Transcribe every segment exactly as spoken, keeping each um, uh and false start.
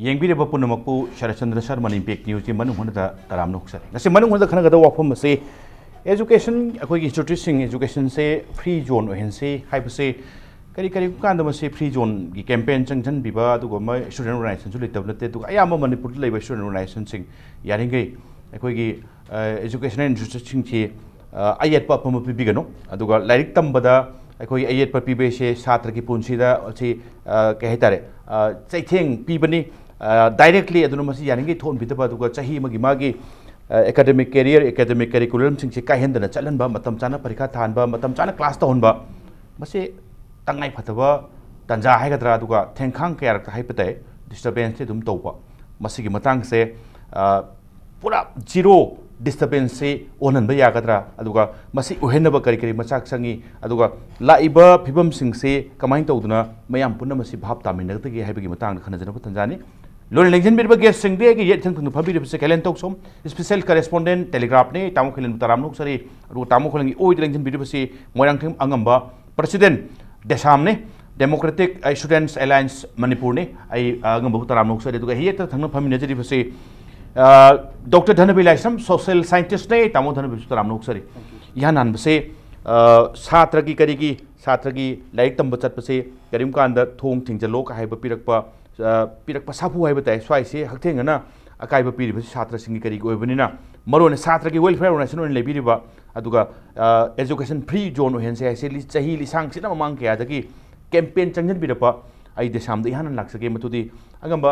ꯌꯦꯡꯕꯤꯔꯤꯕ ꯄꯨꯝꯅꯃꯛꯄꯨ ꯁꯔꯠꯆꯟꯗ꯭ꯔ ꯁꯔꯃꯅ ꯏꯝꯄꯦꯛ ꯅ꯭ꯌꯨꯁꯀꯤ ꯃꯅꯨꯡ ꯍꯨꯠꯅꯗ ꯇꯔꯥꯝꯅ ꯑꯣꯛꯆꯔꯤ꯫ ꯉꯁꯤ ꯃꯅꯨꯡ ꯍꯨꯠꯅꯗ ꯈꯟꯅꯒꯗꯕ ꯋꯥꯐꯝ ꯑꯁꯤ education, ꯑꯩꯈꯣꯏꯒꯤ instituteꯁꯤꯡ, educationꯁꯦ free zone ꯑꯣꯏꯍꯟꯁꯤ ꯍꯥꯏꯕꯁꯦ ꯀꯔꯤ ꯀꯔꯤꯒꯨꯝꯕ ꯀꯥꯟꯗ ꯃꯁꯤ free zoneꯒꯤ campaign ꯆꯪꯁꯤꯟꯕꯤꯕ ꯑꯗꯨꯒꯨꯝꯕ student organizationꯁꯨ ꯂꯩꯇꯕ ꯅꯠꯇꯦ꯫ ꯑꯗꯨꯒ ꯑꯌꯥꯝꯕ ꯃꯅꯤꯄꯨꯔꯗ ꯂꯩꯕ student organizationꯁꯤꯡ ꯌꯥꯔꯤꯈꯩ ꯑꯩꯈꯣꯏꯒꯤ educational instituteꯁꯤꯡꯁꯤ ꯑꯌꯦꯠꯄ ꯑꯄꯟꯕ ꯄꯤꯕꯤꯒꯅꯨ꯫ ꯑꯗꯨꯒ ꯂꯥꯏꯔꯤꯛ ꯇꯝꯕꯗ ꯑꯩꯈꯣꯏꯒꯤ ꯑꯌꯦꯠꯄ ꯄꯤꯕ ꯍꯥꯏꯁꯦ ꯁꯥꯇ꯭ꯔꯒꯤ ꯄꯨꯟꯁꯤꯗ ꯁꯤ ꯀꯩ ꯍꯥꯏꯇꯥꯔꯦ, ꯆꯩꯊꯦꯡ ꯄꯤꯕꯅꯤ꯫ Directly ꯑꯗꯨꯅ ꯃꯁꯤ ꯌꯥꯔꯤꯈꯩ ꯊꯣꯛꯍꯟꯕꯤꯗꯕ, ꯑꯗꯨꯒ ꯆꯍꯤ ꯑꯃꯒꯤ ꯃꯥꯒꯤ academic career, academic curriculumꯁꯤꯡꯁꯤ ꯀꯥꯏꯍꯟꯗꯅ ꯆꯠꯍꯟꯕ, ꯃꯇꯝ ꯆꯥꯅ ꯄꯔꯤꯈꯥ ꯊꯥꯍꯟꯕ, ꯃꯇꯝ ꯆꯥꯅ class ꯇꯧꯍꯟꯕ, ꯃꯁꯤ ꯇꯉꯥꯏ ꯐꯗꯕ ꯇꯥꯟꯖꯥ ꯍꯥꯏꯒꯗ꯭ꯔꯥ, ꯑꯗꯨꯒ ꯊꯦꯡꯈꯥꯡ ꯀꯌꯥꯔꯛꯇ ꯍꯥꯏꯕ ꯇꯥꯏ, disturbanceꯁꯤ ꯑꯗꯨꯝ ꯇꯧꯕ꯫ ꯃꯁꯤꯒꯤ ꯃꯇꯥꯡꯁꯦ ꯄꯨꯔꯥ zero disturbanceꯁꯤ ꯑꯣꯟꯍꯟꯕ ꯌꯥꯒꯗ꯭ꯔꯥ, ꯑꯗꯨꯒ ꯃꯁꯤ ꯑꯣꯏꯍꯟꯅꯕ ꯀꯔꯤ ꯀꯔꯤ ꯃꯆꯥꯛ ꯆꯪꯏ, ꯑꯗꯨꯒ ꯂꯥꯛꯏꯕ ꯐꯤꯕꯝꯁꯤꯡꯁꯤ ꯀꯃꯥꯏꯅ ꯇꯧꯗꯨꯅ ꯃꯌꯥꯝ ꯄꯨꯝꯅꯃꯛꯁꯤ ꯚꯥꯞ ꯇꯥꯃꯤꯟꯅꯒꯗꯒꯦ ꯍꯥꯏꯕꯒꯤ ꯃꯇꯥꯡꯗ ꯈꯟꯅꯖꯅꯕ ꯇꯥꯟꯖꯥꯅꯤ꯫ ꯂꯣꯏꯅ ꯂꯦꯡꯁꯤꯟꯕꯤꯔꯤꯕ guestꯁꯤꯡꯗꯤ ꯑꯩꯒꯤ ꯌꯦꯠ ꯊꯪ ꯊꯪꯅ ꯐꯝꯕꯤꯔꯤꯕꯁꯤ ꯀꯩꯂꯦꯟ ꯇꯣꯛꯁꯣꯝ special correspondent Telegraphꯅꯤ, ꯇꯥꯃꯣ ꯀꯩꯂꯦꯟꯕꯨ ꯇꯔꯥꯝꯅ ꯑꯣꯛꯆꯔꯤ꯫ ꯑꯗꯨꯒ ꯇꯥꯃꯣ ꯈꯣꯏꯂꯦꯟꯒꯤ ꯑꯣꯏꯗ ꯂꯦꯡꯁꯤꯟꯕꯤꯔꯤꯕꯁꯤ ꯃꯣꯏꯔꯥꯡꯊꯦꯝ ꯑꯉꯝꯕ, president ꯗꯦꯁꯥꯝꯅꯤ, Democratic Students Alliance ꯃꯅꯤꯄꯨꯔꯅꯤ꯫ ꯑꯩ ꯑꯉꯝꯕꯕꯨ ꯇꯔꯥꯝꯅ ꯑꯣꯛꯆꯔꯤ꯫ ꯑꯗꯨꯒ ꯌꯦꯠꯇ ꯊꯪꯅ ꯐꯝꯃꯤꯟꯅꯖꯔꯤꯕꯁꯤ ꯗꯣꯛꯇꯔ ꯙꯅꯕꯤ ꯂꯥꯏꯁ꯭ꯔꯝ, social scientistꯅꯤ꯫ ꯇꯥꯃꯣ ꯙꯅꯕꯤꯁꯨ ꯇꯔꯥꯝꯅ ꯑꯣꯛꯆꯔꯤ꯫ ꯏꯍꯥꯟ ꯍꯥꯟꯕꯁꯦ ꯁꯥꯇ꯭ꯔꯒꯤ ꯀꯔꯤꯒꯤ ꯁꯥꯇ꯭ꯔꯒꯤ ꯂꯥꯏꯔꯤꯛ ꯇꯝꯕ ꯆꯠꯄꯁꯦ ꯀꯔꯤꯒꯨꯝꯕ ꯀꯥꯟꯗ ꯊꯣꯡ ꯊꯤꯡꯖꯤꯜꯂꯣ ꯀ ꯍꯥꯏꯕ ꯄꯤꯔꯛꯄ, ꯄꯤꯔꯛꯄ ꯁꯥꯐꯨ ꯍꯥꯏꯕ ꯇꯥꯏ꯫ ꯁ꯭ꯋꯥꯏꯁꯦ ꯍꯛꯊꯦꯡꯅꯅ ꯑꯀꯥꯏꯕ ꯄꯤꯔꯤꯕꯁꯤ ꯁꯥꯇ꯭ꯔꯁꯤꯡꯒꯤ ꯀꯔꯤꯒꯤ ꯑꯣꯏꯕꯅꯤꯅ, ꯃꯔꯨꯑꯣꯏꯅ ꯁꯥꯇ꯭ꯔꯒꯤ welfare organization ꯑꯣꯏꯅ ꯂꯩꯕꯤꯔꯤꯕ, ꯑꯗꯨꯒ education free zone ꯑꯣꯏꯍꯟꯁꯦ ꯍꯥꯏꯁꯦ ꯂꯤ-, ꯆꯍꯤ ꯂꯤꯁꯥꯡ ꯁꯤꯠꯅ ꯃꯃꯥꯡ ꯀꯌꯥꯗꯒꯤ campaign ꯆꯪꯁꯤꯟꯕꯤꯔꯛꯄ ꯑꯩ ꯗꯦꯁꯥꯝꯗ ꯏꯍꯥꯟ ꯍꯥꯟꯅ ꯂꯥꯛꯆꯒꯦ꯫ ꯃꯗꯨꯗꯤ ꯑꯉꯝꯕ,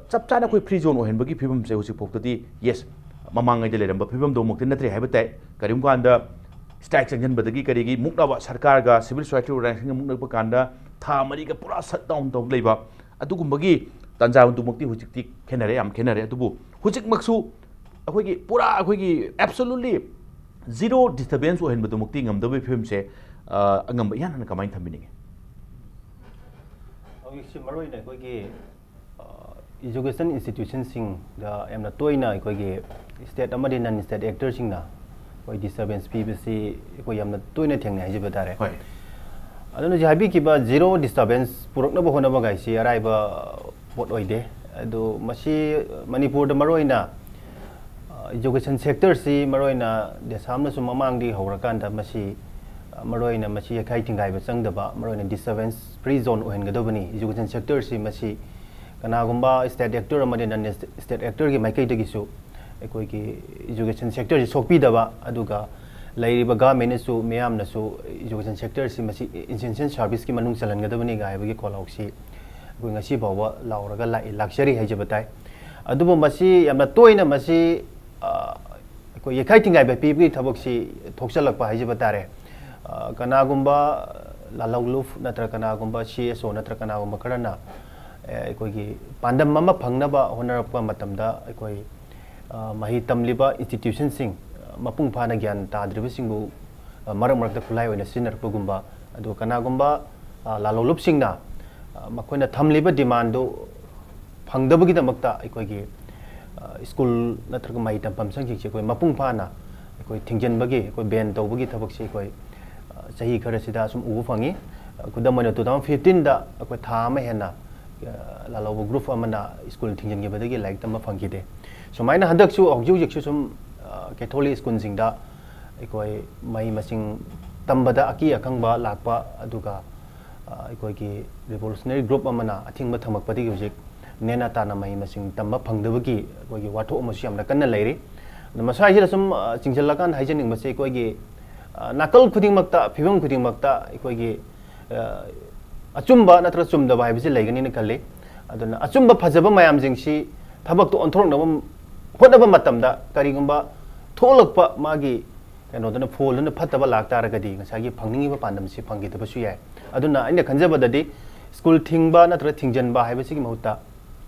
ꯆꯞ ꯆꯥꯅ ꯑꯩꯈꯣꯏ free zone ꯑꯣꯏꯍꯟꯕꯒꯤ ꯐꯤꯕꯝꯁꯦ ꯍꯧꯖꯤꯛ ꯐꯥꯎꯗꯗꯤ, yes, ꯃꯃꯥꯡꯉꯩꯗ ꯂꯩꯔꯝꯕ ꯐꯤꯕꯝꯗꯨꯃꯛꯇꯤ ꯅꯠꯇ꯭ꯔꯦ ꯍꯥꯏꯕ ꯇꯥꯏ꯫ ꯀꯔꯤꯒꯨꯝꯕ ꯀꯥꯟꯗ strike ꯆꯪꯁꯤꯟꯕꯗꯒꯤ ꯀꯔꯤꯒꯤ ꯃꯨꯛꯅꯕ, ꯁꯔꯀꯥꯔꯒ civil society organizationꯒ ꯃꯨꯛꯅꯔꯛꯄ ꯀꯥꯟꯗ ꯊꯥ ꯃꯔꯤꯒ ꯄꯨꯔꯥ shut down ꯇꯧ ꯂꯩꯕ, ꯑꯗꯨꯒꯨꯝꯕꯒꯤ ꯇꯥꯟꯖꯥꯗꯨꯃꯛꯇꯤ ꯍꯧꯖꯤꯛꯇꯤ ꯈꯦꯠꯅꯔꯦ, ꯌꯥꯝ ꯈꯦꯠꯅꯔꯦ꯫ ꯑꯗꯨꯕꯨ ꯍꯧꯖꯤꯛꯃꯛꯁꯨ ꯑꯩꯈꯣꯏꯒꯤ ꯄꯨꯔꯥ, ꯑꯩꯈꯣꯏꯒꯤ absolutely zero disturbance ꯑꯣꯏꯍꯟꯕꯗꯨꯃꯛꯇꯤ ꯉꯝꯗꯕꯒꯤ ꯐꯤꯕꯝꯁꯦ, ꯑ, ꯑꯉꯝꯕ ꯏꯍꯥꯟ ꯍꯥꯟꯅ ꯀꯃꯥꯏꯅ ꯊꯝꯕꯤꯅꯤꯡꯉꯤ? ꯍꯧꯖꯤꯛꯁꯤ ꯃꯔꯨꯑꯣꯏꯅ ꯑꯩꯈꯣꯏꯒꯤ education institutionꯁꯤꯡꯗ ꯌꯥꯝꯅ ꯇꯣꯏꯅ ꯑꯩꯈꯣꯏꯒꯤ state ꯑꯃꯗꯤ non state actorꯁꯤꯡꯅ ꯑꯩꯈꯣꯏ disturbance ꯄꯤꯕꯁꯤ ꯑꯩꯈꯣꯏ ꯌꯥꯝꯅ ꯇꯣꯏꯅ ꯊꯦꯡꯅꯩ ꯍꯥꯏꯖꯕ ꯇꯥꯔꯦ꯫ ꯍꯣꯏ꯫ ꯑꯗꯨꯅ ꯍꯧꯖꯤꯛ ꯍꯥꯏꯕꯤꯈꯤꯕ zero disturbance ꯄꯨꯔꯛꯅꯕ ꯍꯣꯠꯅꯕ ꯀꯥꯏꯁꯤ ꯑꯔꯥꯏꯕ ꯄꯣꯠ ꯑꯣꯏꯗꯦ꯫ ꯑꯗꯨ ꯃꯁꯤ ꯃꯅꯤꯄꯨꯔꯗ ꯃꯔꯨꯑꯣꯏꯅ, ꯑ, education sectorꯁꯤ ꯃꯔꯨꯑꯣꯏꯅ ꯗꯦꯁꯥꯝꯅꯁꯨ ꯃꯃꯥꯡꯗꯒꯤ ꯍꯧꯔꯀꯥꯟꯗ ꯃꯁꯤ, ꯑ, ꯃꯔꯨꯑꯣꯏꯅ ꯃꯁꯤ ꯌꯩꯈꯥꯏ ꯊꯤꯡꯒꯥꯏꯕ ꯆꯪꯗꯕ, ꯃꯔꯨꯑꯣꯏꯅ disturbance free zone ꯑꯣꯏꯍꯟꯒꯗꯕꯅꯤ꯫ Education sectorꯁꯤ ꯃꯁꯤ ꯀꯅꯥꯒꯨꯝꯕ state actor ꯑꯃꯗꯤ non state actorꯒꯤ ꯃꯥꯏꯀꯩꯗꯒꯤꯁꯨ ꯑꯩꯈꯣꯏꯒꯤ education sectorꯁꯤ ꯁꯣꯛꯄꯤꯗꯕ, ꯑꯗꯨꯒ ꯂꯩꯔꯤꯕ governmentꯅꯁꯨ, ꯃꯤꯌꯥꯝꯅꯁꯨ education sectorꯁꯤ ꯃꯁꯤ essential serviceꯀꯤ ꯃꯅꯨꯡ ꯆꯜꯍꯟꯒꯗꯕꯅꯤꯒ ꯍꯥꯏꯕꯒꯤ ꯈꯣꯜꯂꯥꯎꯁꯤ ꯑꯩꯈꯣꯏ ꯉꯁꯤ ꯐꯥꯎꯕ ꯂꯥꯎꯔꯒ ꯂꯥꯛꯏ, ꯂꯥꯛꯆꯔꯤ ꯍꯥꯏꯖꯕ ꯇꯥꯏ꯫ ꯑꯗꯨꯕꯨ ꯃꯁꯤ ꯌꯥꯝꯅ ꯇꯣꯏꯅ ꯃꯁꯤ, ꯑ, ꯑꯩꯈꯣꯏ ꯌꯩꯈꯥꯏ ꯊꯤꯡꯒꯥꯏꯕ ꯄꯤꯕꯒꯤ ꯊꯕꯛꯁꯤ ꯊꯣꯛꯆꯜꯂꯛꯄ ꯍꯥꯏꯖꯕ ꯇꯥꯔꯦ꯫ ꯑ, ꯀꯅꯥꯒꯨꯝꯕ ꯂꯥꯂꯧꯂꯨꯞ ꯅꯠꯇ꯭ꯔ ꯀꯅꯥꯒꯨꯝꯕ C S O ꯅꯠꯇ꯭ꯔ ꯀꯅꯥꯒꯨꯝꯕ ꯈꯔꯅ, ꯑ, ꯑꯩꯈꯣꯏꯒꯤ ꯄꯥꯟꯗꯝ ꯑꯃ ꯐꯪꯅꯕ ꯍꯣꯠꯅꯔꯛꯄ ꯃꯇꯝꯗ ꯑꯩꯈꯣꯏ, ꯑ, ꯃꯍꯩ ꯇꯝꯂꯤꯕ institutionꯁꯤꯡ, ꯑ, ꯃꯄꯨꯡ ꯐꯥꯅ ꯒ꯭ꯌꯥꯟ ꯇꯥꯗ꯭ꯔꯤꯕꯁꯤꯡꯕꯨ, ꯑ, ꯃꯔꯛ ꯃꯔꯛꯇ ꯈꯨꯠꯂꯥꯏ ꯑꯣꯏꯅ ꯁꯤꯖꯤꯟꯅꯔꯛꯄꯒꯨꯝꯕ, ꯑꯗꯨꯒ ꯀꯅꯥꯒꯨꯝꯕ, ꯑ, ꯂꯥꯂꯧꯂꯨꯞꯁꯤꯡꯅ, ꯑ, ꯃꯈꯣꯏꯅ ꯊꯝꯂꯤꯕ demandꯗꯨ ꯐꯪꯗꯕꯒꯤꯗꯃꯛꯇ ꯑꯩꯈꯣꯏꯒꯤ, ꯑ, ꯁ꯭ꯀꯨꯜ ꯅꯠꯇ꯭ꯔꯒ ꯃꯍꯩ ꯇꯝꯐꯝ ꯁꯪꯁꯤꯡꯁꯦ ꯑꯩꯈꯣꯏ ꯃꯄꯨꯡ ꯐꯥꯅ ꯑꯩꯈꯣꯏ ꯊꯤꯡꯖꯤꯟꯕꯒꯤ, ꯑꯩꯈꯣꯏ ban ꯇꯧꯕꯒꯤ ꯊꯕꯛꯁꯤ ꯑꯩꯈꯣꯏ, ꯑ, ꯆꯍꯤ ꯈꯔꯁꯤꯗ ꯁꯨꯝ ꯎꯕ ꯐꯪꯉꯤ꯫ ꯑ, ꯈꯨꯗꯝ ꯑꯣꯏꯅ two thousand fifteenꯗ ꯑꯩꯈꯣꯏ ꯊꯥ ꯑꯃ ꯍꯦꯟꯅ, ꯑ, ꯂꯥꯂꯧꯕ group ꯑꯃꯅ ꯁ꯭ꯀꯨꯜ ꯊꯤꯡꯖꯤꯟꯈꯤꯕꯗꯒꯤ ꯂꯥꯏꯔꯤꯛ ꯇꯝꯕ ꯐꯪꯈꯤꯗꯦ꯫ ꯁꯨꯃꯥꯏꯅ ꯍꯟꯗꯛꯁꯨ ꯍꯧꯖꯤꯛ ꯍꯧꯖꯤꯛꯁꯨ ꯁꯨꯝ, ꯑ, ꯀꯦꯊꯣꯂꯤꯛ ꯁ꯭ꯀꯨꯜꯁꯤꯡꯗ ꯑꯩꯈꯣꯏ ꯃꯍꯩ ꯃꯁꯤꯡ ꯇꯝꯕꯗ ꯑꯀꯤ ꯑꯈꯪꯕ ꯂꯥꯛꯄ, ꯑꯗꯨꯒ, ꯑ, ꯑꯩꯈꯣꯏꯒꯤ revolutionary group ꯑꯃꯅ ꯑꯊꯤꯡꯕ ꯊꯝꯃꯛꯄꯗꯒꯤ ꯍꯧꯖꯤꯛ ꯅꯦꯅꯥ ꯇꯥꯅ ꯃꯍꯩ ꯃꯁꯤꯡ ꯇꯝꯕ ꯐꯪꯗꯕꯒꯤ ꯑꯩꯈꯣꯏꯒꯤ ꯋꯥꯊꯣꯛ ꯑꯃꯁꯨ ꯌꯥꯝꯅ ꯀꯟꯅ ꯂꯩꯔꯤ꯫ ꯑꯗꯣ ꯃꯁꯥꯏꯁꯤꯗ ꯁꯨꯝ, ꯑ, ꯆꯤꯡꯁꯤꯜꯂꯀꯥꯟꯗ ꯍꯥꯏꯖꯅꯤꯡꯕꯁꯦ ꯑꯩꯈꯣꯏꯒꯤ, ꯑ, ꯅꯥꯀꯜ ꯈꯨꯗꯤꯡꯃꯛꯇ, ꯐꯤꯕꯝ ꯈꯨꯗꯤꯡꯃꯛꯇ ꯑꯩꯈꯣꯏꯒꯤ, ꯑ, ꯑꯆꯨꯝꯕ ꯅꯠꯇ꯭ꯔꯒ ꯆꯨꯝꯗꯕ ꯍꯥꯏꯕꯁꯤ ꯂꯩꯒꯅꯤꯅ ꯈꯜꯂꯤ꯫ ꯑꯗꯨꯅ ꯑꯆꯨꯝꯕ ꯐꯖꯕ ꯃꯌꯥꯝꯁꯤꯡꯁꯤ ꯊꯕꯛꯇ ꯑꯣꯟꯊꯣꯔꯛꯅꯕ ꯍꯣꯠꯅꯕ ꯃꯇꯝꯗ ꯀꯔꯤꯒꯨꯝꯕ ꯊꯣꯛꯂꯛꯄ ꯃꯥꯒꯤ ꯀꯩꯅꯣꯗꯨꯅ, ꯐꯣꯜꯗꯨꯅ ꯐꯠꯇꯕ ꯂꯥꯛꯇꯥꯔꯒꯗꯤ ꯉꯁꯥꯏꯒꯤ ꯐꯪꯅꯤꯡꯉꯤꯕ ꯄꯥꯟꯗꯝꯁꯤ ꯐꯪꯈꯤꯗꯕꯁꯨ ꯌꯥꯏ꯫ ꯑꯗꯨꯅ ꯑꯩꯅ ꯈꯟꯖꯕꯗꯗꯤ ꯁ꯭ꯀꯨꯜ ꯊꯤꯡꯕ ꯅꯠꯇ꯭ꯔꯒ ꯊꯤꯡꯖꯤꯟꯕ ꯍꯥꯏꯕꯁꯤꯒꯤ ꯃꯍꯨꯠꯇ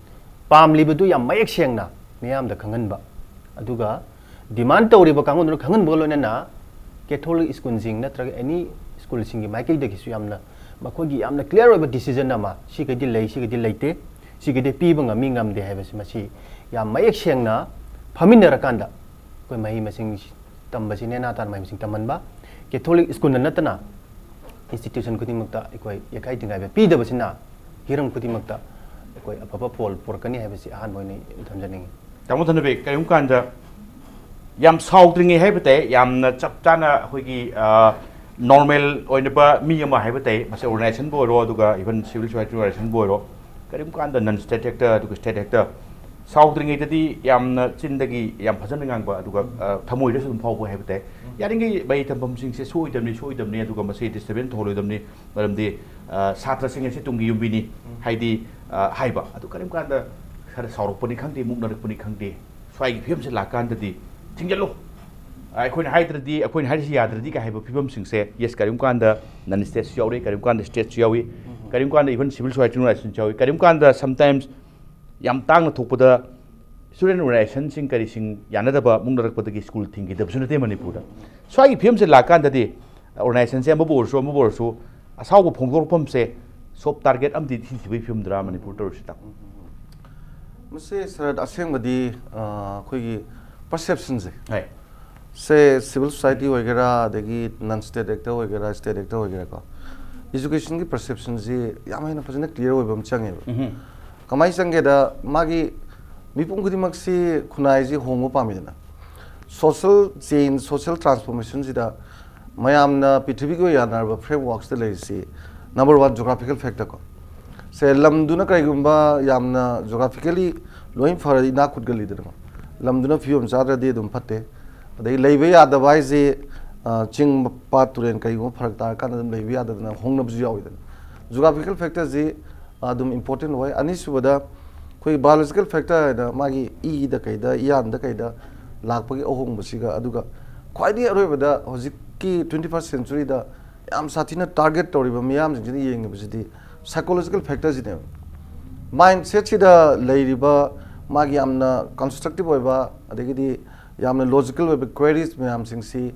ꯄꯥꯝꯂꯤꯕꯗꯨ ꯌꯥꯝ ꯃꯌꯦꯛ ꯁꯦꯡꯅ ꯃꯤꯌꯥꯝꯗ ꯈꯪꯍꯟꯕ, ꯑꯗꯨꯒ demand ꯇꯧꯔꯤꯕ ꯀꯥꯡꯕꯨꯗꯨꯅ ꯈꯪꯍꯟꯕꯒ ꯂꯣꯏꯅꯅ ꯀꯦꯊꯣꯂꯤꯛ ꯁ꯭ꯀꯨꯜꯁꯤꯡ ꯅꯠꯇ꯭ꯔꯒ any ꯁ꯭ꯀꯨꯜꯁꯤꯡꯒꯤ ꯃꯥꯏꯀꯩꯗꯒꯤꯁꯨ ꯌꯥꯝꯅ, ꯃꯈꯣꯏꯒꯤ ꯌꯥꯝꯅ clear ꯑꯣꯏꯕ decision ꯑꯃ, ꯁꯤꯈꯩꯗꯤ ꯂꯩ, ꯁꯤꯈꯩꯗꯤ ꯂꯩꯇꯦ, ꯁꯤꯈꯩꯗꯤ ꯄꯤꯕ ꯉꯝꯃꯤ, ꯉꯝꯗꯦ ꯍꯥꯏꯕꯁꯤ ꯃꯁꯤ ꯌꯥꯝ ꯃꯌꯦꯛ ꯁꯦꯡꯅ ꯐꯝꯃꯤꯟꯅꯔꯀꯥꯟꯗ ꯑꯩꯈꯣꯏ ꯃꯍꯩ ꯃꯁꯤꯡ ꯇꯝꯕꯁꯤ ꯅꯦꯅꯥ ꯇꯥꯅ ꯃꯍꯩ ꯃꯁꯤꯡ ꯇꯝꯍꯟꯕ, ꯀꯦꯊꯣꯂꯤꯛ ꯁ꯭ꯀꯨꯜꯗ ꯅꯠꯇꯅ institution ꯈꯨꯗꯤꯡꯃꯛꯇ ꯑꯩꯈꯣꯏ ꯌꯩꯈꯥꯏ ꯊꯤꯡꯒꯥꯏꯕ ꯄꯤꯗꯕꯁꯤꯅ ꯍꯤꯔꯝ ꯈꯨꯗꯤꯡꯃꯛꯇ ꯑꯩꯈꯣꯏ ꯑꯐꯕ ꯐꯣꯜ ꯄꯨꯔꯛꯀꯅꯤ ꯍꯥꯏꯕꯁꯤ ꯑꯍꯥꯟꯕ ꯑꯣꯏꯅ ꯊꯝꯖꯅꯤꯡꯉꯤ꯫ ꯇꯥꯃꯣ ꯊꯅꯕꯤ, ꯀꯔꯤꯒꯨꯝꯕ ꯀꯥꯟꯗ ꯌꯥꯝ ꯁꯥꯎꯗ꯭ꯔꯤꯉꯩ ꯍꯥꯏꯕ ꯇꯥꯏ, ꯌꯥꯝꯅ ꯆꯞ ꯆꯥꯅ ꯑꯩꯈꯣꯏꯒꯤ ꯅꯣꯔꯃꯦꯜ ꯑꯣꯏꯅꯕ ꯃꯤ ꯑꯃ ꯍꯥꯏꯕ ꯇꯥꯏ, ꯃꯁꯤ ꯑꯣꯔꯒꯅꯥꯏꯖꯦꯁꯟꯕꯨ ꯑꯣꯏꯔꯣ, ꯑꯗꯨꯒ ꯏꯚꯟ ꯁꯤꯚꯤꯜ ꯁꯣꯁꯥꯏꯇꯤ ꯑꯣꯔꯒꯅꯥꯏꯖꯦꯁꯟꯕꯨ ꯑꯣꯏꯔꯣ, ꯀꯔꯤꯒꯨꯝꯕ ꯀꯥꯟꯗ ꯅꯟ ꯁ꯭ꯇꯦꯠ ꯍꯦꯛꯇ, ꯑꯗꯨꯒ ꯁ꯭ꯇꯦꯠ ꯍꯦꯛꯇ ꯁꯥꯎꯗ꯭ꯔꯤꯉꯩꯗꯗꯤ ꯌꯥꯝꯅ ꯆꯤꯟꯗꯒꯤ ꯌꯥꯝ ꯐꯖꯅ ꯉꯥꯡꯕ, ꯑꯗꯨꯒ ꯊꯃꯣꯏꯗꯁꯨ ꯑꯗꯨꯝ ꯐꯥꯎꯕ ꯍꯥꯏꯕ ꯇꯥꯏ꯫ ꯌꯥꯔꯤꯉꯩ ꯃꯍꯩ ꯇꯝꯐꯝꯁꯤꯡꯁꯦ ꯁꯣꯏꯗꯕꯅꯤ, ꯁꯣꯏꯗꯕꯅꯤ, ꯑꯗꯨꯒ ꯃꯁꯤ ꯗꯤꯁꯇꯔꯕꯦꯟꯁ ꯊꯣꯛꯍꯜꯂꯣꯏꯗꯕꯅꯤ꯫ ꯃꯔꯝꯗꯤ ꯁꯥꯇ꯭ꯔꯁꯤꯡ ꯑꯁꯤ ꯇꯨꯡꯒꯤ ꯌꯨꯝꯕꯤꯅꯤ ꯍꯥꯏꯗꯤ ꯍꯥꯏꯕ꯫ ꯑꯗꯨ ꯀꯔꯤꯒꯨꯝꯕ ꯀꯥꯟꯗ ꯈꯔ ꯁꯥꯎꯔꯛꯄꯅꯤ ꯈꯪꯗꯦ, ꯃꯨꯛꯅꯔꯛꯄꯅꯤ ꯈꯪꯗꯦ, ꯁ꯭ꯋꯥꯏꯒꯤ ꯐꯤꯕꯝꯁꯦ ꯂꯥꯛꯀꯥꯟꯗꯗꯤ ꯊꯤꯡꯖꯤꯜꯂꯨ, ꯑꯩꯈꯣꯏꯅ ꯍꯥꯏꯗ꯭ꯔꯗꯤ, ꯑꯩꯈꯣꯏꯅ ꯍꯥꯏꯔꯤꯁꯤ ꯌꯥꯗ꯭ꯔꯗꯤ ꯀꯥꯏ ꯍꯥꯏꯕ ꯐꯤꯕꯝꯁꯤꯡꯁꯦ, ꯌꯦꯁ, ꯀꯔꯤꯒꯨꯝꯕ ꯀꯥꯟꯗ ꯅꯟ ꯁ꯭ꯇꯦꯠꯁꯨ ꯌꯥꯎꯔꯤ, ꯀꯔꯤꯒꯨꯝꯕ ꯀꯥꯟꯗ ꯁ꯭ꯇꯦꯠꯁꯨ ꯌꯥꯎꯏ, ꯀꯔꯤꯒꯨꯝꯕ ꯀꯥꯟꯗ ꯏꯚꯟ ꯁꯤꯚꯤꯜ ꯁꯣꯁꯥꯏꯇꯤ ꯑꯣꯔꯒꯅꯥꯏꯖꯦꯁꯟꯁꯨ ꯌꯥꯎꯏ, ꯀꯔꯤꯒꯨꯝꯕ ꯀꯥꯟꯗ ꯁꯝꯇꯥꯏꯝꯁ ꯌꯥꯝ ꯇꯥꯡꯅ ꯊꯣꯛꯄꯗ ꯁ꯭ꯇꯨꯗꯦꯟ ꯑꯣꯔꯒꯅꯥꯏꯖꯦꯁꯟꯁꯤꯡ ꯀꯔꯤꯁꯤꯡ ꯌꯥꯅꯗꯕ ꯃꯨꯛꯅꯔꯛꯄꯗꯒꯤ ꯁ꯭ꯀꯨꯜ ꯊꯤꯡꯈꯤꯗꯕꯁꯨ ꯅꯠꯇꯦ ꯃꯅꯤꯄꯨꯔꯗ꯫ ꯁ꯭ꯋꯥꯏꯒꯤ ꯐꯤꯕꯝꯁꯦ ꯂꯥꯛꯀꯥꯟꯗꯗꯤ ꯑꯣꯔꯒꯅꯥꯏꯖꯦꯁꯟꯁꯦ ꯑꯃꯕꯨ ꯑꯣꯏꯔꯁꯨ ꯑꯃꯕꯨ ꯑꯣꯏꯔꯁꯨ ꯑꯁꯥꯎꯕ ꯐꯣꯡꯗꯣꯔꯛꯐꯝꯁꯦ ꯁꯣꯐ ꯇꯥꯔꯒꯦꯠ ꯑꯃꯗꯤ ꯊꯤꯕꯒꯤ ꯐꯤꯕꯝꯗꯨꯔꯥ ꯃꯅꯤꯄꯨꯔ ꯇꯧꯔꯤꯁꯤꯗ? ꯃꯁꯤ ꯁꯔꯠ ꯑꯁꯦꯡꯕꯗꯤ ꯑꯩꯈꯣꯏꯒꯤ ꯄꯔꯁꯦꯞꯁꯟꯁꯦ, ꯍꯣꯏ꯫ ꯁꯦ ꯁꯤꯚꯤꯜ ꯁꯣꯁꯥꯏꯇꯤ ꯑꯣꯏꯒꯦꯔꯥ, ꯑꯗꯒꯤ ꯅꯟ ꯁ꯭ꯇꯦꯠ ꯑꯦꯛꯇꯔ ꯑꯣꯏꯒꯦꯔꯥ, ꯁ꯭ꯇꯦꯠ ꯑꯦꯛꯇꯔ ꯑꯣꯏꯒꯦꯔꯥꯀꯣ, ꯏꯖꯨꯀꯦꯁꯟꯒꯤ ꯄꯔꯁꯦꯞꯁꯟꯁꯤ ꯌꯥꯝ ꯍꯦꯟꯅ ꯐꯖꯅ ꯀ꯭ꯂꯤꯌꯥꯔ ꯑꯣꯏꯕ ꯑꯃ ꯆꯪꯉꯦꯕ꯫ ꯀꯃꯥꯏꯅ ꯆꯪꯒꯦꯗ, ꯃꯥꯒꯤ ꯃꯤꯄꯨꯝ ꯈꯨꯗꯤꯡꯃꯛꯁꯤ ꯈꯨꯟꯅꯥꯏꯁꯤ ꯍꯣꯡꯕ ꯄꯥꯝꯃꯤꯗꯅ, ꯁꯣꯁꯦꯜ ꯆꯦꯟꯖ, ꯁꯣꯁꯦꯜ ꯇ꯭ꯔꯥꯟꯁꯐꯣꯔꯃꯦꯁꯟꯁꯤꯗ ꯃꯌꯥꯝꯅ ꯄ꯭ꯔꯤꯊꯤꯕꯤꯒꯤ ꯑꯣꯏꯅ ꯌꯥꯅꯔꯕ ꯐ꯭ꯔꯦꯝꯋꯥꯔꯛꯁꯇ ꯂꯩꯔꯤꯁꯤ, ꯅꯝꯕꯔ ꯋꯥꯟ, ꯖꯣꯒ꯭ꯔꯥꯐꯤꯀꯦꯜ ꯐꯦꯛꯇꯔ ꯀꯣ꯫ ꯁꯦ ꯂꯝꯗꯨꯅ ꯀꯔꯤꯒꯨꯝꯕ ꯌꯥꯝꯅ ꯖꯣꯒ꯭ꯔꯥꯐꯤꯀꯦꯂꯤ ꯂꯣꯏ ꯐꯔꯗꯤ ꯏꯅꯥꯛ ꯈꯨꯠꯒꯜꯂꯤꯗꯅꯀꯣ, ꯂꯝꯗꯨꯅ ꯐꯤꯕꯝ ꯆꯥꯗ꯭ꯔꯗꯤ ꯑꯗꯨꯝ ꯐꯠꯇꯦ꯫ ꯑꯗꯒꯤ ꯂꯩꯕ ꯌꯥꯗꯕ ꯍꯥꯏꯁꯦ, ꯆꯤꯡ, ꯄꯥꯠ, ꯇꯨꯔꯦꯜ ꯀꯔꯤꯒꯨꯝꯕ ꯐꯔꯛ ꯇꯥꯔꯀꯥꯟꯗ ꯑꯗꯨꯝ ꯂꯩꯕ ꯌꯥꯗꯗꯅ ꯍꯣꯡꯅꯕꯁꯨ ꯌꯥꯎꯋꯤꯗꯅ꯫ ꯖꯣꯒ꯭ꯔꯥꯐꯤꯀꯦꯜ ꯐꯦꯛꯇꯔꯁꯤ ꯑꯗꯨꯝ ꯏꯝꯄꯣꯔꯇꯦꯟ ꯑꯣꯏ꯫ ꯑꯅꯤꯁꯨꯕꯗ ꯑꯩꯈꯣꯏ ꯕꯥꯏꯑꯣꯂꯣꯖꯤꯀꯦꯜ ꯐꯦꯛꯇꯔ ꯍꯥꯏꯅ ꯃꯥꯒꯤ ꯏꯗ ꯀꯩꯗ, ꯏꯌꯥꯟꯗ ꯀꯩꯗ ꯂꯥꯛꯄꯒꯤ ꯑꯍꯣꯡꯕꯁꯤꯒ, ꯑꯗꯨꯒ ꯈ꯭ꯋꯥꯏꯗꯒꯤ ꯑꯔꯣꯏꯕꯗ ꯍꯧꯖꯤꯛꯀꯤ ꯇ꯭ꯋꯦꯟꯇꯤ ꯐꯥꯔꯁ ꯁꯦꯟꯆꯨꯔꯤꯗ ꯌꯥꯝ ꯁꯥꯊꯤꯅ ꯇꯥꯔꯒꯦꯠ ꯇꯧꯔꯤꯕ ꯃꯤꯌꯥꯝꯁꯤꯡꯁꯤꯅ ꯌꯦꯡꯉꯤꯕꯁꯤꯗꯤ ꯁꯥꯏꯀꯣꯂꯣꯖꯤꯀꯦꯜ ꯐꯦꯛꯇꯔꯁꯤꯅꯦꯕ꯫ ꯃꯥꯏꯟ ꯁꯦꯠꯁꯤꯗ ꯂꯩꯔꯤꯕ ꯃꯥꯒꯤ ꯌꯥꯝꯅ ꯀꯟꯁꯇ꯭ꯔꯛꯇꯤꯞ ꯑꯣꯏꯕ, ꯑꯗꯒꯤꯗꯤ ꯌꯥꯝꯅ ꯂꯣꯖꯤꯀꯦꯜ ꯑꯣꯏꯕ ꯀ꯭ꯋꯦꯔꯤꯁ ꯃꯌꯥꯝꯁꯤꯡꯁꯤ,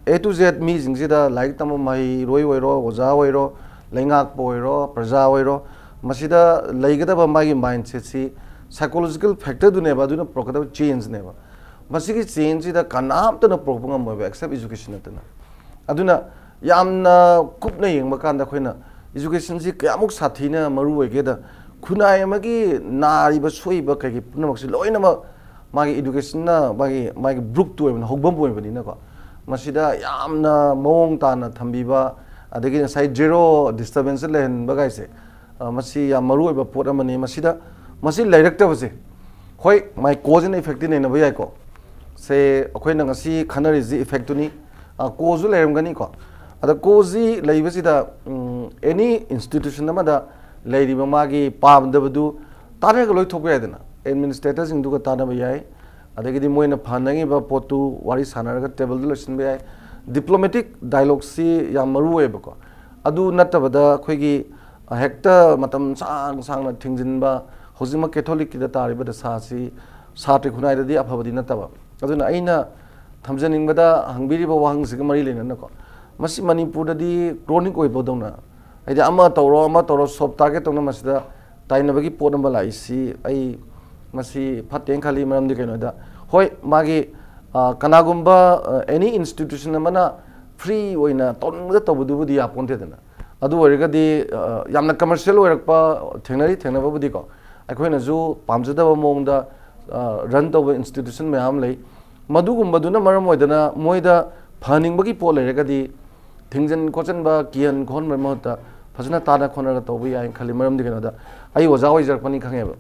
ꯑꯦ ꯇꯨ ꯖꯦꯠ ꯃꯤꯁꯤꯡꯁꯤꯗ, ꯂꯥꯏꯔꯤꯛ ꯇꯝꯕ ꯃꯍꯩꯔꯣꯏ ꯑꯣꯏꯔꯣ, ꯑꯣꯖꯥ ꯑꯣꯏꯔꯣ, ꯂꯩꯉꯥꯛꯄ ꯑꯣꯏꯔꯣ, ꯄ꯭ꯔꯖꯥ ꯑꯣꯏꯔꯣ, ꯃꯁꯤꯗ ꯂꯩꯒꯗꯕ ꯃꯥꯒꯤ ꯃꯥꯏꯟ ꯁꯦꯠꯁꯤ ꯁꯥꯏꯀꯣꯂꯣꯖꯤꯀꯦꯜ ꯐꯦꯛꯇꯔꯗꯨꯅꯦꯕ, ꯑꯗꯨꯅ ꯄꯨꯔꯛꯀꯗꯕ ꯆꯦꯟꯖꯅꯦꯕ꯫ ꯃꯁꯤꯒꯤ ꯆꯦꯟꯖꯁꯤꯗ ꯀꯅꯥꯝꯇꯅ ꯄꯨꯔꯛꯄ ꯉꯝꯃꯣꯏꯕ, ꯑꯦꯛꯁꯦꯞ ꯏꯖꯨꯀꯦꯁꯟ ꯅꯠꯇꯅ꯫ ꯑꯗꯨꯅ ꯌꯥꯝꯅ ꯀꯨꯞꯅ ꯌꯦꯡꯕ ꯀꯥꯟꯗ ꯑꯩꯈꯣꯏꯅ ꯏꯖꯨꯀꯦꯁꯟꯁꯤ ꯀꯌꯥꯃꯨꯛ ꯁꯥꯊꯤꯅ ꯃꯔꯨ ꯑꯣꯏꯒꯦꯗ, ꯈꯨꯟꯅꯥꯏ ꯑꯃꯒꯤ ꯅꯥꯔꯤꯕ ꯁꯣꯛꯏꯕ ꯀꯩꯀꯩ ꯄꯨꯝꯅꯃꯛꯁꯤ ꯂꯣꯏꯅꯃꯛ ꯃꯥꯒꯤ educationꯅ ꯃꯥꯒꯤ ꯃꯥꯒꯤ ꯕ꯭ꯔꯨꯛꯇꯨ ꯑꯣꯏꯕꯅ ꯍꯧꯐꯝ ꯑꯣꯏꯕꯅꯤꯅꯀꯣ, ꯃꯁꯤꯗ ꯌꯥꯝꯅ ꯃꯑꯣꯡ ꯇꯥꯅ ꯊꯝꯕꯤꯕ, ꯑꯗꯒꯤ ꯉꯁꯥꯏ zero disturbance ꯂꯩꯍꯟꯕ ꯀꯥꯏꯁꯦ, ꯑ, ꯃꯁꯤ ꯌꯥꯝ ꯃꯔꯨ ꯑꯣꯏꯕ ꯄꯣꯠ ꯑꯃꯅꯤ꯫ ꯃꯁꯤꯗ ꯃꯁꯤ ꯂꯩꯔꯛꯇꯕꯁꯦ, ꯍꯣꯏ, ꯃꯥꯏ cause and effectꯇꯤ ꯅꯩꯅꯕ ꯌꯥꯏꯀꯣ꯫ ꯁꯦ, ꯑꯩꯈꯣꯏꯅ ꯉꯁꯤ ꯈꯟꯅꯔꯤꯁꯤ effectꯇꯨꯅꯤ꯫ ꯑ, causeꯁꯨ ꯂꯩꯔꯝꯒꯅꯤꯀꯣ꯫ ꯑꯗ causeꯁꯤ ꯂꯩꯕꯁꯤꯗ, ꯎꯝ, any institution ꯑꯃꯗ ꯂꯩꯔꯤꯕ ꯃꯥꯒꯤ ꯄꯥꯝꯗꯕꯗꯨ ꯇꯥꯟꯅꯔꯒ ꯂꯣꯏ ꯊꯣꯛꯄ ꯌꯥꯏꯗꯅ, administratorꯁꯤꯡꯗꯨꯒ ꯇꯥꯟꯅꯕ ꯌꯥꯏ, ꯑꯗꯒꯤꯗꯤ ꯃꯣꯏꯅ ꯐꯍꯟꯅꯤꯡꯉꯤꯕ ꯄꯣꯠꯇꯨ ꯋꯥꯔꯤ ꯁꯥꯟꯅꯔꯒ tableꯗ ꯂꯣꯏꯁꯤꯟꯕ ꯌꯥꯏ꯫ Diplomatic dialogueꯁꯤ ꯌꯥꯝ ꯃꯔꯨ ꯑꯣꯏꯌꯦꯕꯀꯣ꯫ ꯑꯗꯨ ꯅꯠꯇꯕꯗ ꯑꯩꯈꯣꯏꯒꯤ ꯍꯦꯛꯇ ꯃꯇꯝ ꯁꯥꯡ ꯁꯥꯡꯅ ꯊꯤꯡꯖꯤꯟꯕ, ꯍꯧꯖꯤꯛꯃꯛ Catholicꯀꯤꯗ ꯇꯥꯔꯤꯕ ꯗꯁꯥꯁꯤ ꯁꯥꯇ꯭ꯔ ꯈꯨꯟꯅꯥꯏꯗꯗꯤ ꯑꯐꯕꯗꯤ ꯅꯠꯇꯕ꯫ ꯑꯗꯨꯅ ꯑꯩꯅ ꯊꯝꯖꯅꯤꯡꯕꯗ, ꯍꯪꯕꯤꯔꯤꯕ ꯋꯥꯍꯪꯁꯤꯒ ꯃꯔꯤ ꯂꯩꯅꯅꯀꯣ, ꯃꯁꯤ ꯃꯅꯤꯄꯨꯔꯗꯗꯤ chronic ꯑꯣꯏꯕꯗꯧꯅ, ꯍꯥꯏꯗꯤ ꯑꯃ ꯇꯧꯔꯣ ꯑꯃ ꯇꯧꯔꯣ, soft target ꯇꯧꯅ ꯃꯁꯤꯗ ꯇꯥꯏꯅꯕꯒꯤ ꯄꯣꯠ ꯑꯃ ꯂꯥꯛꯏꯁꯤ ꯑꯩ ꯃꯁꯤ ꯐꯠꯇꯦꯅ ꯈꯜꯂꯤ꯫ ꯃꯔꯝꯗꯤ ꯀꯩꯅꯣꯗ, ꯍꯣꯏ, ꯃꯥꯒꯤ, ꯑ, ꯀꯅꯥꯒꯨꯝꯕ, ꯑ, any institution ꯑꯃꯅ free ꯑꯣꯏꯅ ꯇꯧꯅꯤꯡꯕꯗ ꯇꯧꯕꯗꯨꯕꯨꯗꯤ ꯌꯥꯄꯣꯟꯇꯦꯗꯅ꯫ ꯑꯗꯨ ꯑꯣꯏꯔꯒꯗꯤ, ꯑ, ꯌꯥꯝꯅ commercial ꯑꯣꯏꯔꯛꯄ ꯊꯦꯡꯅꯔꯤ, ꯊꯦꯡꯅꯕꯕꯨꯗꯤꯀꯣ꯫ ꯑꯩꯈꯣꯏꯅꯁꯨ ꯄꯥꯝꯖꯗꯕ ꯃꯑꯣꯡꯗ, ꯑ, run ꯇꯧꯕ institution ꯃꯌꯥꯝ ꯂꯩ꯫ ꯃꯗꯨꯒꯨꯝꯕꯗꯨꯅ ꯃꯔꯝ ꯑꯣꯏꯗꯅ ꯃꯣꯏꯗ ꯐꯍꯟꯅꯤꯡꯕꯒꯤ ꯄꯣꯠ ꯂꯩꯔꯒꯗꯤ ꯊꯤꯡꯖꯤꯟ ꯈꯣꯠꯆꯤꯟꯕ, ꯀꯤꯍꯟ ꯈꯣꯍꯟꯕꯒꯤ ꯃꯍꯨꯠꯇ ꯐꯖꯅ ꯇꯥꯟꯅ ꯈꯣꯠꯅꯔꯒ ꯇꯧꯕ ꯌꯥꯏꯅ ꯈꯜꯂꯤ꯫ ꯃꯔꯝꯗꯤ ꯀꯩꯅꯣꯗ, ꯑꯩ ꯑꯣꯖꯥ ꯑꯣꯏꯖꯔꯛꯄꯅꯤ ꯈꯪꯉꯦꯕ꯫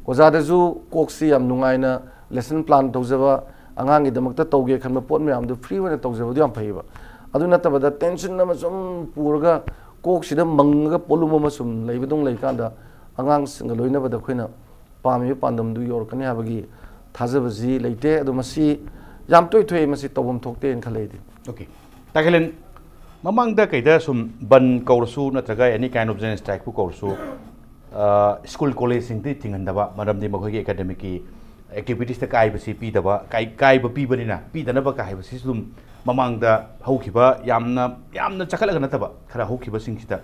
ꯑꯣꯖꯥꯗꯁꯨ ꯀꯣꯛꯁꯤ ꯌꯥꯝ ꯅꯨꯡꯉꯥꯏꯅ lesson plan ꯇꯧꯖꯕ, ꯑꯉꯥꯡꯒꯤꯗꯃꯛꯇ ꯇꯧꯒꯦ ꯈꯟꯕ ꯄꯣꯠ ꯃꯌꯥꯝꯗꯨ free ꯑꯣꯏꯅ ꯇꯧꯖꯕꯗꯨ ꯌꯥꯝ ꯐꯩꯌꯦꯕ꯫ ꯑꯗꯨ ꯅꯠꯇꯕꯗ tension ꯑꯃ ꯁꯨꯝ ꯄꯨꯔꯒ ꯀꯣꯛꯁꯤꯗ ꯃꯪꯉꯒ ꯄꯣꯠꯂꯨꯝ ꯑꯃ ꯁꯨꯝ ꯂꯩꯕꯗꯧ ꯂꯩꯀꯥꯟꯗ ꯑꯉꯥꯡꯁꯤꯡꯒ ꯂꯣꯏꯅꯕꯗ ꯑꯩꯈꯣꯏꯅ ꯄꯥꯝꯃꯤꯕ ꯄꯥꯟꯗꯝꯗꯨ ꯌꯧꯔꯛꯀꯅꯤ ꯍꯥꯏꯕꯒꯤ ꯊꯥꯖꯕꯁꯤ ꯂꯩꯇꯦ꯫ ꯑꯗꯣ ꯃꯁꯤ ꯌꯥꯝ ꯇꯣꯏ ꯊꯣꯛꯑꯦ, ꯃꯁꯤ ꯇꯧꯐꯝ ꯊꯣꯛꯇꯦꯅ ꯈꯜꯂꯦ ꯑꯩꯗꯤ꯫ Okay, ꯇꯥ ꯈꯦꯂꯦꯟ, ꯃꯃꯥꯡꯗ ꯀꯩꯗ ꯁꯨꯝ ꯕꯟ ꯀꯧꯔꯁꯨ ꯅꯠꯇ꯭ꯔꯒ any kind of general strikeꯄꯨ ꯀꯧꯔꯁꯨ, ꯑ, school collegeꯁꯤꯡꯗꯤ ꯊꯤꯡꯍꯟꯗꯕ, ꯃꯔꯝꯗꯤ ꯃꯈꯣꯏꯒꯤ academicꯀꯤ activitiesꯇ ꯀꯥꯏꯕꯁꯤ ꯄꯤꯗꯕ, ꯀꯥꯏ-, ꯀꯥꯏꯕ ꯄꯤꯕꯅꯤꯅ ꯄꯤꯗꯅꯕ ꯀꯥꯏ ꯍꯥꯏꯕꯁꯤꯁꯨ ꯑꯗꯨꯝ ꯃꯃꯥꯡꯗ ꯍꯧꯈꯤꯕ ꯌꯥꯝꯅ, ꯌꯥꯝꯅ ꯆꯈꯠꯂꯒ ꯅꯠꯇꯕ, ꯈꯔ ꯍꯧꯈꯤꯕꯁꯤꯡꯁꯤꯗ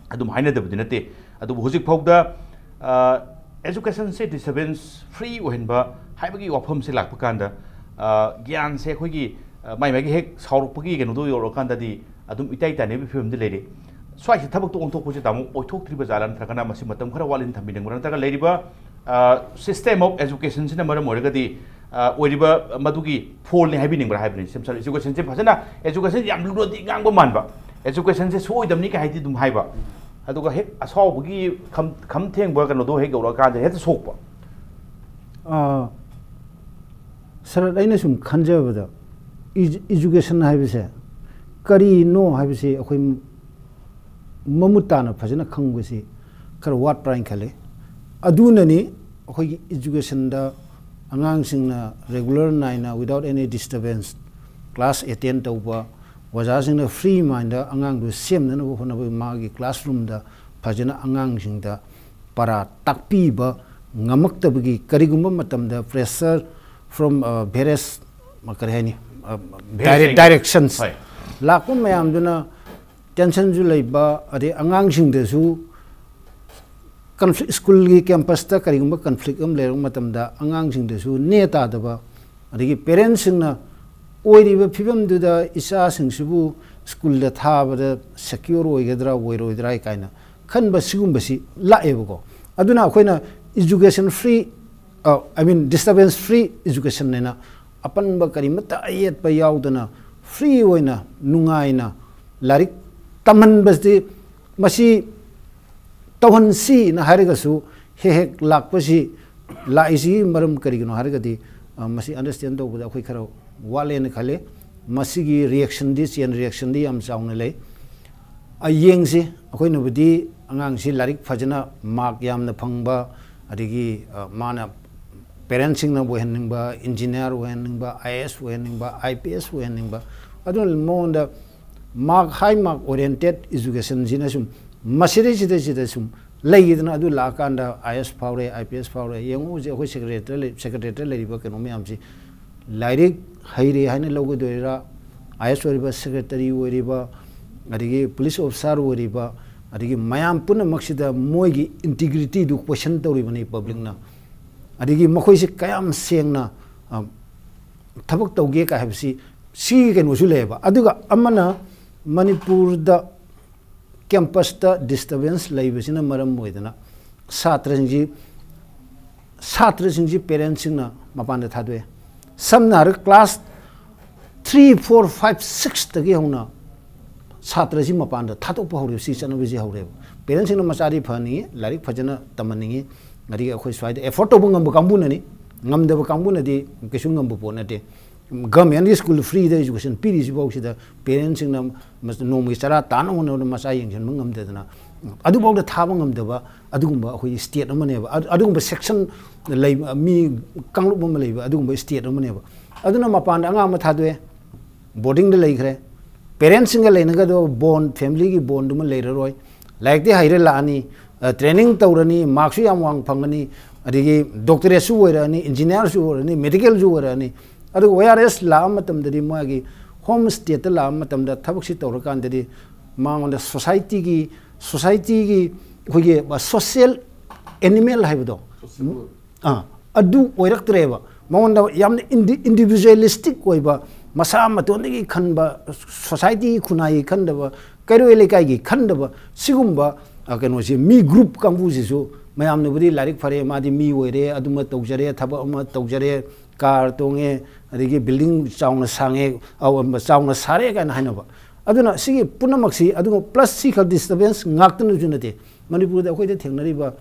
ꯑꯗꯨꯝ ꯍꯥꯏꯅꯗꯕꯗꯤ ꯅꯠꯇꯦ꯫ ꯑꯗꯨꯕꯨ ꯍꯧꯖꯤꯛ ꯐꯥꯎꯗ, ꯑ, educationꯁꯦ disturbance free ꯑꯣꯏꯍꯟꯕ ꯍꯥꯏꯕꯒꯤ ꯋꯥꯐꯝꯁꯦ ꯂꯥꯛꯄ ꯀꯥꯟꯗ, ꯑ, ꯒ꯭ꯌꯥꯟꯁꯦ ꯑꯩꯈꯣꯏꯒꯤ, ꯑ, ꯃꯥꯏ ꯃꯥꯏꯒꯤ ꯍꯦꯛ ꯁꯥꯎꯔꯛꯄꯒꯤ ꯀꯩꯅꯣꯗꯣ ꯌꯧꯔꯛꯑꯀꯥꯟꯗꯗꯤ ꯑꯗꯨꯝ ꯏꯇꯥꯏ ꯇꯥꯏꯅꯕꯒꯤ ꯐꯤꯕꯝꯗ ꯂꯩꯔꯦ꯫ ꯁ꯭ꯋꯥꯏꯁꯤ ꯊꯕꯛꯇ ꯑꯣꯟꯊꯣꯛꯄꯁꯤ ꯇꯥꯃꯣ ꯑꯣꯏꯊꯣꯛꯇ꯭ꯔꯤꯕ ꯖꯥꯠꯂꯥ, ꯅꯠꯇ꯭ꯔꯒꯅ ꯃꯁꯤ ꯃꯇꯝ ꯈꯔ ꯋꯥꯠꯂꯤꯅ ꯊꯝꯕꯤꯅꯤꯡꯕ꯭ꯔꯥ, ꯅꯠꯇ꯭ꯔꯒ ꯂꯩꯔꯤꯕ system of educationꯁꯤꯅ ꯃꯔꯝ ꯑꯣꯏꯔꯒꯗꯤ ꯑꯣꯏꯔꯤꯕ ꯃꯗꯨꯒꯤ ꯐꯣꯜꯅꯤ ꯍꯥꯏꯕꯤꯅꯤꯡꯕ꯭ꯔꯥ ꯍꯥꯏꯕꯅꯤ꯫ ꯁꯤꯝꯁꯜ educationꯁꯦ ꯐꯖꯅ, educationꯁꯦ ꯌꯥꯝ ꯂꯨꯅꯗꯤ ꯉꯥꯡꯕ ꯃꯥꯟꯕ, educationꯁꯦ ꯁꯣꯏꯗꯕꯅꯤ ꯀꯥꯏ ꯍꯥꯏꯗꯤ ꯑꯗꯨꯝ ꯍꯥꯏꯕ, ꯑꯗꯨꯒ ꯍꯦꯛ ꯑꯁꯥꯎꯕꯒꯤ ꯈꯝ ꯈꯝ ꯊꯦꯡꯕ ꯀꯩꯅꯣꯗꯣ ꯍꯦꯛ ꯌꯧꯔꯛꯑꯀꯥꯟꯗ ꯍꯦꯛꯇ ꯁꯣꯛꯄ꯫ ꯁꯔꯠ, ꯑꯩꯅ ꯁꯨꯝ ꯈꯟꯖꯕꯗ education ꯍꯥꯏꯕꯁꯦ ꯀꯔꯤꯅꯣ ꯍꯥꯏꯕꯁꯤ ꯑꯩꯈꯣꯏ ꯃꯃꯨꯠ ꯇꯥꯅ ꯐꯖꯅ ꯈꯪꯕꯁꯤ ꯈꯔ ꯋꯥꯠꯄ꯭ꯔꯥ ꯍꯥꯏꯅ ꯈꯜꯂꯤ꯫ ꯑꯗꯨꯅꯅꯤ ꯑꯩꯈꯣꯏꯒꯤ educationꯗ ꯑꯉꯥꯡꯁꯤꯡꯅ regular ꯅꯥꯏꯅ without any disturbance class attend ꯇꯧꯕ, ꯑꯣꯖꯥꯁꯤꯡꯅ free mindꯗ ꯑꯉꯥꯡꯗꯨ ꯁꯦꯝꯅꯅꯕ ꯍꯣꯠꯅꯕ, ꯃꯥꯒꯤ classroomꯗ ꯐꯖꯅ ꯑꯉꯥꯡꯁꯤꯡꯗ ꯄꯔꯥ ꯇꯥꯛꯄꯤꯕ ꯉꯝꯃꯛꯇꯕꯒꯤ, ꯀꯔꯤꯒꯨꯝꯕ ꯃꯇꯝꯗ pressure from various ꯀꯔꯤ ꯍꯥꯏꯅꯤ, Various directions ꯍꯣꯏ꯫ ꯂꯥꯛꯄ ꯃꯌꯥꯝꯗꯨꯅ tensionꯁꯨ ꯂꯩꯕ, ꯑꯗꯩ ꯑꯉꯥꯡꯁꯤꯡꯗꯁꯨ conflict, schoolꯒꯤ campusꯇ ꯀꯔꯤꯒꯨꯝꯕ conflict ꯑꯃ ꯂꯩꯔꯛꯄ ꯃꯇꯝꯗ ꯑꯉꯥꯡꯁꯤꯡꯗꯁꯨ ꯅꯦ ꯇꯥꯗꯕ, ꯑꯗꯒꯤ parentsꯁꯤꯡꯅ ꯑꯣꯏꯔꯤꯕ ꯐꯤꯕꯝꯗꯨꯗ ꯏꯆꯥꯁꯤꯡꯁꯤꯕꯨ schoolꯗ ꯊꯥꯕꯗ secure ꯑꯣꯏꯒꯗ꯭ꯔꯥ ꯑꯣꯏꯔꯣꯏꯗ꯭ꯔꯥ ꯀꯥꯏꯅ ꯈꯟꯕ ꯁꯤꯒꯨꯝꯕꯁꯤ ꯂꯥꯛꯑꯦꯕꯀꯣ꯫ ꯑꯗꯨꯅ ꯑꯩꯈꯣꯏꯅ education free, I mean disturbance free education ꯍꯥꯏꯅ ꯑꯄꯟꯕ ꯀꯔꯤꯃꯠꯇ ꯑꯌꯦꯠꯄ ꯌꯥꯎꯗꯅ free ꯑꯣꯏꯅ ꯅꯨꯡꯉꯥꯏꯅ ꯂꯥꯏꯔꯤꯛ ꯇꯝꯍꯟꯕꯁꯤ ꯃꯁꯤ ꯇꯧꯍꯟꯁꯤꯅ ꯍꯥꯏꯔꯒꯁꯨ ꯍꯦꯛ ꯍꯦꯛ ꯂꯥꯛꯄꯁꯤ, ꯂꯥꯛꯏꯁꯤꯒꯤ ꯃꯔꯝ ꯀꯔꯤꯒꯤꯅꯣ ꯍꯥꯏꯔꯒꯗꯤ ꯃꯁꯤ understand ꯇꯧꯕꯗ ꯑꯩꯈꯣꯏ ꯈꯔ ꯋꯥꯠꯂꯦꯅ ꯈꯜꯂꯤ꯫ ꯃꯁꯤꯒꯤ reactionꯗꯤ, chain reactionꯗꯤ ꯌꯥꯝ ꯆꯥꯎꯅ ꯂꯩ꯫ ꯌꯦꯡꯁꯤ, ꯑꯩꯈꯣꯏꯅꯕꯨꯗꯤ ꯑꯉꯥꯡꯁꯤ ꯂꯥꯏꯔꯤꯛ ꯐꯖꯅ mark ꯌꯥꯝꯅ ꯐꯪꯕ, ꯑꯗꯒꯤ ꯃꯥꯅ parentsꯁꯤꯡꯅ ꯑꯣꯏꯍꯟꯅꯤꯡꯕ engineer ꯑꯣꯏꯍꯟꯅꯤꯡꯕ, IAS ꯑꯣꯏꯍꯟꯅꯤꯡꯕ, IPS ꯑꯣꯏꯍꯟꯅꯤꯡꯕ, ꯑꯗꯨꯅ ꯃꯉꯣꯟꯗ mark, high mark oriented educationꯁꯤꯅ ꯁꯨꯝ ꯃꯁꯤꯗꯩꯁꯤꯗꯩꯁꯤꯗ ꯁꯨꯝ ꯂꯩꯈꯤꯗꯅ ꯑꯗꯨ ꯂꯥꯛꯑꯀꯥꯟꯗ IAS ꯐꯥꯎꯔꯦ, IPS ꯐꯥꯎꯔꯦ꯫ ꯌꯦꯡꯉꯨ ꯍꯧꯖꯤꯛ ꯑꯩꯈꯣꯏ secretariat ꯂꯩ, secretariat ꯂꯩꯔꯤꯕ ꯀꯩꯅꯣ ꯃꯌꯥꯝꯁꯤ ꯂꯥꯏꯔꯤꯛ ꯍꯩꯔꯦ ꯍꯥꯏꯅ ꯂꯧꯒꯗꯣꯏꯔꯥ, IAS ꯑꯣꯏꯔꯤꯕ, secretary ꯑꯣꯏꯔꯤꯕ, ꯑꯗꯒꯤ police officer ꯑꯣꯏꯔꯤꯕ, ꯑꯗꯒꯤ ꯃꯌꯥꯝ ꯄꯨꯝꯅꯃꯛꯁꯤꯗ ꯃꯣꯏꯒꯤ integrityꯗꯨ question ꯇꯧꯔꯤꯕꯅꯤ publicꯅ꯫ ꯑꯗꯒꯤ ꯃꯈꯣꯏꯁꯤ ꯀꯌꯥꯝ ꯁꯦꯡꯅ ꯊꯕꯛ ꯇꯧꯒꯦ ꯀꯥꯏ ꯍꯥꯏꯕꯁꯤ ꯁꯤꯒꯤ ꯀꯩꯅꯣꯁꯨ ꯂꯩꯌꯦꯕ꯫ ꯑꯗꯨꯒ ꯑꯃꯅ ꯃꯅꯤꯄꯨꯔꯗ ꯀꯦꯝꯄꯁꯇ ꯗꯤꯁꯇꯔꯕꯦꯟꯁ ꯂꯩꯕꯁꯤꯅ ꯃꯔꯝ ꯑꯣꯏꯗꯅ ꯁꯥꯇ꯭ꯔꯁꯤꯡꯁꯤ ꯁꯥꯇ꯭ꯔꯁꯤꯡꯁꯤ ꯄꯦꯔꯦꯟꯁꯁꯤꯡꯅ ꯃꯄꯥꯟꯗ ꯊꯥꯗꯣꯛꯑꯦ꯫ ꯁꯝꯅ ꯍꯥꯏꯔꯒ ꯀ꯭ꯂꯥꯁ ꯊ꯭ꯔꯤ ꯐꯣꯔ ꯐꯥꯏꯚ ꯁꯤꯛꯁꯇꯒꯤ ꯍꯧꯅ ꯁꯥꯇ꯭ꯔꯁꯤ ꯃꯄꯥꯟꯗ ꯊꯥꯗꯣꯛꯄ ꯍꯧꯔꯦꯕ꯫ ꯁꯤ ꯆꯠꯅꯕꯤꯁꯤ ꯍꯧꯔꯦꯕ꯫ ꯄꯦꯔꯦꯟꯁꯁꯤꯡꯅ ꯃꯆꯥꯗꯤ ꯐꯍꯟꯅꯤꯡꯉꯤ, ꯂꯥꯏꯔꯤꯛ ꯐꯖꯅ ꯇꯝꯍꯟꯅꯤꯡꯉꯤ, ꯑꯗꯒꯤ ꯑꯩꯈꯣꯏ ꯁ꯭ꯋꯥꯏꯗ ꯑꯦꯐꯣꯔꯠ ꯇꯧꯕ ꯉꯝꯕ ꯀꯥꯡꯕꯨꯅꯅꯤ꯫ ꯉꯝꯗꯕ ꯀꯥꯡꯕꯨꯅꯗꯤ ꯀꯩꯁꯨ ꯉꯝꯕ ꯄꯣꯠ ꯅꯠꯇꯦ꯫ ꯒꯃꯦꯟꯒꯤ ꯁ꯭ꯀꯨꯜ ꯐ꯭ꯔꯤꯗ ꯑꯦꯖꯨꯀꯦꯁꯟ ꯄꯤꯔꯤꯁꯤꯐꯥꯎꯁꯤꯗ ꯄꯦꯔꯦꯟꯁꯁꯤꯡꯅ ꯃꯁ-, ꯅꯣꯡꯃꯒꯤ ꯆꯔꯥ ꯇꯥꯅꯕ ꯍꯣꯠꯅꯕꯗ ꯃꯆꯥ ꯌꯦꯡꯁꯤꯟꯕ ꯉꯝꯗꯗꯅ ꯑꯗꯨꯐꯥꯎꯗ ꯊꯥꯕ ꯉꯝꯗꯕ ꯑꯗꯨꯒꯨꯝꯕ ꯑꯩꯈꯣꯏ ꯁ꯭ꯇꯦꯠ ꯑꯃꯅꯦꯕ꯫ ꯑꯗꯨ-, ꯑꯗꯨꯒꯨꯝꯕ ꯁꯦꯛꯁꯟ ꯂꯩꯕ, ꯃꯤ ꯀꯥꯡꯂꯨꯞ ꯑꯃ ꯂꯩꯕ ꯑꯗꯨꯒꯨꯝꯕ ꯁ꯭ꯇꯦꯠ ꯑꯃꯅꯦꯕ꯫ ꯑꯗꯨꯅ ꯃꯄꯥꯟꯗ ꯑꯉꯥꯡ ꯑꯃ ꯊꯥꯗꯣꯛꯑꯦ, ꯕꯣꯔꯗꯤꯡꯗ ꯂꯩꯈ꯭ꯔꯦ, ꯄꯦꯔꯦꯟꯁꯁꯤꯡꯒ ꯂꯩꯅꯒꯗꯕ ꯕꯣꯟ, ꯐꯦꯃꯤꯂꯤꯒꯤ ꯕꯣꯟꯗꯨꯃ ꯂꯩꯔꯔꯣꯏ꯫ ꯂꯥꯏꯔꯤꯛꯇꯤ ꯍꯩꯔ ꯂꯥꯛꯑꯅꯤ, ꯑ, ꯇ꯭ꯔꯦꯅꯤꯡ ꯇꯧꯔꯅꯤ, ꯃꯥꯔꯛꯁꯨ ꯌꯥꯝ ꯋꯥꯡ ꯐꯪꯒꯅꯤ, ꯑꯗꯒꯤ ꯗꯣꯛꯇꯔꯦꯠꯁꯨ ꯑꯣꯏꯔꯛꯑꯅꯤ, ꯏꯟꯖꯤꯅꯤꯌꯥꯔꯁꯨ ꯑꯣꯏꯔꯛꯑꯅꯤ, ꯃꯦꯗꯤꯀꯦꯜꯁꯨ ꯑꯣꯏꯔꯛꯑꯅꯤ꯫ ꯑꯗꯨꯒ ꯑꯣ ꯑꯥꯔ ꯑꯦꯁ ꯂꯥꯛꯑ ꯃꯇꯝꯗꯗꯤ, ꯃꯥꯒꯤ ꯍꯣꯝ ꯁ꯭ꯇꯦꯠꯇ ꯂꯥꯛꯑ ꯃꯇꯝꯗ, ꯊꯕꯛꯁꯤ ꯇꯧꯔꯀꯥꯟꯗꯗꯤ ꯃꯉꯣꯟꯗ ꯁꯣꯁꯥꯏꯇꯤꯒꯤ, ꯁꯣꯁꯥꯏꯇꯤꯒꯤ ꯑꯩꯈꯣꯏꯒꯤ ꯁꯣꯁꯤꯌꯦꯜ ꯑꯦꯅꯤꯃꯦꯜ ꯍꯥꯏꯕꯗꯣ, ꯑꯥ, ꯑꯗꯨ ꯑꯣꯏꯔꯛꯇ꯭ꯔꯦꯕ꯫ ꯃꯉꯣꯟꯗ ꯌꯥꯝꯅ ꯏꯟꯗꯤ-, ꯏꯟꯗꯤꯚꯤꯖꯨꯋꯦꯂꯤꯁꯇꯤꯛ ꯑꯣꯏꯕ, ꯃꯁꯥ ꯃꯇꯣꯟꯗꯒꯤ ꯈꯟꯕ, ꯁꯣꯁꯥꯏꯇꯤꯒꯤ ꯈꯨꯟꯅꯥꯏꯒꯤ ꯈꯟꯗꯕ, ꯀꯩꯔꯣꯏ ꯂꯩꯀꯥꯏꯒꯤ ꯈꯟꯗꯕ, ꯁꯤꯒꯨꯝꯕ, ꯑ, ꯀꯩꯅꯣꯁꯤ, ꯃꯤ ꯒ꯭ꯔꯨꯞ ꯀꯥꯡꯕꯨꯁꯤꯁꯨ ꯃꯌꯥꯝꯅꯕꯨꯗꯤ ꯂꯥꯏꯔꯤꯛ ꯐꯔꯦ, ꯃꯥꯗꯤ ꯃꯤ ꯑꯣꯏꯔꯦ, ꯑꯗꯨꯃ ꯇꯧꯖꯔꯦ, ꯊꯕꯛ ꯑꯃ ꯇꯧꯖꯔꯦ, ꯀꯥꯔ ꯇꯣꯡꯉꯦ, ꯑꯗꯒꯤ ꯕꯤꯜꯗꯤꯡ ꯆꯥꯎꯅ ꯁꯥꯡꯉꯦ, ꯑ, ꯆꯥꯎꯅ ꯁꯥꯔꯦ ꯀꯥꯏꯅ ꯍꯥꯏꯅꯕ꯫ ꯑꯗꯨꯅ ꯁꯤꯒꯤ ꯄꯨꯝꯅꯃꯛꯁꯤ, ꯑꯗꯨꯒ ꯄ꯭ꯂꯁ ꯁꯤ ꯈꯛ ꯗꯤꯁꯇꯔꯕꯦꯟꯁ ꯉꯥꯛꯇꯅꯁꯨ ꯅꯠꯇꯦ꯫ ꯃꯅꯤꯄꯨꯔꯗ ꯑꯩꯈꯣꯏꯗ ꯊꯦꯡꯅꯔꯤꯕ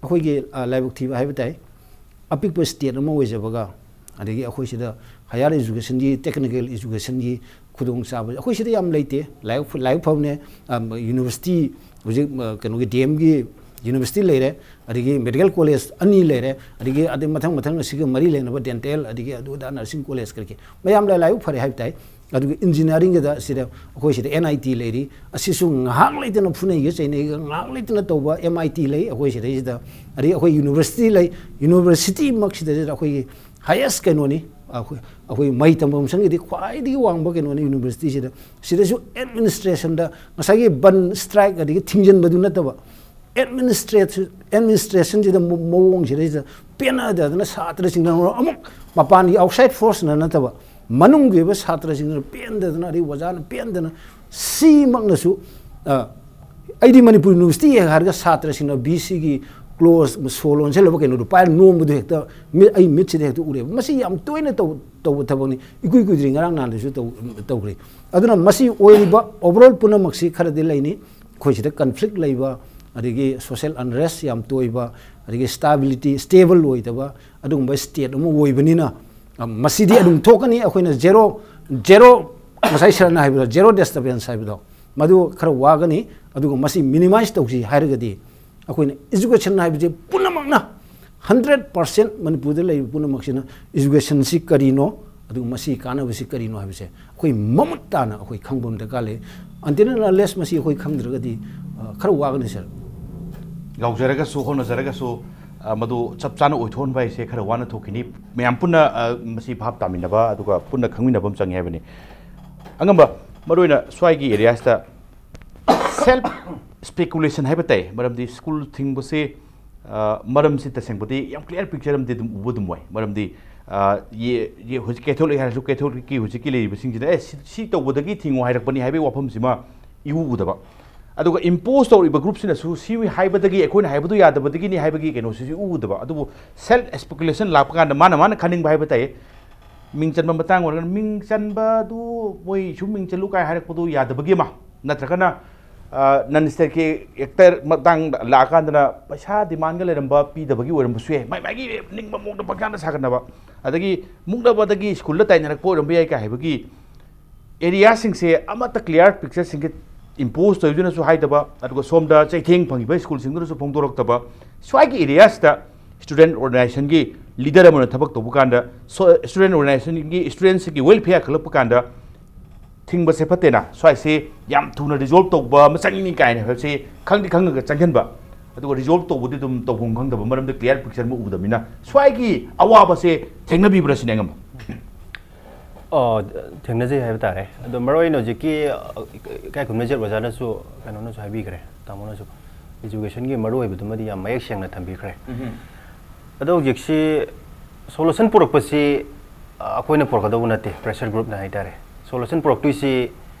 ꯑꯩꯈꯣꯏꯒꯤ, ꯑ, ꯂꯥꯏꯕꯛ ꯊꯤꯕ ꯍꯥꯏꯕ ꯇꯥꯏ, ꯑꯄꯤꯛꯄ ꯁ꯭ꯇꯦꯠ ꯑꯃ ꯑꯣꯏꯖꯕꯒ, ꯑꯗꯒꯤ ꯑꯩꯈꯣꯏ ꯁꯤꯗ ꯍꯥꯌꯔ ꯏꯖꯨꯀꯦꯁꯟꯒꯤ, ꯇꯦꯛꯅꯤꯀꯦꯜ ꯏꯖꯨꯀꯦꯁꯟꯒꯤ ꯈꯨꯗꯣꯡꯆꯥꯕ ꯑꯩꯈꯣꯏ ꯁꯤꯗ ꯌꯥꯝ ꯂꯩꯇꯦ꯫ ꯂꯥꯏꯔꯤꯛ ꯐ-, ꯂꯥꯏꯔꯤꯛ ꯐꯕꯅꯦ, ꯑꯝ, ꯌꯨꯅꯤꯚꯔꯁꯤꯇꯤ ꯍꯧꯖꯤꯛ, ꯑ, ꯀꯩꯅꯣꯒꯤ ꯗꯤ ꯑꯦꯝꯒꯤ ꯌꯨꯅꯤꯚꯔꯁꯤꯇꯤ ꯂꯩꯔꯦ, ꯑꯗꯒꯤ ꯃꯦꯗꯤꯀꯦꯜ ꯀꯣꯂꯦꯖ ꯑꯅꯤ ꯂꯩꯔꯦ, ꯑꯗꯒꯤ, ꯑꯗꯩ ꯃꯊꯪ ꯃꯊꯪ ꯑꯁꯤꯒ ꯃꯔꯤ ꯂꯩꯅꯕ ꯗꯦꯟꯇꯦꯜ, ꯑꯗꯒꯤ ꯑꯗꯨ ꯑꯗꯥ ꯅꯔꯁꯤꯡ ꯀꯣꯂꯦꯖ ꯀꯔꯤ ꯀꯔꯤ ꯃꯌꯥꯝ ꯂꯩ, ꯂꯥꯏꯕꯛ ꯐꯔꯦ ꯍꯥꯏꯕ ꯇꯥꯏ꯫ ꯑꯗꯨꯒ ꯏꯟꯖꯤꯅꯤꯌꯥꯔꯤꯡꯒꯤꯗ ꯁꯤꯗ ꯑꯩꯈꯣꯏ ꯁꯤꯗ ꯑꯦꯟ ꯑꯥꯏ ꯇꯤ ꯂꯩꯔꯤ, ꯑꯁꯤꯁꯨ ꯉꯥꯏꯍꯥꯛ ꯂꯩꯇꯅ ꯐꯨꯅꯩꯒ ꯆꯩꯅꯩꯒ ꯉꯥꯏꯍꯥꯛ ꯂꯩꯇꯅ ꯇꯧꯕ ꯑꯦꯝ ꯑꯥꯏ ꯇꯤ ꯂꯩ ꯑꯩꯈꯣꯏ ꯁꯤꯗꯩꯁꯤꯗ, ꯑꯗꯒꯤ ꯑꯩꯈꯣꯏ ꯌꯨꯅꯤꯚꯔꯁꯤꯇꯤ ꯂꯩ, ꯌꯨꯅꯤꯚꯔꯁꯤꯇꯤꯃꯛꯁꯤꯗꯩꯁꯤꯗ ꯑꯩꯈꯣꯏꯒꯤ ꯍꯥꯏꯌꯦꯁ ꯀꯩꯅꯣꯅꯤ, ꯑꯩꯈꯣꯏ, ꯑꯩꯈꯣꯏ ꯃꯍꯩ ꯇꯝꯐꯝ ꯁꯪꯒꯤꯗꯤ ꯈ꯭ꯋꯥꯏꯗꯒꯤ ꯋꯥꯡꯕ ꯀꯩꯅꯣꯅꯤ ꯌꯨꯅꯤꯚꯔꯁꯤꯇꯤꯁꯤꯗ꯫ ꯁꯤꯗꯁꯨ ꯑꯦꯗꯃꯤꯅꯤꯁꯇ꯭ꯔꯦꯁꯟꯗ ꯉꯁꯥꯏꯒꯤ ꯕꯟ ꯁ꯭ꯇ꯭ꯔꯥꯏꯛ ꯑꯗꯒꯤ ꯊꯤꯡꯖꯤꯟꯕꯗꯨ ꯅꯠꯇꯕ, ꯑꯦꯗꯃꯤꯅꯤꯁꯇ꯭ꯔꯦꯁꯟ, ꯑꯦꯗꯃꯤꯅꯤꯁꯇ꯭ꯔꯦꯁꯟꯁꯤꯗ ꯃ-, ꯃꯑꯣꯡꯁꯤꯗꯩꯁꯤꯗ ꯄꯦꯟꯅꯗꯗꯅ ꯁꯥꯇ꯭ꯔꯁꯤꯡꯅ ꯑꯃꯨꯛ ꯃꯄꯥꯟꯒꯤ ꯑꯥꯎꯠꯁꯥꯏꯠ ꯐꯣꯔꯁꯅ ꯅꯠꯇꯕ ꯃꯅꯨꯡꯒꯤ ꯑꯣꯏꯕ ꯁꯥꯇ꯭ꯔꯁꯤꯡꯅ ꯄꯦꯟꯗꯗꯅ, ꯑꯗꯩ ꯑꯣꯖꯥꯅ ꯄꯦꯟꯗꯅ, ꯁꯤꯃꯛꯅꯁꯨ, ꯑ, ꯑꯩꯗꯤ ꯃꯅꯤꯄꯨꯔ ꯌꯨꯅꯤꯚꯔꯁꯤꯇꯤ ꯍꯦꯛ ꯍꯥꯏꯔꯒ ꯁꯥꯇ꯭ꯔꯁꯤꯡꯅ ꯕꯤ ꯁꯤꯒꯤ ꯀ꯭ꯂꯣꯁ ꯁꯣ ꯂꯣꯟꯁꯤꯜꯂꯕ ꯀꯩꯅꯣꯗꯣ ꯄꯥꯏꯔ ꯅꯣꯝꯕꯗꯣ ꯍꯦꯛꯇ ꯃꯤꯠ- ꯑꯩ ꯃꯤꯠꯁꯤꯗ ꯍꯦꯛꯇ ꯎꯔꯦꯕ꯫ ꯃꯁꯤ ꯌꯥꯝ ꯇꯣꯏꯅ ꯇꯧ- ꯇꯧꯕ ꯊꯕꯛꯅꯤ꯫ ꯏꯀꯨꯏ ꯀꯨꯏꯗ꯭ꯔꯤ, ꯉꯔꯥꯡ ꯅꯍꯥꯟꯗꯁꯨ ꯇꯧ- ꯇꯧꯈ꯭ꯔꯦ꯫ ꯑꯗꯨꯅ ꯃꯁꯤ ꯑꯣꯏꯔꯤꯕ ꯑꯣꯚꯔꯑꯣꯜ ꯄꯨꯝꯅꯃꯛꯁꯤ ꯈꯔꯗꯤ ꯂꯩꯅꯤ꯫ ꯑꯩꯈꯣꯏ ꯁꯤꯗ ꯀꯟꯐ꯭ꯂꯤꯛ ꯂꯩꯕ, ꯑꯗꯒꯤ ꯁꯣꯁꯦꯜ ꯑꯟꯔꯦꯁ ꯌꯥꯝ ꯇꯣꯏꯕ, ꯑꯗꯒꯤ ꯁ꯭ꯇꯥꯕꯤꯂꯤꯇꯤ, ꯁ꯭ꯇꯦꯕꯜ ꯑꯣꯏꯗꯕ ꯑꯗꯨꯒꯨꯝꯕ ꯁ꯭ꯇꯦꯠ ꯑꯃ ꯑꯣꯏꯕꯅꯤꯅ, ꯑ, ꯃꯁꯤꯗꯤ ꯑꯗꯨꯝ ꯊꯣꯛꯀꯅꯤ꯫ ꯑꯩꯈꯣꯏꯅ ꯖꯦꯔꯣ, ꯖꯦꯔꯣ, ꯉꯁꯥꯏ ꯁꯔꯅ ꯍꯥꯏꯕꯗꯣ, ꯖꯦꯔꯣ ꯗꯤꯁꯇꯔꯕꯦꯟꯁ ꯍꯥꯏꯕꯗꯣ, ꯃꯗꯨ ꯈꯔ ꯋꯥꯒꯅꯤ꯫ ꯑꯗꯨꯒ ꯃꯁꯤ ꯃꯤꯅꯤꯃꯥꯏꯁ ꯇꯧꯁꯤ ꯍꯥꯏꯔꯒꯗꯤ, ꯑꯩꯈꯣꯏꯅ ꯏꯖꯨꯀꯦꯁꯟ ꯍꯥꯏꯕꯁꯦ ꯄꯨꯝꯅꯃꯛꯅ, ꯍꯟꯗ꯭ꯔꯦꯠ ꯄꯥꯔꯁꯦꯟ ꯃꯅꯤꯄꯨꯔꯗ ꯂꯩꯔꯤꯕ ꯄꯨꯝꯅꯃꯛꯁꯤꯅ ꯏꯖꯨꯀꯦꯁꯟꯁꯤ ꯀꯔꯤꯅꯣ, ꯑꯗꯨꯒ ꯃꯁꯤꯒꯤ ꯀꯥꯟꯅꯕꯁꯤ ꯀꯔꯤꯅꯣ ꯍꯥꯏꯕꯁꯦ ꯑꯩꯈꯣꯏ ꯃꯃꯨꯠ ꯇꯥꯅ ꯑꯩꯈꯣꯏ ꯈꯪꯕ ꯑꯃ ꯗꯔꯀꯥꯔ ꯂꯩ꯫ Until and unless ꯃꯁꯤ ꯑꯩꯈꯣꯏ ꯈꯪꯗ꯭ꯔꯒꯗꯤ, ꯑ, ꯈꯔ ꯋꯥꯒꯅꯤ, ꯁꯥꯔ꯫ ꯌꯥꯎꯖꯔꯒꯁꯨ, ꯍꯣꯠꯅꯖꯔꯒꯁꯨ, ꯑ, ꯃꯗꯨ ꯆꯞ ꯆꯥꯅ ꯑꯣꯏꯊꯣꯛꯍꯟꯕ ꯍꯥꯏꯁꯦ ꯈꯔ ꯋꯥꯅ ꯊꯣꯛꯈꯤꯅꯤ꯫ ꯃꯌꯥꯝ ꯄꯨꯟꯅ, ꯑ, ꯃꯁꯤ ꯚꯥꯞ ꯇꯥꯃꯤꯟꯅꯕ ꯑꯗꯨꯒ ꯄꯨꯟꯅ ꯈꯪꯃꯤꯟꯅꯕ ꯑꯃ ꯆꯪꯉꯦ ꯍꯥꯏꯕꯅꯤ꯫ ꯑꯉꯝꯕ, ꯃꯔꯨꯑꯣꯏꯅ ꯁ꯭ꯋꯥꯏꯒꯤ ꯑꯦꯔꯤꯌꯥꯁꯤꯗ ꯁꯦꯜꯐ ꯁ꯭ꯄꯦꯀꯨꯂꯦꯁꯟ ꯍꯥꯏꯕ ꯇꯥꯏ꯫ ꯃꯔꯝꯗꯤ ꯁ꯭ꯀꯨꯜ ꯊꯤꯡꯕꯁꯤ, ꯑ, ꯃꯔꯝꯁꯤ ꯇꯁꯦꯡꯕꯗꯤ ꯌꯥꯝ ꯀ꯭ꯂꯤꯌꯥꯔ ꯄꯤꯛꯆꯔ ꯑꯃꯗꯤ ꯑꯗꯨꯝ ꯎꯕ ꯑꯗꯨꯝ ꯑꯣꯏ꯫ ꯃꯔꯝꯗꯤ, ꯑ, ꯌꯦ-, ꯌꯦ-, ꯍꯧꯖꯤꯛ ꯀꯦꯊꯣꯂꯤꯛ ꯍꯥꯏꯔꯁꯨ, ꯀꯦꯊꯣꯂꯤꯛꯀꯤ ꯍꯧꯖꯤꯛꯀꯤ ꯂꯩꯔꯤꯕꯁꯤꯡꯁꯤꯗ, "ꯑꯦ, ꯁꯤ, ꯁꯤ ꯇꯧꯕꯗꯒꯤ ꯊꯤꯡꯉꯣ ꯍꯥꯏꯔꯛꯄꯅꯤ" ꯍꯥꯏꯕꯒꯤ ꯋꯥꯐꯝꯁꯤꯃ ꯏꯎ ꯎꯗꯕ꯫ ꯑꯗꯨꯒ ꯏꯝꯄꯣꯖ ꯇꯧꯔꯤꯕ ꯒ꯭ꯔꯨꯞꯁꯤꯅꯁꯨ ꯁꯤ ꯍꯥꯏꯕꯗꯒꯤ, ꯑꯩꯈꯣꯏꯅ ꯍꯥꯏꯕꯗꯨ ꯌꯥꯗꯕꯗꯒꯤꯅꯤ ꯍꯥꯏꯕꯒꯤ ꯀꯩꯅꯣꯁꯤꯁꯨ ꯏꯎ ꯎꯗꯕ꯫ ꯑꯗꯨꯕꯨ ꯁꯦꯜꯐ ꯁ꯭ꯄꯦꯀꯨꯂꯦꯁꯟ ꯂꯥꯛꯄ ꯀꯥꯟꯗ ꯃꯥꯅ, ꯃꯥꯅ ꯈꯟꯅꯤꯡꯕ ꯍꯥꯏꯕ ꯇꯥꯏ꯫ ꯃꯤꯡ ꯆꯟꯕ ꯃꯇꯥꯡ ꯑꯣꯏꯔꯒꯅ ꯃꯤꯡ ꯆꯟꯕꯗꯨ ꯃꯣꯏ ꯁꯨꯝ ꯃꯤꯡ ꯆꯜꯂꯨ ꯀꯥꯏ ꯍꯥꯏꯔꯛꯄꯗꯨ ꯌꯥꯗꯕꯒꯤ ꯑꯃ, ꯅꯠꯇ꯭ꯔꯒꯅ, ꯑ, ꯅꯟ ꯁ꯭ꯇꯦꯠꯀꯤ ꯑꯦꯛꯇꯔ ꯃꯇꯥꯡꯗ ꯂꯥꯛꯑꯀꯥꯟꯗꯅ ꯄꯩꯁꯥ ꯗꯤꯃꯥꯟꯒ ꯂꯩꯔꯝꯕ ꯄꯤꯗꯕꯒꯤ ꯑꯣꯏꯔꯝꯕꯁꯨ ꯌꯥꯏ꯫ ꯃꯥꯏ ꯃꯥꯏꯒꯤ ꯅꯤꯡꯕ ꯃꯑꯣꯡꯗ ꯄꯪꯁꯥꯟꯗ ꯁꯥꯒꯠꯅꯕ꯫ ꯑꯗꯒꯤ ꯃꯨꯛꯅꯕꯗꯒꯤ ꯁ꯭ꯀꯨꯜꯗ ꯇꯥꯏꯅꯔꯛꯄ ꯑꯣꯏꯔꯝꯕ ꯌꯥꯏ ꯀꯥꯏ ꯍꯥꯏꯕꯒꯤ ꯑꯦꯔꯤꯌꯥꯁꯤꯡꯁꯦ ꯑꯃꯠꯇ ꯀ꯭ꯂꯤꯌꯥꯔ ꯄꯤꯛꯆꯔꯁꯤꯡꯁꯦ ꯏꯝꯄꯣꯖ ꯇꯧꯗꯨꯅꯁꯨ ꯍꯥꯏꯗꯕ, ꯑꯗꯨꯒ ꯁꯣꯝꯗ ꯆꯩꯊꯦꯡ ꯐꯪꯉꯤꯕ ꯁ꯭ꯀꯨꯜꯁꯤꯡꯗꯨꯅꯁꯨ ꯐꯣꯡꯗꯣꯔꯛꯇꯕ꯫ ꯁ꯭ꯋꯥꯏꯒꯤ ꯑꯦꯔꯤꯌꯥꯁꯤꯗ ꯁ꯭ꯇꯨꯗꯦꯟꯠ ꯑꯣꯔꯒꯅꯥꯏꯖꯦꯁꯟꯒꯤ ꯂꯤꯗꯔ ꯑꯃꯅ ꯊꯕꯛ ꯇꯧꯕ ꯀꯥꯟꯗ, ꯁꯣ-, ꯁ꯭ꯇꯨꯗꯦꯟꯠ ꯑꯣꯔꯒꯅꯥꯏꯖꯦꯁꯟꯒꯤ ꯁ꯭ꯇꯨꯗꯦꯟꯠꯁꯤꯡꯒꯤ ꯋꯦꯜꯐꯤꯌꯔ ꯈꯜꯂꯛꯄ ꯀꯥꯟꯗ ꯊꯤꯡꯕꯁꯦ ꯐꯠꯇꯦꯅ, ꯁ꯭ꯋꯥꯏꯁꯦ ꯌꯥꯝ ꯊꯨꯅ ꯔꯤꯖꯣꯜꯕ ꯇꯧꯕ ꯑꯃ ꯆꯪꯉꯤ ꯀꯥꯏꯅ ꯍꯥꯏꯕꯁꯦ ꯈꯪꯗꯤ ꯈꯪꯉꯒ ꯆꯪꯁꯤꯟꯕ, ꯑꯗꯨꯒ ꯔꯤꯖꯣꯜꯕ ꯇꯧꯕꯗꯤ ꯑꯗꯨꯝ ꯇꯧꯐꯝ ꯈꯪꯗꯕ, ꯃꯔꯝꯗꯤ ꯀ꯭ꯂꯤꯌꯥꯔ ꯄꯤꯛꯆꯔ ꯑꯃ ꯎꯗꯕꯅꯤꯅ꯫ ꯁ꯭ꯋꯥꯏꯒꯤ ꯑꯋꯥꯕꯁꯦ ꯊꯦꯡꯅꯕꯤꯕ꯭ꯔꯥ ꯁꯤꯅꯦ ꯑꯉꯝꯕ? ꯑꯣ, ꯊꯦꯡꯅꯖꯩ ꯍꯥꯏꯕ ꯇꯥꯔꯦ꯫ ꯑꯗꯣ ꯃꯔꯨꯑꯣꯏꯅ ꯍꯧꯖꯤꯛꯀꯤ, ꯑ, ꯏꯀꯥꯏ ꯈꯨꯝꯅꯖꯩ ꯑꯣꯖꯥꯅꯁꯨ, ꯀꯩꯅꯣꯅꯁꯨ ꯍꯥꯏꯕꯤꯈ꯭ꯔꯦ, ꯇꯥꯃꯣꯅꯁꯨ, ꯏꯖꯨꯀꯦꯁꯟꯒꯤ ꯃꯔꯨꯑꯣꯏꯕꯗꯨꯃꯗꯤ ꯌꯥꯝ ꯃꯌꯦꯛ ꯁꯦꯡꯅ ꯊꯝꯕꯤꯈ꯭ꯔꯦ꯫ ꯑꯗꯣ ꯍꯧꯖꯤꯛꯁꯤ ꯁꯣꯂꯨꯁꯟ ꯄꯨꯔꯛꯄꯁꯤ, ꯑ, ꯑꯩꯈꯣꯏꯅ ꯄꯨꯔꯛꯀꯗꯧꯕ ꯅꯠꯇꯦ, ꯄ꯭ꯔꯦꯁꯔ ꯒ꯭ꯔꯨꯞꯅ ꯍꯥꯏꯇꯥꯔꯦ꯫ ꯁꯣꯂꯨꯁꯟ ꯄꯨꯔꯛꯇꯣꯏꯁꯤ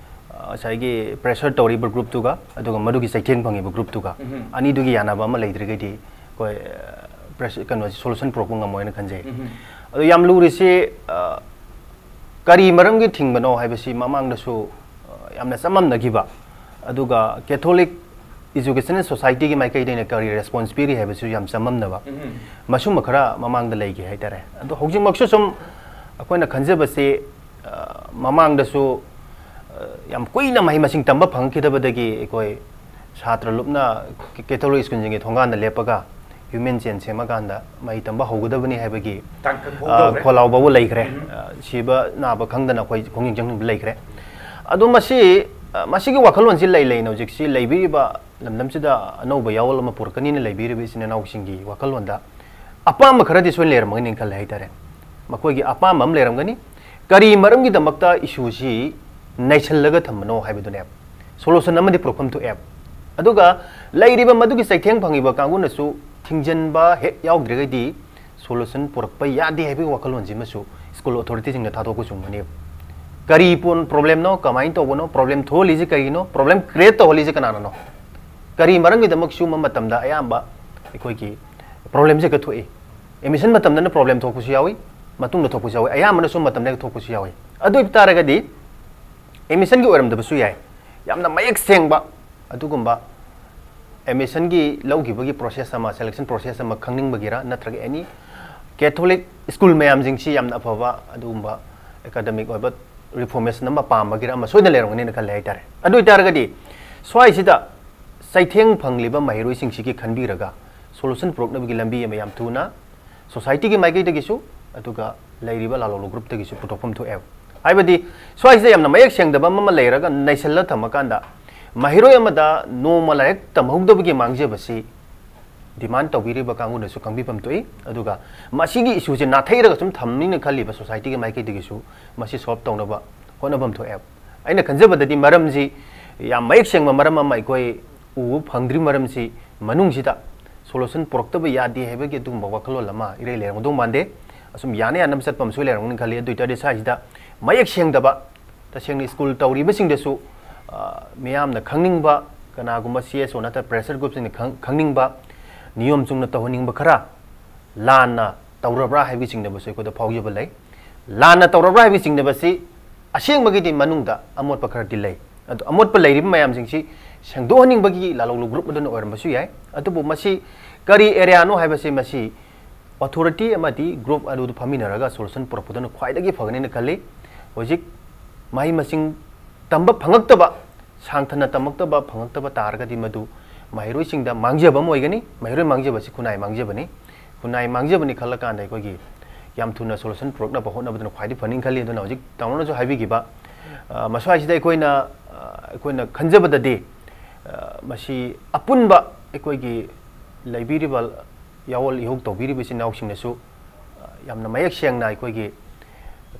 ꯉꯁꯥꯏꯒꯤ pressure ꯇꯧꯔꯤꯕ group ꯇꯨꯒ ꯑꯗꯨꯒ ꯃꯗꯨꯒꯤ ꯆꯩꯊꯦꯡ ꯐꯪꯉꯤꯕ group ꯇꯨꯒ ꯑꯅꯤꯗꯨꯒꯤ ꯌꯥꯅꯕ ꯑꯃ ꯂꯩꯇ꯭ꯔꯒꯗꯤ ꯑꯩꯈꯣꯏ pressure ꯀꯩꯅꯣꯁꯤ solution ꯄꯨꯔꯛꯄ ꯉꯝꯃꯣꯏꯅ ꯈꯟꯖꯩ꯫ ꯑꯗꯣ ꯌꯥꯝ ꯂꯨꯔꯤꯁꯤ ꯀꯔꯤ ꯃꯔꯝꯒꯤ ꯊꯤꯡꯕꯅꯣ ꯍꯥꯏꯕꯁꯤ ꯃꯃꯥꯡꯗꯁꯨ ꯌꯥꯝꯅ ꯆꯃꯝꯅꯈꯤꯕ, ꯑꯗꯨꯒ Catholic Educational Society ꯒꯤ ꯃꯥꯏꯀꯩꯗꯩꯅ ꯀꯔꯤ response ꯄꯤꯔꯤ ꯍꯥꯏꯕꯁꯨ ꯌꯥꯝ ꯆꯃꯝꯅꯕ, ꯃꯁꯨꯝꯕ ꯈꯔ ꯃꯃꯥꯡꯗ ꯂꯩꯈꯤ ꯍꯥꯏꯇꯥꯔꯦ꯫ ꯑꯗꯣ ꯍꯧꯖꯤꯛꯃꯛꯁꯨ ꯁꯨꯝ ꯑꯩꯈꯣꯏꯅ ꯈꯟꯖꯕꯁꯤ, ꯃꯃꯥꯡꯗꯁꯨ ꯌꯥꯝ ꯀꯨꯏꯅ ꯃꯍꯩ ꯃꯁꯤꯡ ꯇꯝꯕ ꯐꯪꯉꯛꯈꯤꯗꯕꯗꯒꯤ ꯑꯩꯈꯣꯏ ꯁꯥꯇ꯭ꯔ ꯂꯨꯞꯅ Catholic school ꯁꯤꯡꯒꯤ ꯊꯣꯡꯒꯥꯟꯗ ꯂꯦꯞꯄꯒ human chain ꯁꯦꯝꯃꯀꯥꯟꯗ ꯃꯍꯩ ꯇꯝꯕ ꯍꯧꯒꯗꯕꯅꯤ ꯍꯥꯏꯕꯒꯤ ꯈꯣꯜꯂꯥꯎꯕꯕꯨ ꯂꯩꯈ꯭ꯔꯦ꯫ ꯁꯤꯕ ꯅꯥꯕ ꯈꯪꯗꯅ ꯑꯩꯈꯣꯏ ꯈꯣꯡꯖꯪ ꯆꯪꯁꯤꯟꯕ ꯂꯩꯈ꯭ꯔꯦ꯫ ꯑꯗꯣ ꯃꯁꯤ, ꯃꯁꯤꯒꯤ ꯋꯥꯈꯜꯂꯣꯟꯁꯤ ꯂꯩ ꯂꯩꯅ ꯍꯧꯖꯤꯛꯁꯤ ꯂꯩꯕꯤꯔꯤꯕ ꯂꯝꯗꯝꯁꯤꯗ ꯑꯅꯧꯕ ꯌꯥꯑꯣꯜ ꯑꯃ ꯄꯨꯔꯛꯀꯅꯤꯅ ꯂꯩꯕꯤꯔꯤꯕ ꯏꯆꯤꯟ ꯏꯅꯥꯎꯁꯤꯡꯒꯤ ꯋꯥꯈꯜꯂꯣꯟꯗ ꯑꯄꯥꯝꯕ ꯈꯔꯗꯤ ꯁꯣꯏꯅ ꯂꯩꯔꯝꯒꯅꯤꯅ ꯈꯜꯂꯦ ꯍꯥꯏꯇꯥꯔꯦ꯫ ꯃꯈꯣꯏꯒꯤ ꯑꯄꯥꯝꯕ ꯑꯃ ꯂꯩꯔꯝꯒꯅꯤ꯫ ꯀꯔꯤ ꯃꯔꯝꯒꯤꯗꯃꯛꯇ issue ꯁꯤ ꯅꯩꯁꯜꯂꯒ ꯊꯝꯕꯅꯣ ꯍꯥꯏꯕꯗꯨꯅꯦꯕ꯫ Solution ꯑꯃꯗꯤ ꯄꯨꯔꯛꯐꯝ ꯊꯣꯛꯑꯦꯕ꯫ ꯑꯗꯨꯒ ꯂꯩꯔꯤꯕ ꯃꯗꯨꯒꯤ ꯆꯩꯊꯦꯡ ꯐꯪꯉꯤꯕ ꯀꯥꯡꯕꯨꯅꯁꯨ ꯊꯤꯡꯖꯤꯟꯕ ꯍꯦꯛ ꯌꯥꯎꯗ꯭ꯔꯒꯗꯤ solution ꯄꯨꯔꯛꯄ ꯌꯥꯗꯦ ꯍꯥꯏꯕꯒꯤ ꯋꯥꯈꯜꯂꯣꯟꯁꯤꯃꯁꯨ school authority ꯁꯤꯡꯅ ꯊꯥꯗꯣꯛꯄ ꯆꯨꯝꯒꯅꯦꯕ꯫ ꯀꯔꯤ ꯄꯣꯟ-, problem ꯅꯣ, ꯀꯃꯥꯏꯅ ꯇꯧꯕꯅꯣ, problem ꯊꯣꯛꯍꯜꯂꯤꯁꯦ ꯀꯔꯤꯒꯤꯅꯣ, problem create ꯇꯧꯍꯜꯂꯤꯁꯦ ꯀꯅꯥꯅꯅꯣ, ꯀꯔꯤ ꯃꯔꯝꯒꯤꯗꯃꯛ ꯁꯤꯒꯨꯝꯕ ꯃꯇꯝꯗ ꯑꯌꯥꯝꯕ ꯑꯩꯈꯣꯏꯒꯤ problem ꯁꯦ ꯍꯦꯛꯇ ꯊꯣꯛꯏ? Admission ꯃꯇꯝꯗꯅ problem ꯊꯣꯛꯄꯁꯨ ꯌꯥꯎꯏ, ꯃꯇꯨꯡꯗ ꯊꯣꯛꯄꯁꯨ ꯌꯥꯎꯏ, ꯑꯌꯥꯝꯕꯅꯁꯨ ꯃꯇꯝꯗ ꯍꯦꯛ ꯊꯣꯛꯄꯁꯨ ꯌꯥꯎꯏ꯫ ꯑꯗꯨ ꯑꯣꯏꯕ ꯇꯥꯔꯒꯗꯤ admission ꯒꯤ ꯑꯣꯏꯔꯝꯗꯕꯁꯨ ꯌꯥꯏ꯫ ꯌꯥꯝꯅ ꯃꯌꯦꯛ ꯁꯦꯡꯕ ꯑꯗꯨꯒꯨꯝꯕ admission ꯒꯤ ꯂꯧꯈꯤꯕꯒꯤ process ꯑꯃ, selection process ꯑꯃ ꯈꯪꯅꯤꯡꯕꯒꯤꯔ, ꯅꯠꯇ꯭ꯔꯒ any Catholic school ꯃꯌꯥꯝꯁꯤꯡꯁꯤ ꯌꯥꯝꯅ ꯑꯐꯕ ꯑꯗꯨꯒꯨꯝꯕ academic ꯑꯣꯏꯕ reformation ꯑꯃ ꯄꯥꯝꯕꯒꯤꯔ ꯑꯃ ꯁꯣꯏꯗꯅ ꯂꯩꯔꯝꯒꯅꯤꯅ ꯈꯜꯂꯦ ꯍꯥꯏꯇꯥꯔꯦ꯫ ꯑꯗꯨ ꯑꯣꯏꯇꯥꯔꯒꯗꯤ ꯁ꯭ꯋꯥꯏꯁꯤꯗ ꯆꯩꯊꯦꯡ ꯐꯪꯂꯤꯕ ꯃꯍꯩꯔꯣꯏꯁꯤꯡꯁꯤꯒꯤ ꯈꯟꯕꯤꯔꯒ solution ꯄꯨꯔꯛꯅꯕꯒꯤ ꯂꯝꯕꯤ ꯑꯃ ꯌꯥꯝ ꯊꯨꯅ society ꯒꯤ ꯃꯥꯏꯀꯩꯗꯒꯤꯁꯨ ꯑꯗꯨꯒ ꯂꯩꯔꯤꯕ ꯂꯥꯂꯣꯡ group ꯇꯒꯤꯁꯨ ꯄꯨꯊꯣꯛꯐꯝ ꯊꯣꯛꯑꯦꯕ꯫ ꯍꯥꯏꯕꯗꯤ ꯁ꯭ꯋꯥꯏꯁꯤꯗ ꯌꯥꯝꯅ ꯃꯌꯦꯛ ꯁꯦꯡꯗꯕ ꯑꯃ ꯂꯩꯔꯒ ꯅꯩꯁꯜꯂ ꯊꯝꯃꯀꯥꯟꯗ ꯃꯍꯩꯔꯣꯏ ꯑꯃꯗ ꯅꯣꯡꯃ ꯂꯥꯏꯔꯤꯛ ꯇꯝꯍꯧꯗꯕꯒꯤ ꯃꯥꯡꯖꯕꯁꯤ demand ꯇꯧꯕꯤꯔꯤꯕ ꯀꯥꯡꯕꯨꯅꯁꯨ ꯈꯪꯕꯤꯐꯝ ꯊꯣꯛꯏ꯫ ꯑꯗꯨꯒ ꯃꯁꯤꯒꯤ issue ꯁꯦ ꯅꯥꯊꯩꯔꯒ ꯁꯨꯝ ꯊꯝꯅꯤꯅ ꯈꯜꯂꯤꯕ society ꯒꯤ ꯃꯥꯏꯀꯩꯗꯒꯤꯁꯨ ꯃꯁꯤ solve ꯇꯧꯅꯕ ꯍꯣꯠꯅꯐꯝ ꯊꯣꯛꯑꯦꯕ꯫ ꯑꯩꯅ ꯈꯟꯖꯕꯗꯗꯤ ꯃꯔꯝꯁꯤ ꯌꯥꯝ ꯃꯌꯦꯛ ꯁꯦꯡꯕ ꯃꯔꯝ ꯑꯃ ꯑꯩꯈꯣꯏ ꯎꯕ ꯐꯪꯗ꯭ꯔꯤ ꯃꯔꯝꯁꯤ ꯃꯅꯨꯡꯁꯤꯗ solution ꯄꯨꯔꯛꯇꯕ ꯌꯥꯗꯦ ꯍꯥꯏꯕꯒꯤ ꯑꯗꯨꯒꯨꯝꯕ ꯋꯥꯈꯜꯂꯣꯟ ꯑꯃ ꯏꯔꯩ ꯂꯩꯔꯝꯒꯗꯧ ꯃꯥꯟꯗꯦ꯫ ꯑꯁꯨꯝ ꯌꯥꯅ ꯌꯥꯅꯕ ꯆꯠꯄ ꯑꯃꯁꯨ ꯂꯩꯔꯝꯒꯅꯤ ꯈꯜꯂꯤ꯫ ꯑꯗꯨ ꯑꯣꯏꯇꯥꯔꯗꯤ ꯁ꯭ꯋꯥꯏꯁꯤꯗ ꯃꯌꯦꯛ ꯁꯦꯡꯗꯕ ꯇꯁꯦꯡꯅ ꯁ꯭ꯀꯨꯜ ꯇꯧꯔꯤꯕꯁꯤꯡꯗꯁꯨ, ꯑ, ꯃꯤꯌꯥꯝꯅ ꯈꯪꯅꯤꯡꯕ, ꯀꯅꯥꯒꯨꯝꯕ ꯁꯤ ꯑꯦꯁ ꯑꯣ ꯅꯠꯇ꯭ꯔꯒ ꯄ꯭ꯔꯦꯁꯔ ꯒ꯭ꯔꯨꯞꯁꯤꯡꯅ ꯈꯪ-, ꯈꯪꯅꯤꯡꯕ, ꯅꯤꯌꯣꯝ ꯆꯨꯝꯅ ꯇꯧꯍꯟꯅꯤꯡꯕ ꯈꯔ ꯂꯥꯟꯅ ꯇꯧꯔꯕ꯭ꯔꯥ ꯍꯥꯏꯕꯒꯤ ꯆꯤꯡꯅꯕꯁꯨ ꯑꯩꯈꯣꯏꯗ ꯐꯥꯎꯖꯕ ꯂꯩ꯫ ꯂꯥꯟꯅ ꯇꯧꯔꯕ꯭ꯔꯥ ꯍꯥꯏꯕꯒꯤ ꯆꯤꯡꯅꯕꯁꯤ ꯑꯁꯦꯡꯕꯒꯤꯗꯤ ꯃꯅꯨꯡꯗ ꯑꯃꯣꯠꯄ ꯈꯔꯗꯤ ꯂꯩ꯫ ꯑꯗꯣ ꯑꯃꯣꯠꯄ ꯂꯩꯔꯤꯕ ꯃꯌꯥꯝꯁꯤꯡꯁꯤ ꯁꯦꯡꯗꯣꯛꯍꯟꯅꯤꯡꯕꯒꯤ ꯂꯥꯂꯣꯡꯂꯨ ꯒ꯭ꯔꯨꯞ ꯑꯗꯨꯅ ꯑꯣꯏꯔꯝꯕꯁꯨ ꯌꯥꯏ꯫ ꯑꯗꯨꯕꯨ ꯃꯁꯤ ꯀꯔꯤ ꯑꯦꯔꯤꯌꯥꯅꯣ ꯍꯥꯏꯕꯁꯤ ꯃꯁꯤ ꯑꯣꯊꯣꯔꯤꯇꯤ ꯑꯃꯗꯤ ꯒ꯭ꯔꯨꯞ ꯑꯗꯨꯗ ꯐꯝꯃꯤꯟꯅꯔꯒ ꯁꯣꯂꯨꯁꯟ ꯄꯨꯔꯛꯄꯗꯨꯅ ꯈ꯭ꯋꯥꯏꯗꯒꯤ ꯐꯒꯅꯤꯅ ꯈꯜꯂꯤ꯫ ꯍꯧꯖꯤꯛ ꯃꯍꯩ ꯃꯁꯤꯡ ꯇꯝꯕ ꯐꯪꯉꯛꯇꯕ, ꯁꯥꯡꯊꯅ ꯇꯝꯃꯛꯇꯕ, ꯐꯪꯉꯛꯇꯕ ꯇꯥꯔꯒꯗꯤ ꯃꯗꯨ ꯃꯍꯩꯔꯣꯏꯁꯤꯡꯗ ꯃꯥꯡꯖꯕ ꯑꯃ ꯑꯣꯏꯒꯅꯤ꯫ ꯃꯍꯩꯔꯣꯏ ꯃꯥꯡꯖꯕꯁꯤ ꯈꯨꯟꯅꯥꯏ ꯃꯥꯡꯖꯕꯅꯤ꯫ ꯈꯨꯟꯅꯥꯏ ꯃꯥꯡꯖꯕꯅꯤ ꯈꯜꯂꯀꯥꯟꯗ ꯑꯩꯈꯣꯏꯒꯤ ꯌꯥꯝ ꯊꯨꯅ ꯁꯣꯂꯨꯁꯟ ꯄꯨꯔꯛꯅꯕ ꯍꯣꯠꯅꯕꯗꯨꯅ ꯈ꯭ꯋꯥꯏꯗꯒꯤ ꯐꯅꯤ ꯈꯜꯂꯤ꯫ ꯑꯗꯨꯅ ꯍꯧꯖꯤꯛ ꯇꯥꯃꯣꯅꯁꯨ ꯍꯥꯏꯕꯤꯈꯤꯕ, ꯑ, ꯃꯁ꯭ꯋꯥꯏꯁꯤꯗ ꯑꯩꯈꯣꯏꯅ, ꯑ, ꯑꯩꯈꯣꯏꯅ ꯈꯟꯖꯕꯗꯗꯤ, ꯑ, ꯃꯁꯤ ꯑꯄꯨꯟꯕ ꯑꯩꯈꯣꯏꯒꯤ ꯂꯩꯕꯤꯔꯤꯕ ꯌꯥꯑꯣꯜ ꯏꯍꯧ ꯇꯧꯕꯤꯔꯤꯕ ꯏꯆꯤꯟ ꯏꯅꯥꯎꯁꯤꯡꯅꯁꯨ, ꯑ, ꯌꯥꯝꯅ ꯃꯌꯦꯛ ꯁꯦꯡꯅ ꯑꯩꯈꯣꯏꯒꯤ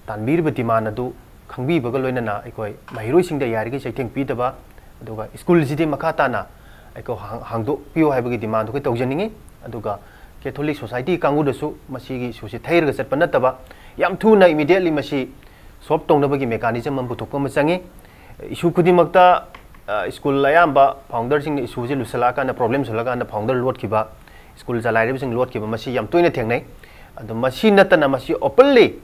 ꯇꯥꯟꯕꯤꯔꯤꯕ ꯗꯤꯃꯥꯟ ꯑꯗꯨ ꯈꯪꯕꯤꯕꯒ ꯂꯣꯏꯅꯅ ꯑꯩꯈꯣꯏ ꯃꯍꯩꯔꯣꯏꯁꯤꯡꯗ ꯌꯥꯔꯤꯈꯩ ꯆꯩꯊꯦꯡ ꯄꯤꯗꯕ, ꯑꯗꯨꯒ ꯁ꯭ꯀꯨꯜꯁꯤꯗꯤ ꯃꯈꯥ ꯇꯥꯅ ꯑꯩꯈꯣꯏ ꯍꯥꯡ-, ꯍꯥꯡꯗꯣꯛꯄꯤꯌꯨ ꯍꯥꯏꯕꯒꯤ ꯗꯤꯃꯥꯟꯗꯨ ꯑꯩꯈꯣꯏ ꯇꯧꯖꯅꯤꯡꯉꯤ꯫ ꯑꯗꯨꯒ ꯀꯦꯊꯣꯂꯤꯛ ꯁꯣꯁꯥꯏꯇꯤ ꯀꯥꯡꯕꯨꯗꯁꯨ ꯃꯁꯤꯒꯤ ꯏꯁꯨꯁꯤ ꯊꯩꯔꯒ ꯆꯠꯄ ꯅꯠꯇꯕ, ꯌꯥꯝ ꯊꯨꯅ, ꯏꯃꯤꯗꯤꯌꯦꯠꯂꯤ ꯃꯁꯤ ꯁꯣꯜꯕ ꯇꯧꯅꯕꯒꯤ ꯃꯦꯀꯥꯅꯤꯖꯝ ꯑꯃ ꯄꯨꯊꯣꯛꯄ ꯑꯃ ꯆꯪꯉꯤ꯫ ꯏꯁꯨ ꯈꯨꯗꯤꯡꯃꯛꯇ, ꯑ, ꯁ꯭ꯀꯨꯜ ꯑꯌꯥꯝꯕ ꯐꯥꯎꯟꯗꯔꯁꯤꯡꯅ ꯏꯁꯨꯁꯦ ꯂꯨꯁꯜꯂꯛꯑꯀꯥꯟꯗ, ꯄ꯭ꯔꯣꯕ꯭ꯂꯦꯝ ꯂꯨꯁꯜꯂꯛꯑꯀꯥꯟꯗ ꯐꯥꯎꯟꯗꯔ ꯂꯣꯠꯈꯤꯕ, ꯁ꯭ꯀꯨꯜ ꯆꯂꯥꯏꯔꯤꯕꯁꯤꯡ ꯂꯣꯠꯈꯤꯕ, ꯃꯁꯤ ꯌꯥꯝ ꯇꯣꯏꯅ ꯊꯦꯡꯅꯩ꯫ ꯑꯗꯣ ꯃꯁꯤ ꯅꯠꯇꯅ ꯃꯁꯤ ꯑꯣꯄꯟꯂꯤ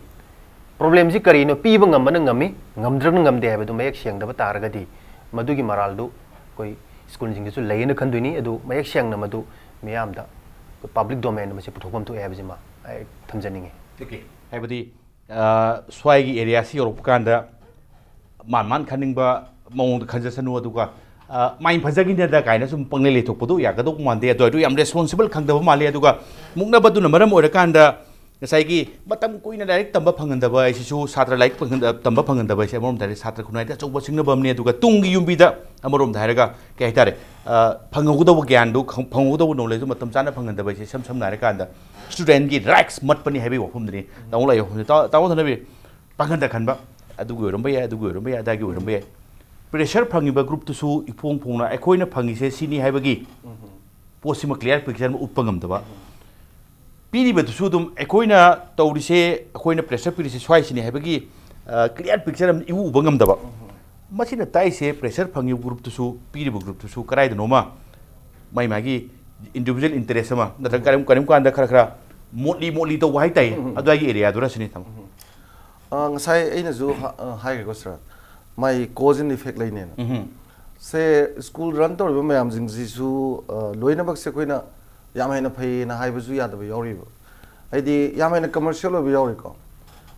ꯄ꯭ꯔꯣꯕ꯭ꯂꯦꯝꯁꯤ ꯀꯔꯤꯅꯣ ꯄꯤꯕ ꯉꯝꯕꯅ ꯉꯝꯃꯤ, ꯉꯝꯗ꯭ꯔꯒꯅ ꯉꯝꯗꯦ ꯍꯥꯏꯕꯗꯨ ꯃꯌꯦꯛ ꯁꯦꯡꯗꯕ ꯇꯥꯔꯒꯗꯤ ꯃꯗꯨꯒꯤ ꯃꯔꯥꯜꯗꯨ ꯑꯩꯈꯣꯏ ꯁ꯭ꯀꯨꯜꯁꯤꯡꯗꯁꯨ ꯂꯩꯌꯦꯅ ꯈꯟꯗꯣꯏꯅꯤ꯫ ꯑꯗꯨ ꯃꯌꯦꯛ ꯁꯦꯡꯅ ꯃꯗꯨ ꯃꯤꯌꯥꯝꯗ ꯄꯕ꯭ꯂꯤꯛ ꯗꯣꯃꯦꯟꯗ ꯃꯁꯤ ꯄꯨꯊꯣꯛꯐꯝ ꯊꯣꯛꯑꯦ ꯍꯥꯏꯕꯁꯤꯃ ꯑꯩ ꯊꯝꯖꯅꯤꯡꯉꯤ꯫ ꯑꯣꯀꯦ꯫ ꯍꯥꯏꯕꯗꯤ, ꯑ, ꯁ꯭ꯋꯥꯏꯒꯤ ꯑꯦꯔꯤꯌꯥꯁꯤ ꯌꯧꯔꯛꯄ ꯀꯥꯟꯗ ꯃꯥꯟ ꯃꯥꯟ ꯈꯟꯅꯤꯡꯕ ꯃꯑꯣꯡꯗ ꯈꯟꯖꯁꯅꯨ, ꯑꯗꯨꯒ, ꯑ, ꯃꯥꯏꯟ ꯐꯖꯈꯤꯅꯗ ꯀꯥꯏꯅ ꯁꯨꯝ ꯄꯪꯂꯩ ꯂꯩꯊꯣꯛꯄꯗꯣ ꯌꯥꯒꯗꯧꯕ ꯃꯥꯟꯗꯦ꯫ ꯑꯗꯨ ꯑꯣꯏꯔꯗꯤ ꯌꯥꯝ ꯔꯦꯁꯄꯣꯟꯁꯤꯕꯜ ꯈꯪꯗꯕ ꯃꯥꯜꯂꯦ꯫ ꯑꯗꯨꯒ ꯃꯨꯛꯅꯕꯗꯨꯅ ꯃꯔꯝ ꯑꯣꯏꯔꯀꯥꯟꯗ ꯉꯁꯥꯏꯒꯤ ꯃꯇꯝ ꯀꯨꯏꯅ ꯂꯥꯏꯔꯤꯛ ꯇꯝꯕ ꯐꯪꯍꯟꯗꯕ ꯍꯥꯏꯁꯤꯁꯨ, ꯁꯥꯇ꯭ꯔ ꯂꯥꯏꯔꯤꯛ ꯐꯪꯍꯟꯗ-, ꯇꯝꯕ ꯐꯪꯍꯟꯗꯕ ꯍꯥꯏꯁꯦ ꯑꯃꯔꯣꯝꯗ ꯍꯥꯏꯔꯗꯤ ꯁꯥꯇ꯭ꯔ ꯈꯨꯟꯅꯥꯏꯗ ꯑꯆꯧꯕ ꯁꯤꯡꯅꯕ ꯑꯃꯅꯤ꯫ ꯑꯗꯨꯒ ꯇꯨꯡꯒꯤ ꯌꯨꯝꯕꯤꯗ ꯑꯃꯔꯣꯝꯗ ꯍꯥꯏꯔꯒ ꯀꯩ ꯍꯥꯏꯇꯥꯔꯦ, ꯑ, ꯐꯪꯍꯧꯒꯗꯧꯕ ꯒ꯭ꯌꯥꯟꯗꯨ, ꯈꯪ-, ꯐꯪꯍꯧꯒꯗꯧꯕ ꯅꯣꯂꯦꯖꯇꯨ ꯃꯇꯝ ꯆꯥꯅ ꯐꯪꯍꯟꯗꯕ ꯍꯥꯏꯁꯦ ꯏꯁꯝ ꯁꯝꯅ ꯍꯥꯏꯔꯀꯥꯟꯗ ꯁ꯭ꯇꯨꯗꯦꯟꯒꯤ ꯔꯥꯏꯠꯁ ꯃꯠꯄꯅꯤ ꯍꯥꯏꯕꯒꯤ ꯋꯥꯐꯝꯗꯨꯅꯤ꯫ ꯇꯥꯃꯣ ꯂꯥꯛꯏ ꯋꯥꯐꯝꯁꯦ꯫ ꯇꯥ-, ꯇꯥꯃꯣ ꯊꯅꯕꯤ, ꯄꯥꯡꯒꯟꯗ ꯈꯟꯕ ꯑꯗꯨꯒꯤ ꯑꯣꯏꯔꯝꯕ ꯌꯥꯏ, ꯑꯗꯨꯒꯤ ꯑꯣꯏꯔꯝꯕ ꯌꯥꯏ, ꯑꯗꯥꯒꯤ ꯑꯣꯏꯔꯝꯕ ꯌꯥꯏ꯫ ꯄ꯭ꯔꯦꯁꯔ ꯐꯪꯉꯤꯕ ꯒ꯭ꯔꯨꯞꯇꯨꯁꯨ ꯏꯐꯣꯡ ꯐꯣꯡꯅ ꯑꯩꯈꯣꯏꯅ ꯐꯪꯉꯤꯁꯦ ꯁꯤꯅꯤ ꯍꯥꯏꯕꯒꯤ ꯄꯣꯠꯁꯤꯃ ꯀ꯭ꯂꯤꯌꯥꯔ ꯄꯤꯛꯆꯔ ꯑꯃ ꯎꯠꯄ ꯉꯝꯗꯕ꯫ ꯄꯤꯔꯤꯕꯗꯨꯁꯨ ꯑꯗꯨꯝ ꯑꯩꯈꯣꯏꯅ ꯇꯧꯔꯤꯁꯦ, ꯑꯩꯈꯣꯏꯅ ꯄ꯭ꯔꯦꯁꯔ ꯄꯤꯔꯤꯁꯦ ꯁ꯭ꯋꯥꯏꯁꯤꯅꯤ ꯍꯥꯏꯕꯒꯤ ꯀ꯭ꯂꯤꯌꯥꯔ ꯄꯤꯛꯆꯔ ꯑꯃ ꯏꯎ ꯎꯕ ꯉꯝꯗꯕ꯫ ꯃꯁꯤꯅ ꯇꯥꯛꯏꯁꯦ ꯄ꯭ꯔꯦꯁꯔ ꯐꯪꯉꯤꯕ ꯒ꯭ꯔꯨꯞꯇꯨꯁꯨ, ꯄꯤꯔꯤꯕ ꯒ꯭ꯔꯨꯞꯇꯨꯁꯨ ꯀꯗꯥꯏꯗꯅꯣꯃ ꯃꯥꯏ ꯃꯥꯒꯤ ꯏꯟꯗꯤꯕꯤꯖꯨꯋꯦꯜ ꯏꯟꯇꯔꯦꯁ ꯑꯃ ꯅꯠꯇ꯭ꯔꯒ ꯀꯔꯤꯝ ꯀꯔꯤꯝ ꯀꯥꯟꯗ ꯈꯔ ꯈꯔ ꯃꯣꯠꯂꯤ ꯃꯣꯠꯂꯤ ꯇꯧꯕ ꯍꯥꯏꯇꯥꯏꯌꯦ꯫ ꯑꯗꯨꯋꯥꯏꯒꯤ ꯑꯦꯔꯤꯌꯥꯗꯨꯔ ꯁꯤꯅꯤ ꯇꯥꯃꯣ꯫ ꯑ, ꯉꯁꯥꯏ ꯑꯩꯅꯁꯨ ꯍ- ꯑ, ꯍꯥꯏꯈ꯭ꯔꯦꯀꯣ sir, my cause and effect ꯂꯩꯅꯦꯅ꯫ ꯎꯝ꯫ ꯁꯦ, ꯁ꯭ꯀꯨꯜ ꯔꯟ ꯇꯧꯔꯤꯕ ꯃꯌꯥꯝꯁꯤꯡꯁꯤꯁꯨ ꯑ, ꯂꯣꯏꯅꯃꯛꯁꯦ ꯑꯩꯈꯣꯏꯅ ꯌꯥꯝ ꯍꯦꯟꯅ ꯐꯩꯌꯦꯅ ꯍꯥꯏꯕꯁꯨ ꯌꯥꯗꯕ ꯌꯥꯎꯔꯤꯕ꯫ ꯍꯥꯏꯗꯤ ꯌꯥꯝ ꯍꯦꯟꯅ ꯀꯃꯔꯁꯤꯌꯦꯜ ꯑꯣꯏꯕ ꯌꯥꯎꯔꯤꯀꯣ꯫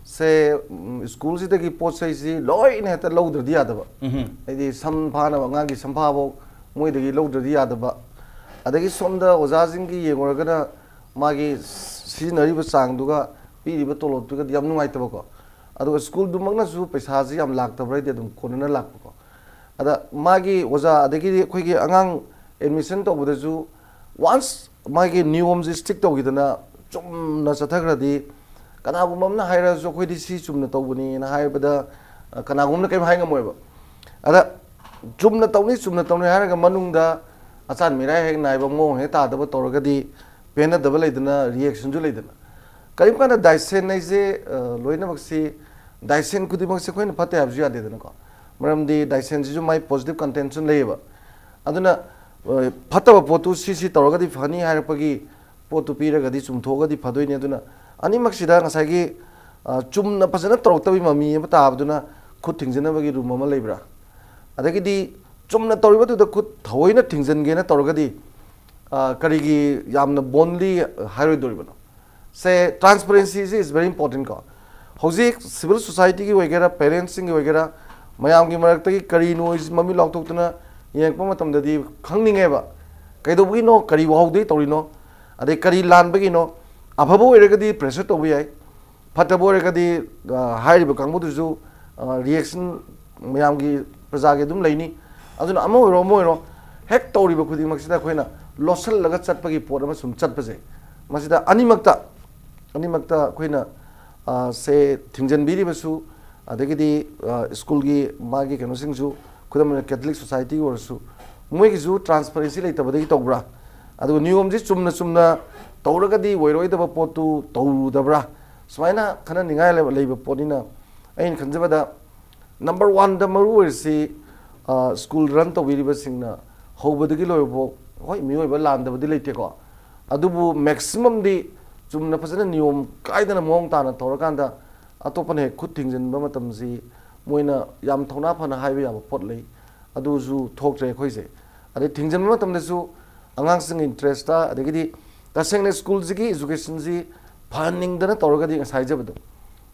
ꯁꯦ, ꯎꯝ, ꯁ꯭ꯀꯨꯜꯁꯤꯗꯒꯤ ꯄꯣꯠ ꯆꯩꯁꯤ ꯂꯣꯏꯅ ꯍꯦꯛꯇ ꯂꯧꯗ꯭ꯔꯗꯤ ꯌꯥꯗꯕ꯫ ꯎꯝ꯫ ꯍꯥꯏꯗꯤ ꯁꯝ ꯐꯥꯅꯕ ꯑꯉꯥꯡꯒꯤ ꯁꯝꯐꯥꯐꯧ ꯃꯣꯏꯗꯒꯤ ꯂꯧꯗ꯭ꯔꯗꯤ ꯌꯥꯗꯕ꯫ ꯑꯗꯒꯤ ꯁꯣꯝꯗ ꯑꯣꯖꯥꯁꯤꯡꯒꯤ ꯌꯦꯡꯉꯨꯔꯒꯅ ꯃꯥꯒꯤ ꯁꯤꯖꯤꯟꯅꯔꯤꯕ ꯆꯥꯡꯗꯨꯒ ꯄꯤꯔꯤꯕ ꯇꯣꯂꯣꯞꯇꯨꯒꯗꯤ ꯌꯥꯝ ꯅꯨꯡꯉꯥꯏꯇꯕꯀꯣ꯫ ꯑꯗꯨꯒ ꯁ꯭ꯀꯨꯜꯗꯨꯃꯛꯅꯁꯨ ꯄꯩꯁꯥꯁꯤ ꯌꯥꯝ ꯂꯥꯛꯇꯕ꯭ꯔꯥ ꯍꯥꯏꯗꯤ ꯑꯗꯨꯝ ꯀꯣꯟꯅꯅ ꯂꯥꯛꯄꯀꯣ꯫ ꯑꯗ ꯃꯥꯒꯤ ꯑꯣꯖꯥ ꯑꯗꯒꯤꯗꯤ ꯑꯩꯈꯣꯏꯒꯤ ꯑꯉꯥꯡ ꯑꯦꯗꯃꯤꯁꯟ ꯇꯧꯕꯗꯁꯨ ꯋꯥꯟꯁ ꯃꯥꯒꯤ ꯅꯤꯌꯣꯝꯁꯤ ꯁ꯭ꯇ꯭ꯔꯤꯛ ꯇꯧꯈꯤꯗꯅ ꯆꯨꯝꯅ ꯆꯠꯊꯈ꯭ꯔꯗꯤ ꯀꯅꯥꯒꯨꯝꯕ ꯑꯃꯅ ꯍꯥꯏꯔꯁꯨ ꯑꯩꯈꯣꯏꯗꯤ ꯁꯤ ꯆꯨꯝꯅ ꯇꯧꯕꯅꯤꯅ ꯍꯥꯏꯕꯗ ꯑ, ꯀꯅꯥꯒꯨꯝꯕꯅ ꯀꯔꯤꯝ ꯍꯥꯏ ꯉꯝꯃꯣꯏꯕ꯫ ꯑꯗ ꯆꯨꯝꯅ ꯇꯧꯅꯤ ꯆꯨꯝꯅ ꯇꯧꯅꯤ ꯍꯥꯏꯔꯒ ꯃꯅꯨꯡꯗ ꯑꯆꯥꯟ ꯃꯤꯔꯥꯏ ꯍꯦꯛ ꯅꯥꯏꯕ ꯃꯑꯣꯡ ꯍꯦꯛ ꯇꯥꯗꯕ ꯇꯧꯔꯒꯗꯤ ꯄꯦꯟꯅꯗꯕ ꯂꯩꯗꯅ ꯔꯤꯌꯦꯛꯁꯟꯁꯨ ꯂꯩꯗꯅ꯫ ꯀꯔꯤꯒꯨꯝꯕ ꯀꯥꯟꯗ ꯗꯥꯏꯁꯦꯟ ꯍꯥꯏꯁꯦ ꯑ, ꯂꯣꯏꯅꯃꯛꯁꯤ ꯗꯥꯏꯁꯦꯟ ꯈꯨꯗꯤꯡꯃꯛꯁꯦ ꯑꯩꯈꯣꯏꯅ ꯐꯠꯇꯦ ꯍꯥꯏꯕꯁꯨ ꯌꯥꯗꯦꯗꯅꯀꯣ꯫ ꯃꯔꯝꯗꯤ ꯗꯥꯏꯁꯦꯟꯁꯤꯁꯨ ꯃꯥꯏ ꯄꯣꯖꯤꯇꯤꯚ ꯀꯟꯇꯦꯟꯁꯨ ꯂꯩꯌꯦꯕ꯫ ꯑꯗꯨꯅ ꯑ, ꯐꯠꯇꯕ ꯄꯣꯠꯇꯨ ꯁꯤ ꯁꯤ ꯇꯧꯔꯒꯗꯤ ꯐꯅꯤ ꯍꯥꯏꯔꯛꯄꯒꯤ ꯄꯣꯠꯇꯨ ꯄꯤꯔꯒꯗꯤ ꯆꯨꯝꯊꯣꯛꯑꯒꯗꯤ ꯐꯗꯣꯏꯅꯤ꯫ ꯑꯗꯨꯅ ꯑꯅꯤꯃꯛꯁꯤꯗ ꯉꯁꯥꯏꯒꯤ ꯑ, ꯆꯨꯝꯅ ꯐꯖꯅ ꯇꯧꯔꯛꯇꯕꯒꯤ ꯃꯃꯤ ꯑꯃ ꯇꯥꯕꯗꯨꯅ ꯈꯨꯠ ꯊꯤꯡꯖꯤꯟꯅꯕꯒꯤ ꯔꯨꯝ ꯑꯃ ꯂꯩꯕ꯭ꯔꯥ? ꯑꯗꯒꯤꯗꯤ ꯆꯨꯝꯅ ꯇꯧꯔꯤꯕꯗꯨꯗ ꯈꯨꯠ ꯊꯑꯣꯏꯅ ꯊꯤꯡꯖꯤꯟꯒꯦꯅ ꯇꯧꯔꯒꯗꯤ ꯑ, ꯀꯔꯤꯒꯤ ꯌꯥꯝꯅ ꯕꯣꯜꯗꯂꯤ ꯍꯥꯏꯔꯣꯏꯗꯣꯔꯤꯕꯅꯣ? ꯁꯦ, transparency is very important ꯀꯣ꯫ ꯍꯧꯖꯤꯛ ꯁꯤꯚꯤꯜ ꯁꯣꯁꯥꯏꯇꯤꯒꯤ ꯑꯣꯏꯒꯦꯔꯥ, ꯄꯦꯔꯦꯟꯁꯁꯤꯡꯒꯤ ꯑꯣꯏꯒꯦꯔꯥ, ꯃꯌꯥꯝꯒꯤ ꯃꯔꯛꯇꯒꯤ ꯀꯔꯤꯅꯣ ꯃꯃꯤꯠ ꯂꯥꯎꯊꯣꯛꯇꯨꯅ ꯌꯦꯡꯉꯛꯄ ꯃꯇꯝꯗꯗꯤ ꯈꯪꯅꯤꯡꯉꯦꯕ꯫ ꯀꯩꯗꯧꯕꯒꯤꯅꯣ? ꯀꯔꯤ ꯋꯥꯍꯧꯗꯒꯤ ꯇꯧꯔꯤꯅꯣ? ꯑꯗꯩ ꯀꯔꯤ ꯂꯥꯟꯕꯒꯤꯅꯣ? ꯑꯐꯕ ꯑꯣꯏꯔꯒꯗꯤ ꯄ꯭ꯔꯦꯁꯔ ꯇꯧꯕ ꯌꯥꯏ, ꯐꯠꯇꯕ ꯑꯣꯏꯔꯒꯗꯤ ꯑ, ꯍꯥꯏꯔꯤꯕ ꯀꯥꯡꯕꯨꯗꯨꯁꯨ ꯔꯤꯌꯦꯛꯁꯟ ꯃꯌꯥꯝꯒꯤ, ꯄ꯭ꯔꯖꯥꯒꯤ ꯑꯗꯨꯝ ꯂꯩꯅꯤ꯫ ꯑꯗꯨꯅ ꯑꯃ ꯑꯣꯏꯔꯣ ꯑꯃ ꯑꯣꯏꯔꯣ, ꯍꯦꯛ ꯇꯧꯔꯤꯕ ꯈꯨꯗꯤꯡꯃꯛꯁꯤꯗ ꯑꯩꯈꯣꯏꯅ ꯂꯣꯠꯁꯤꯜꯂꯒ ꯆꯠꯄꯒꯤ ꯄꯣꯠ ꯑꯃ ꯁꯨꯝ ꯆꯠꯄꯁꯦ, ꯃꯁꯤꯗ ꯑꯅꯤꯃꯛꯇ, ꯑꯅꯤꯃꯛꯇ ꯑꯩꯈꯣꯏꯅ ꯑ, ꯁꯦ ꯊꯤꯡꯖꯤꯟꯕꯤꯔꯤꯕꯁꯨ, ꯑꯗꯒꯤꯗꯤ ꯑ, ꯁ꯭ꯀꯨꯜꯒꯤ ꯃꯥꯒꯤ ꯀꯩꯅꯣꯁꯤꯡꯁꯨ, ꯈꯨꯗꯝ ꯑꯣꯏꯅ ꯀꯦꯊꯂꯤꯛ ꯁꯣꯁꯥꯏꯇꯤ ꯑꯣꯏꯔꯁꯨ, ꯃꯣꯏꯒꯤꯁꯨ ꯇ꯭ꯔꯥꯟꯁꯄꯔꯦꯟꯁꯤ ꯂꯩꯇꯕꯗꯒꯤ ꯇꯧꯕ꯭ꯔꯥ? ꯑꯗꯨꯒ ꯅꯤꯌꯣꯝꯁꯤ ꯆꯨꯝꯅ ꯆꯨꯝꯅ ꯇꯧꯔꯒꯗꯤ ꯑꯣꯏꯔꯣꯏꯗꯕ ꯄꯣꯠꯇꯨ ꯇꯧꯔꯨꯗꯕ꯭ꯔꯥ? ꯁꯨꯃꯥꯏꯅ ꯈꯟꯅꯅꯤꯡꯉꯥꯏ ꯂꯩꯕ, ꯂꯩꯕ ꯄꯣꯠꯅꯤꯅ, ꯑꯩꯅ ꯈꯟꯖꯕꯗ ꯅꯝꯕꯔ ꯋꯥꯟꯗ ꯃꯔꯨ ꯑꯣꯏꯔꯤꯁꯤ ꯁ꯭ꯀꯨꯜ ꯔꯟ ꯇꯧꯕꯤꯔꯤꯕꯁꯤꯡꯅ ꯍꯧꯕꯗꯒꯤ ꯂꯣꯏꯕꯐꯥꯎ, ꯍꯣꯏ, ꯃꯤꯑꯣꯏꯕ ꯂꯥꯟꯗꯕꯗꯤ ꯂꯩꯇꯦꯀꯣ, ꯑꯗꯨꯕꯨ ꯃꯦꯛꯁꯤꯃꯝꯗꯤ ꯆꯨꯝꯅ ꯐꯖꯅ ꯅꯤꯌꯣꯝ ꯀꯥꯏꯗꯅ ꯃꯑꯣꯡ ꯇꯥꯅ ꯇꯧꯔꯀꯥꯟꯗ ꯑꯇꯣꯞꯄꯅ ꯍꯦꯛ ꯈꯨꯠ ꯊꯤꯡꯖꯤꯟꯕ ꯃꯇꯝꯁꯤ ꯃꯣꯏꯅ ꯌꯥꯝ ꯊꯧꯅꯥ ꯐꯅ ꯍꯥꯏꯕ ꯌꯥꯕ ꯄꯣꯠ ꯂꯩ꯫ ꯑꯗꯨꯁꯨ ꯊꯣꯛꯇ꯭ꯔꯦ ꯑꯩꯈꯣꯏꯁꯦ꯫ ꯑꯗꯩ ꯊꯤꯡꯖꯤꯟꯕ ꯃꯇꯝꯗꯁꯨ ꯑꯉꯥꯡꯁꯤꯡꯒꯤ ꯏꯟꯇꯔꯦꯁꯇ, ꯑꯗꯒꯤꯗꯤ ꯇꯁꯦꯡꯅ ꯁ꯭ꯀꯨꯜꯁꯤꯒꯤ ꯏꯖꯨꯀꯦꯁꯟꯁꯤ ꯐꯍꯟꯅꯤꯡꯗꯅ ꯇꯧꯔꯒꯗꯤ ꯉꯁꯥꯏ ꯍꯥꯏꯖꯕꯗꯣ,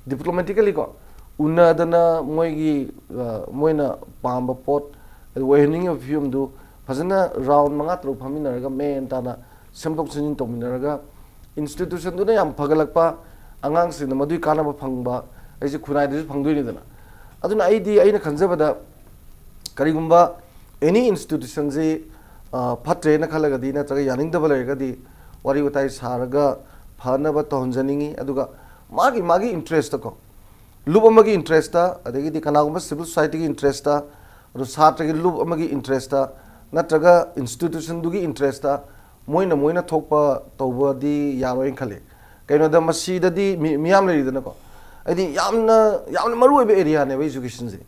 ꯗꯤꯄ꯭ꯂꯣꯃꯦꯇꯤꯀꯦꯂꯤꯀꯣ, ꯎꯅꯗꯅ ꯃꯣꯏꯒꯤ, ꯑ, ꯃꯣꯏꯅ ꯄꯥꯝꯕ ꯄꯣꯠ ꯑꯗꯨ ꯑꯣꯏꯍꯟꯅꯤꯡꯉꯤꯕ ꯐꯤꯕꯝꯗꯨ ꯐꯖꯅ ꯔꯥꯎꯟ ꯃꯉꯥ ꯇꯔꯨꯛ ꯐꯝꯃꯤꯟꯅꯔꯒ ꯃꯦꯟ ꯇꯥꯅ ꯁꯦꯝꯗꯣꯛ ꯁꯦꯝꯖꯤꯟ ꯇꯧꯃꯤꯟꯅꯔꯒ ꯏꯟꯁꯇꯤꯇ꯭ꯌꯨꯁꯟꯗꯨꯅ ꯌꯥꯝ ꯐꯒꯠꯂꯛꯄ, ꯑꯉꯥꯡꯁꯤꯡꯅ ꯃꯗꯨꯒꯤ ꯀꯥꯟꯅꯕ ꯐꯪꯕ ꯑꯩꯁꯦ ꯈꯨꯟꯅꯥꯏꯗꯁꯨ ꯐꯪꯗꯣꯏꯅꯤꯗꯅ꯫ ꯑꯗꯨꯅ ꯑꯩꯗꯤ, ꯑꯩꯅ ꯈꯟꯖꯕꯗ, ꯀꯔꯤꯒꯨꯝꯕ ꯑꯦꯅꯤ ꯏꯟꯁꯇꯤꯇ꯭ꯌꯨꯁꯟꯁꯤ, ꯑ, ꯐꯠꯇ꯭ꯔꯦꯅ ꯈꯜꯂꯒꯗꯤ ꯅꯠꯇ꯭ꯔꯒ ꯌꯥꯅꯤꯡꯗꯕ ꯂꯩꯔꯒꯗꯤ ꯋꯥꯔꯤ ꯋꯥꯇꯥꯏ ꯁꯥꯔꯒ ꯐꯅꯕ ꯇꯧꯍꯟꯖꯅꯤꯡꯉꯤ꯫ ꯑꯗꯨꯒ ꯃꯥꯒꯤ, ꯃꯥꯒꯤ ꯏꯟꯇꯔꯦꯁꯇꯀꯣ, ꯂꯨꯞ ꯑꯃꯒꯤ ꯏꯟꯇꯔꯦꯁꯇ, ꯑꯗꯒꯤꯗꯤ ꯀꯅꯥꯒꯨꯝꯕ ꯁꯤꯚꯤꯜ ꯁꯣꯁꯥꯏꯇꯤꯒꯤ ꯏꯟꯇꯔꯦꯁꯇ, ꯑꯗꯨ ꯁꯥꯇ꯭ꯔꯒꯤ ꯂꯨꯞ ꯑꯃꯒꯤ ꯏꯟꯇꯔꯦꯁꯇ, ꯅꯠꯇ꯭ꯔꯒ ꯏꯟꯁꯇꯤꯇ꯭ꯌꯨꯁꯟꯗꯨꯒꯤ ꯏꯟꯇꯔꯦꯁꯇ ꯃꯣꯏꯅ, ꯃꯣꯏꯅ ꯊꯣꯛꯄ ꯇꯧꯕꯗꯤ ꯌꯥꯔꯣꯏꯅ ꯈꯜꯂꯤ꯫ ꯀꯩꯅꯣꯗ ꯃꯁꯤꯗꯗꯤ ꯃꯤ, ꯃꯤꯌꯥꯝ ꯂꯩꯔꯤꯗꯅꯀꯣ, ꯍꯥꯏꯗꯤ ꯌꯥꯝꯅ, ꯌꯥꯝꯅ ꯃꯔꯨ ꯑꯣꯏꯕ ꯑꯦꯔꯤꯌꯥꯅꯦꯕ ꯏꯖꯨꯀꯦꯁꯟꯁꯦ꯫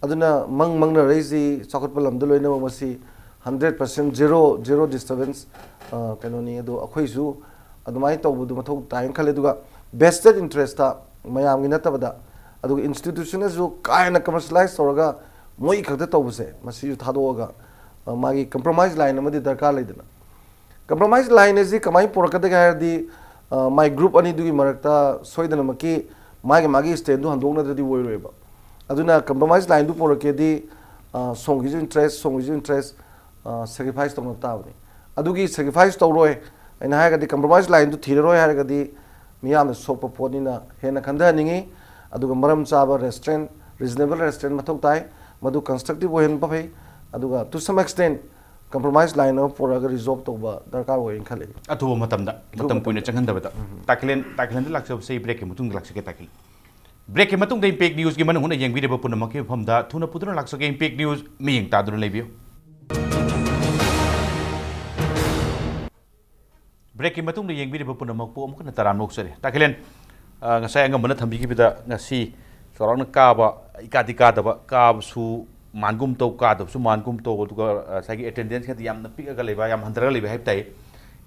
ꯑꯗꯨꯅ ꯃꯪ ꯃꯪꯅꯔꯛꯏꯁꯤ ꯆꯥꯎꯈꯠꯄ ꯂꯝꯗ ꯂꯣꯏꯅꯃꯛ ꯃꯁꯤ hundred percent zero, zero disturbance, ꯑ, ꯀꯩꯅꯣꯅꯤ꯫ ꯑꯗꯣ ꯑꯩꯈꯣꯏꯁꯨ ꯑꯗꯨꯃꯥꯏꯅ ꯇꯧꯕꯗꯨ ꯃꯊꯧ ꯇꯥꯏꯅ ꯈꯜꯂꯦ꯫ ꯑꯗꯨꯒ ꯚꯦꯁꯇꯦꯠ ꯏꯟꯇꯔꯦꯁꯇ, ꯃꯌꯥꯝꯒꯤ ꯅꯠꯇꯕꯗ, ꯑꯗꯨꯒ ꯏꯟꯁꯇꯤꯇ꯭ꯌꯨꯁꯟꯅꯁꯨ ꯀꯥ ꯍꯦꯟꯅ ꯀꯃꯔꯁꯤꯌꯦꯂꯥꯏꯁ ꯇꯧꯔꯒ ꯃꯣꯏ ꯈꯛꯇ ꯇꯧꯕꯁꯦ, ꯃꯁꯤꯁꯨ ꯊꯥꯗꯣꯛꯑꯒ, ꯑ, ꯃꯥꯒꯤ ꯀꯝꯄ꯭ꯔꯣꯃꯥꯏꯁ ꯂꯥꯏꯟ ꯑꯃꯗꯤ ꯗꯔꯀꯥꯔ ꯂꯩꯗꯅ꯫ ꯀꯝꯄ꯭ꯔꯣꯃꯥꯏꯁ ꯂꯥꯏꯟ ꯑꯁꯤ ꯀꯃꯥꯏꯅ ꯄꯨꯔꯛꯀꯗꯒꯦ ꯍꯥꯏꯔꯗꯤ, ꯑ, ꯃꯥꯏ ꯒ꯭ꯔꯨꯞ ꯑꯅꯤꯗꯨꯒꯤ ꯃꯔꯛꯇ ꯁꯣꯏꯗꯅꯃꯛꯀꯤ ꯃꯥꯒꯤ, ꯃꯥꯒꯤ ꯁ꯭ꯇꯦꯟꯗꯨ ꯍꯟꯗꯣꯛꯅꯗ꯭ꯔꯗꯤ ꯑꯣꯏꯔꯣꯏꯕ꯫ ꯑꯗꯨꯅ ꯀꯝꯄ꯭ꯔꯣꯃꯥꯏꯁ ꯂꯥꯏꯟꯗꯨ ꯄꯨꯔꯛꯀꯦꯗꯤ, ꯑ, ꯁꯣꯝꯒꯤꯁꯨ ꯏꯟꯇꯔꯦꯁ, ꯁꯣꯝꯒꯤꯁꯨ ꯏꯟꯇꯔꯦꯁ, ꯑ, ꯁꯦꯀ꯭ꯔꯤꯐꯥꯏꯁ ꯇꯧꯅꯕ ꯇꯥꯕꯅꯤ꯫ ꯑꯗꯨꯒꯤ ꯁꯦꯀ꯭ꯔꯤꯐꯥꯏꯁ ꯇꯧꯔꯣꯏ, ꯑꯩꯅ ꯍꯥꯏꯔꯒꯗꯤ ꯀꯝꯄ꯭ꯔꯣꯃꯥꯏꯁ ꯂꯥꯏꯟꯗꯨ ꯊꯤꯔꯔꯣꯏ ꯍꯥꯏꯔꯒꯗꯤ ꯃꯤꯌꯥꯝꯅ ꯁꯣꯛꯄ ꯄꯣꯠꯅꯤꯅ ꯍꯦꯟꯅ ꯈꯟꯊꯍꯟꯅꯤꯡꯉꯤ꯫ ꯑꯗꯨꯒ ꯃꯔꯝ ꯆꯥꯕ ꯔꯦꯁꯇ꯭ꯔꯦꯟ, ꯔꯤꯖꯅꯦꯕꯜ ꯔꯦꯁꯇ꯭ꯔꯦꯟ ꯃꯊꯧ ꯇꯥꯏ, ꯃꯗꯨ ꯀꯟꯁꯇ꯭ꯔꯛꯇꯤꯞ ꯑꯣꯏꯍꯟꯕ ꯐꯩ꯫ ꯑꯗꯨꯒ to some extent compromise line ꯑꯃ ꯄꯨꯔꯛꯑꯒ ꯔꯤꯖꯣꯜꯕ ꯇꯧꯕ ꯗꯔꯀꯥꯔ ꯑꯣꯏꯅ ꯈꯜꯂꯤ꯫ ꯑꯊꯨꯕ ꯃꯇꯝꯗ, ꯑꯊꯨꯕ ꯃꯇꯝ ꯀꯨꯏꯅ ꯃꯇꯝꯗ꯫ ꯆꯪꯍꯟꯗꯕꯗ꯫ ꯎꯝ꯫ ꯇꯥꯀꯤꯂꯦꯟ, ꯇꯥꯀꯤꯂꯦꯟꯗ ꯂꯥꯛꯆꯕꯁꯦ ꯑꯩ ꯕ꯭ꯔꯦꯛꯀꯤ ꯃꯇꯨꯡꯗ ꯂꯥꯛꯆꯒꯦ, ꯇꯥꯀꯤꯂꯦꯟ꯫ ꯕ꯭ꯔꯦꯛꯀꯤ ꯃꯇꯨꯡꯗ Impact Newsꯀꯤ ꯃꯅꯨꯡ ꯍꯨꯠꯅ ꯌꯦꯡꯕꯤꯔꯤꯕ ꯄꯨꯝꯅꯃꯛꯀꯤ ꯃꯐꯝꯗ ꯊꯨꯅ ꯄꯨꯗꯨꯅ ꯂꯥꯛꯆꯒꯦ꯫ Impact News ꯃꯤꯠꯌꯦꯡ ꯇꯥꯗꯨꯅ ꯂꯩꯕꯤꯌꯨ꯫ ꯕ꯭ꯔꯦꯛꯀꯤ ꯃꯇꯨꯡꯗ ꯌꯦꯡꯕꯤꯔꯤꯕ ꯄꯨꯝꯅꯃꯛꯄꯨ ꯑꯃꯨꯛ ꯍꯟꯅ ꯇꯔꯥꯝꯅ ꯑꯣꯛꯆꯔꯤ꯫ ꯇꯥꯀꯤꯂꯦꯟ, ꯑ, ꯉꯁꯥꯏ ꯑꯉꯝꯕꯅ ꯊꯝꯕꯤꯈꯤꯕꯗ ꯉꯁꯤ ꯆꯥꯎꯔꯥꯛꯅ ꯀꯥꯕ, ꯏꯀꯥꯗꯤ ꯀꯥꯗꯕ, ꯀꯥꯕꯁꯨ ꯃꯥꯟꯒꯨꯝ ꯇꯧ, ꯀꯥꯗꯕꯁꯨ ꯃꯥꯟꯒꯨꯝ ꯇꯧ, ꯑꯗꯨꯒ ꯉꯁꯥꯏꯒꯤ ꯑꯦꯇꯦꯟꯗꯦꯟꯁ ꯈꯛꯇ ꯌꯥꯝꯅ ꯄꯤꯛꯑꯒ ꯂꯩꯕ, ꯌꯥꯝ ꯍꯟꯊꯔꯒ ꯂꯩꯕ ꯍꯥꯏꯕ ꯇꯥꯏ꯫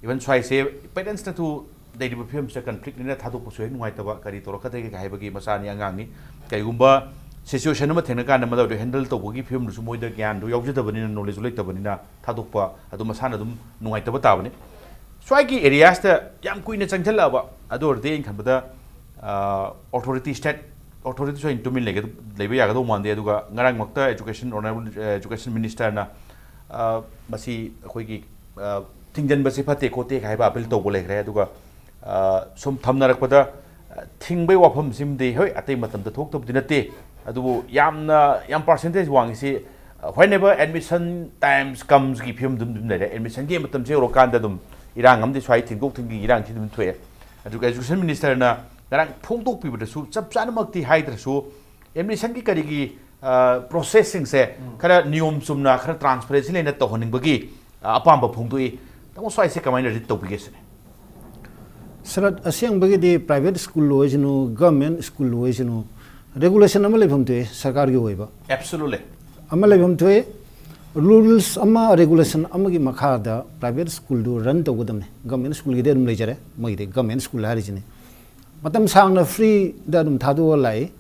ꯏꯚꯟ ꯁ꯭ꯋꯥꯏꯁꯦ ꯄꯦꯔꯦꯟꯁꯅꯁꯨ ꯂꯩꯔꯤꯕ ꯐꯤꯕꯝꯁꯤꯗ ꯀꯟꯐ꯭ꯂꯤꯛꯅꯤꯅ ꯊꯥꯗꯣꯛꯄꯁꯨ ꯍꯦꯛ ꯅꯨꯡꯉꯥꯏꯇꯕ, ꯀꯔꯤ ꯇꯧꯔꯛꯀꯗꯒꯦ ꯍꯥꯏꯕꯒꯤ꯫ ꯃꯆꯥꯅꯤ, ꯑꯉꯥꯡꯅꯤ, ꯀꯔꯤꯒꯨꯝꯕ ꯁꯤꯆꯨꯋꯦꯁꯟ ꯑꯃ ꯊꯦꯡꯅ ꯀꯥꯟꯗ ꯃꯗꯨꯗꯣ ꯍꯦꯟꯗꯜ ꯇꯧꯕꯒꯤ ꯐꯤꯕꯝꯗꯨꯁꯨ ꯃꯣꯏꯗ ꯒ꯭ꯌꯥꯟꯗꯣ ꯌꯥꯎꯖꯗꯕꯅꯤꯅ, ꯅꯣꯂꯦꯖꯁꯨ ꯂꯩꯇꯕꯅꯤꯅ ꯊꯥꯗꯣꯛꯄ ꯑꯗꯨ ꯃꯁꯥꯅ ꯑꯗꯨꯝ ꯅꯨꯡꯉꯥꯏꯇꯕ ꯇꯥꯕꯅꯤ꯫ ꯁ꯭ꯋꯥꯏꯒꯤ ꯑꯦꯔꯤꯌꯥꯁꯇ ꯌꯥꯝ ꯀꯨꯏꯅ ꯆꯪꯁꯤꯜꯂꯛꯑꯕ, ꯑꯗꯨ ꯑꯣꯏꯔꯗꯤ ꯑꯩꯅ ꯈꯟꯕꯗ ꯑꯣꯊꯣꯔꯤꯇꯤ, ꯁ꯭ꯇꯦꯠ ꯑꯣꯊꯣꯔꯤꯇꯤꯁꯨ ꯑꯩꯅ ꯇꯨꯃꯤꯟ ꯂꯩꯒꯗ-, ꯂꯩꯕ ꯌꯥꯒꯗꯧ ꯃꯥꯟꯗꯦ꯫ ꯑꯗꯨꯒ ꯉꯔꯥꯡꯃꯛꯇ ꯏꯖꯨꯀꯦꯁꯟ, ꯑꯣꯅꯔꯦꯕꯜ ꯏꯖꯨꯀꯦꯁꯟ ꯃꯤꯅꯤꯁꯇꯔꯅ, ꯑ, ꯃꯁꯤ ꯑꯩꯈꯣꯏꯒꯤ, ꯑ, ꯊꯤꯡꯖꯤꯟꯕꯁꯤ ꯐꯠꯇꯦ ꯈꯣꯠꯇꯦ ꯍꯥꯏꯕ ꯑꯄꯤꯜ ꯇꯧꯕ ꯂꯩꯈ꯭ꯔꯦ꯫ ꯑꯗꯨꯒ, ꯑ, ꯁꯨꯝ ꯊꯝꯅꯔꯛꯄꯗ, ꯑ, ꯊꯤꯡꯕꯒꯤ ꯋꯥꯐꯝꯁꯤꯃꯗꯤ ꯍꯣꯏ, ꯑꯇꯩ ꯃꯇꯝꯗ ꯊꯣꯛꯇꯕꯗꯤ ꯅꯠꯇꯦ, ꯑꯗꯨꯕꯨ ꯌꯥꯝꯅ, ꯌꯥꯝ ꯄꯥꯔꯁꯦꯟꯇꯦꯖ ꯋꯥꯡꯉꯤꯁꯤ, ꯑ, whenever admission times comesꯀꯤ ꯐꯤꯕꯝꯗꯨ ꯑꯗꯨꯝ ꯂꯩꯔꯦ꯫ ꯑꯦꯗꯃꯤꯁꯟꯒꯤ ꯃꯇꯝꯁꯦ ꯌꯧꯔꯀꯥꯟꯗ ꯑꯗꯨꯝ ꯏꯔꯥꯡ ꯑꯃꯗꯤ ꯁ꯭ꯋꯥꯏ ꯊꯤꯡꯗꯣꯛ ꯊꯤꯡꯖꯤꯟꯒꯤ ꯏꯔꯥꯡꯁꯤ ꯑꯗꯨꯝ ꯊꯣꯛꯑꯦ꯫ ꯑꯗꯨꯒ ꯏꯖꯨꯀꯦꯁꯟ ꯃꯤꯅꯤꯁꯇꯔꯅ ꯉꯔꯥꯡ ꯐꯣꯡꯗꯣꯛꯄꯤꯕꯗꯁꯨ ꯆꯞ ꯆꯥꯅꯃꯛꯇꯤ ꯍꯥꯏꯗ꯭ꯔꯁꯨ, ꯑꯦꯗꯃꯤꯁꯟꯒꯤ ꯀꯔꯤꯒꯤ, ꯑ, ꯄ꯭ꯔꯣꯁꯦꯁꯁꯤꯡꯁꯦ ꯈꯔ ꯅꯤꯌꯣꯝ ꯆꯨꯝꯅ, ꯈꯔ ꯇ꯭ꯔꯥꯟꯁꯄꯔꯦꯟꯁꯤ ꯂꯩꯅ ꯇꯧꯍꯟꯅꯤꯡꯕꯒꯤ, ꯑ, ꯑꯄꯥꯝꯕ ꯐꯣꯡꯗꯣꯛꯏ꯫ ꯇꯥꯃꯣ, ꯁ꯭ꯋꯥꯏꯁꯦ ꯀꯃꯥꯏꯅ ꯔꯤꯠ ꯇꯧꯕꯤꯒꯦ ꯁꯤꯅꯤ? ꯁꯔꯠ, ꯑꯁꯦꯡꯕꯒꯤꯗꯤ ꯄ꯭ꯔꯥꯏꯚꯦꯠ ꯁ꯭ꯀꯨꯜ ꯑꯣꯏꯁꯅꯨ, ꯒꯚꯔꯟꯃꯦꯟ ꯁ꯭ꯀꯨꯜ ꯑꯣꯏꯁꯅꯨ, ꯔꯦꯒꯨꯂꯦꯁꯟ ꯑꯃ ꯂꯩꯐꯝ ꯊꯣꯛꯑꯦ ꯁꯔꯀꯥꯔꯒꯤ ꯑꯣꯏꯕ꯫ ꯑꯦꯕꯁꯣꯂꯨꯠꯂꯤ꯫ ꯑꯃ ꯂꯩꯐꯝ ꯊꯣꯛꯑꯦ, ꯔꯨꯜꯁ ꯑꯃ, ꯔꯦꯒꯨꯂꯦꯁꯟ ꯑꯃꯒꯤ ꯃꯈꯥꯗ ꯄ꯭ꯔꯥꯏꯚꯦꯠ ꯁ꯭ꯀꯨꯜꯗꯨ ꯔꯟ ꯇꯧꯒꯗꯕꯅꯤ꯫ ꯒꯚꯔꯟꯃꯦꯟ ꯁ꯭ꯀꯨꯜꯒꯤꯗꯤ ꯑꯗꯨꯝ ꯂꯩꯖꯔꯦ, ꯃꯣꯏꯒꯤꯗꯤ ꯒꯚꯔꯟꯃꯦꯟ ꯁ꯭ꯀꯨꯜ ꯍꯥꯏꯔꯤꯁꯤꯅꯤ꯫ ꯃꯇꯝ ꯁꯥꯡꯅ ꯐ꯭ꯔꯤꯗ ꯑꯗꯨꯝ ꯊꯥꯗꯣꯛꯑ ꯂꯥꯛꯏ꯫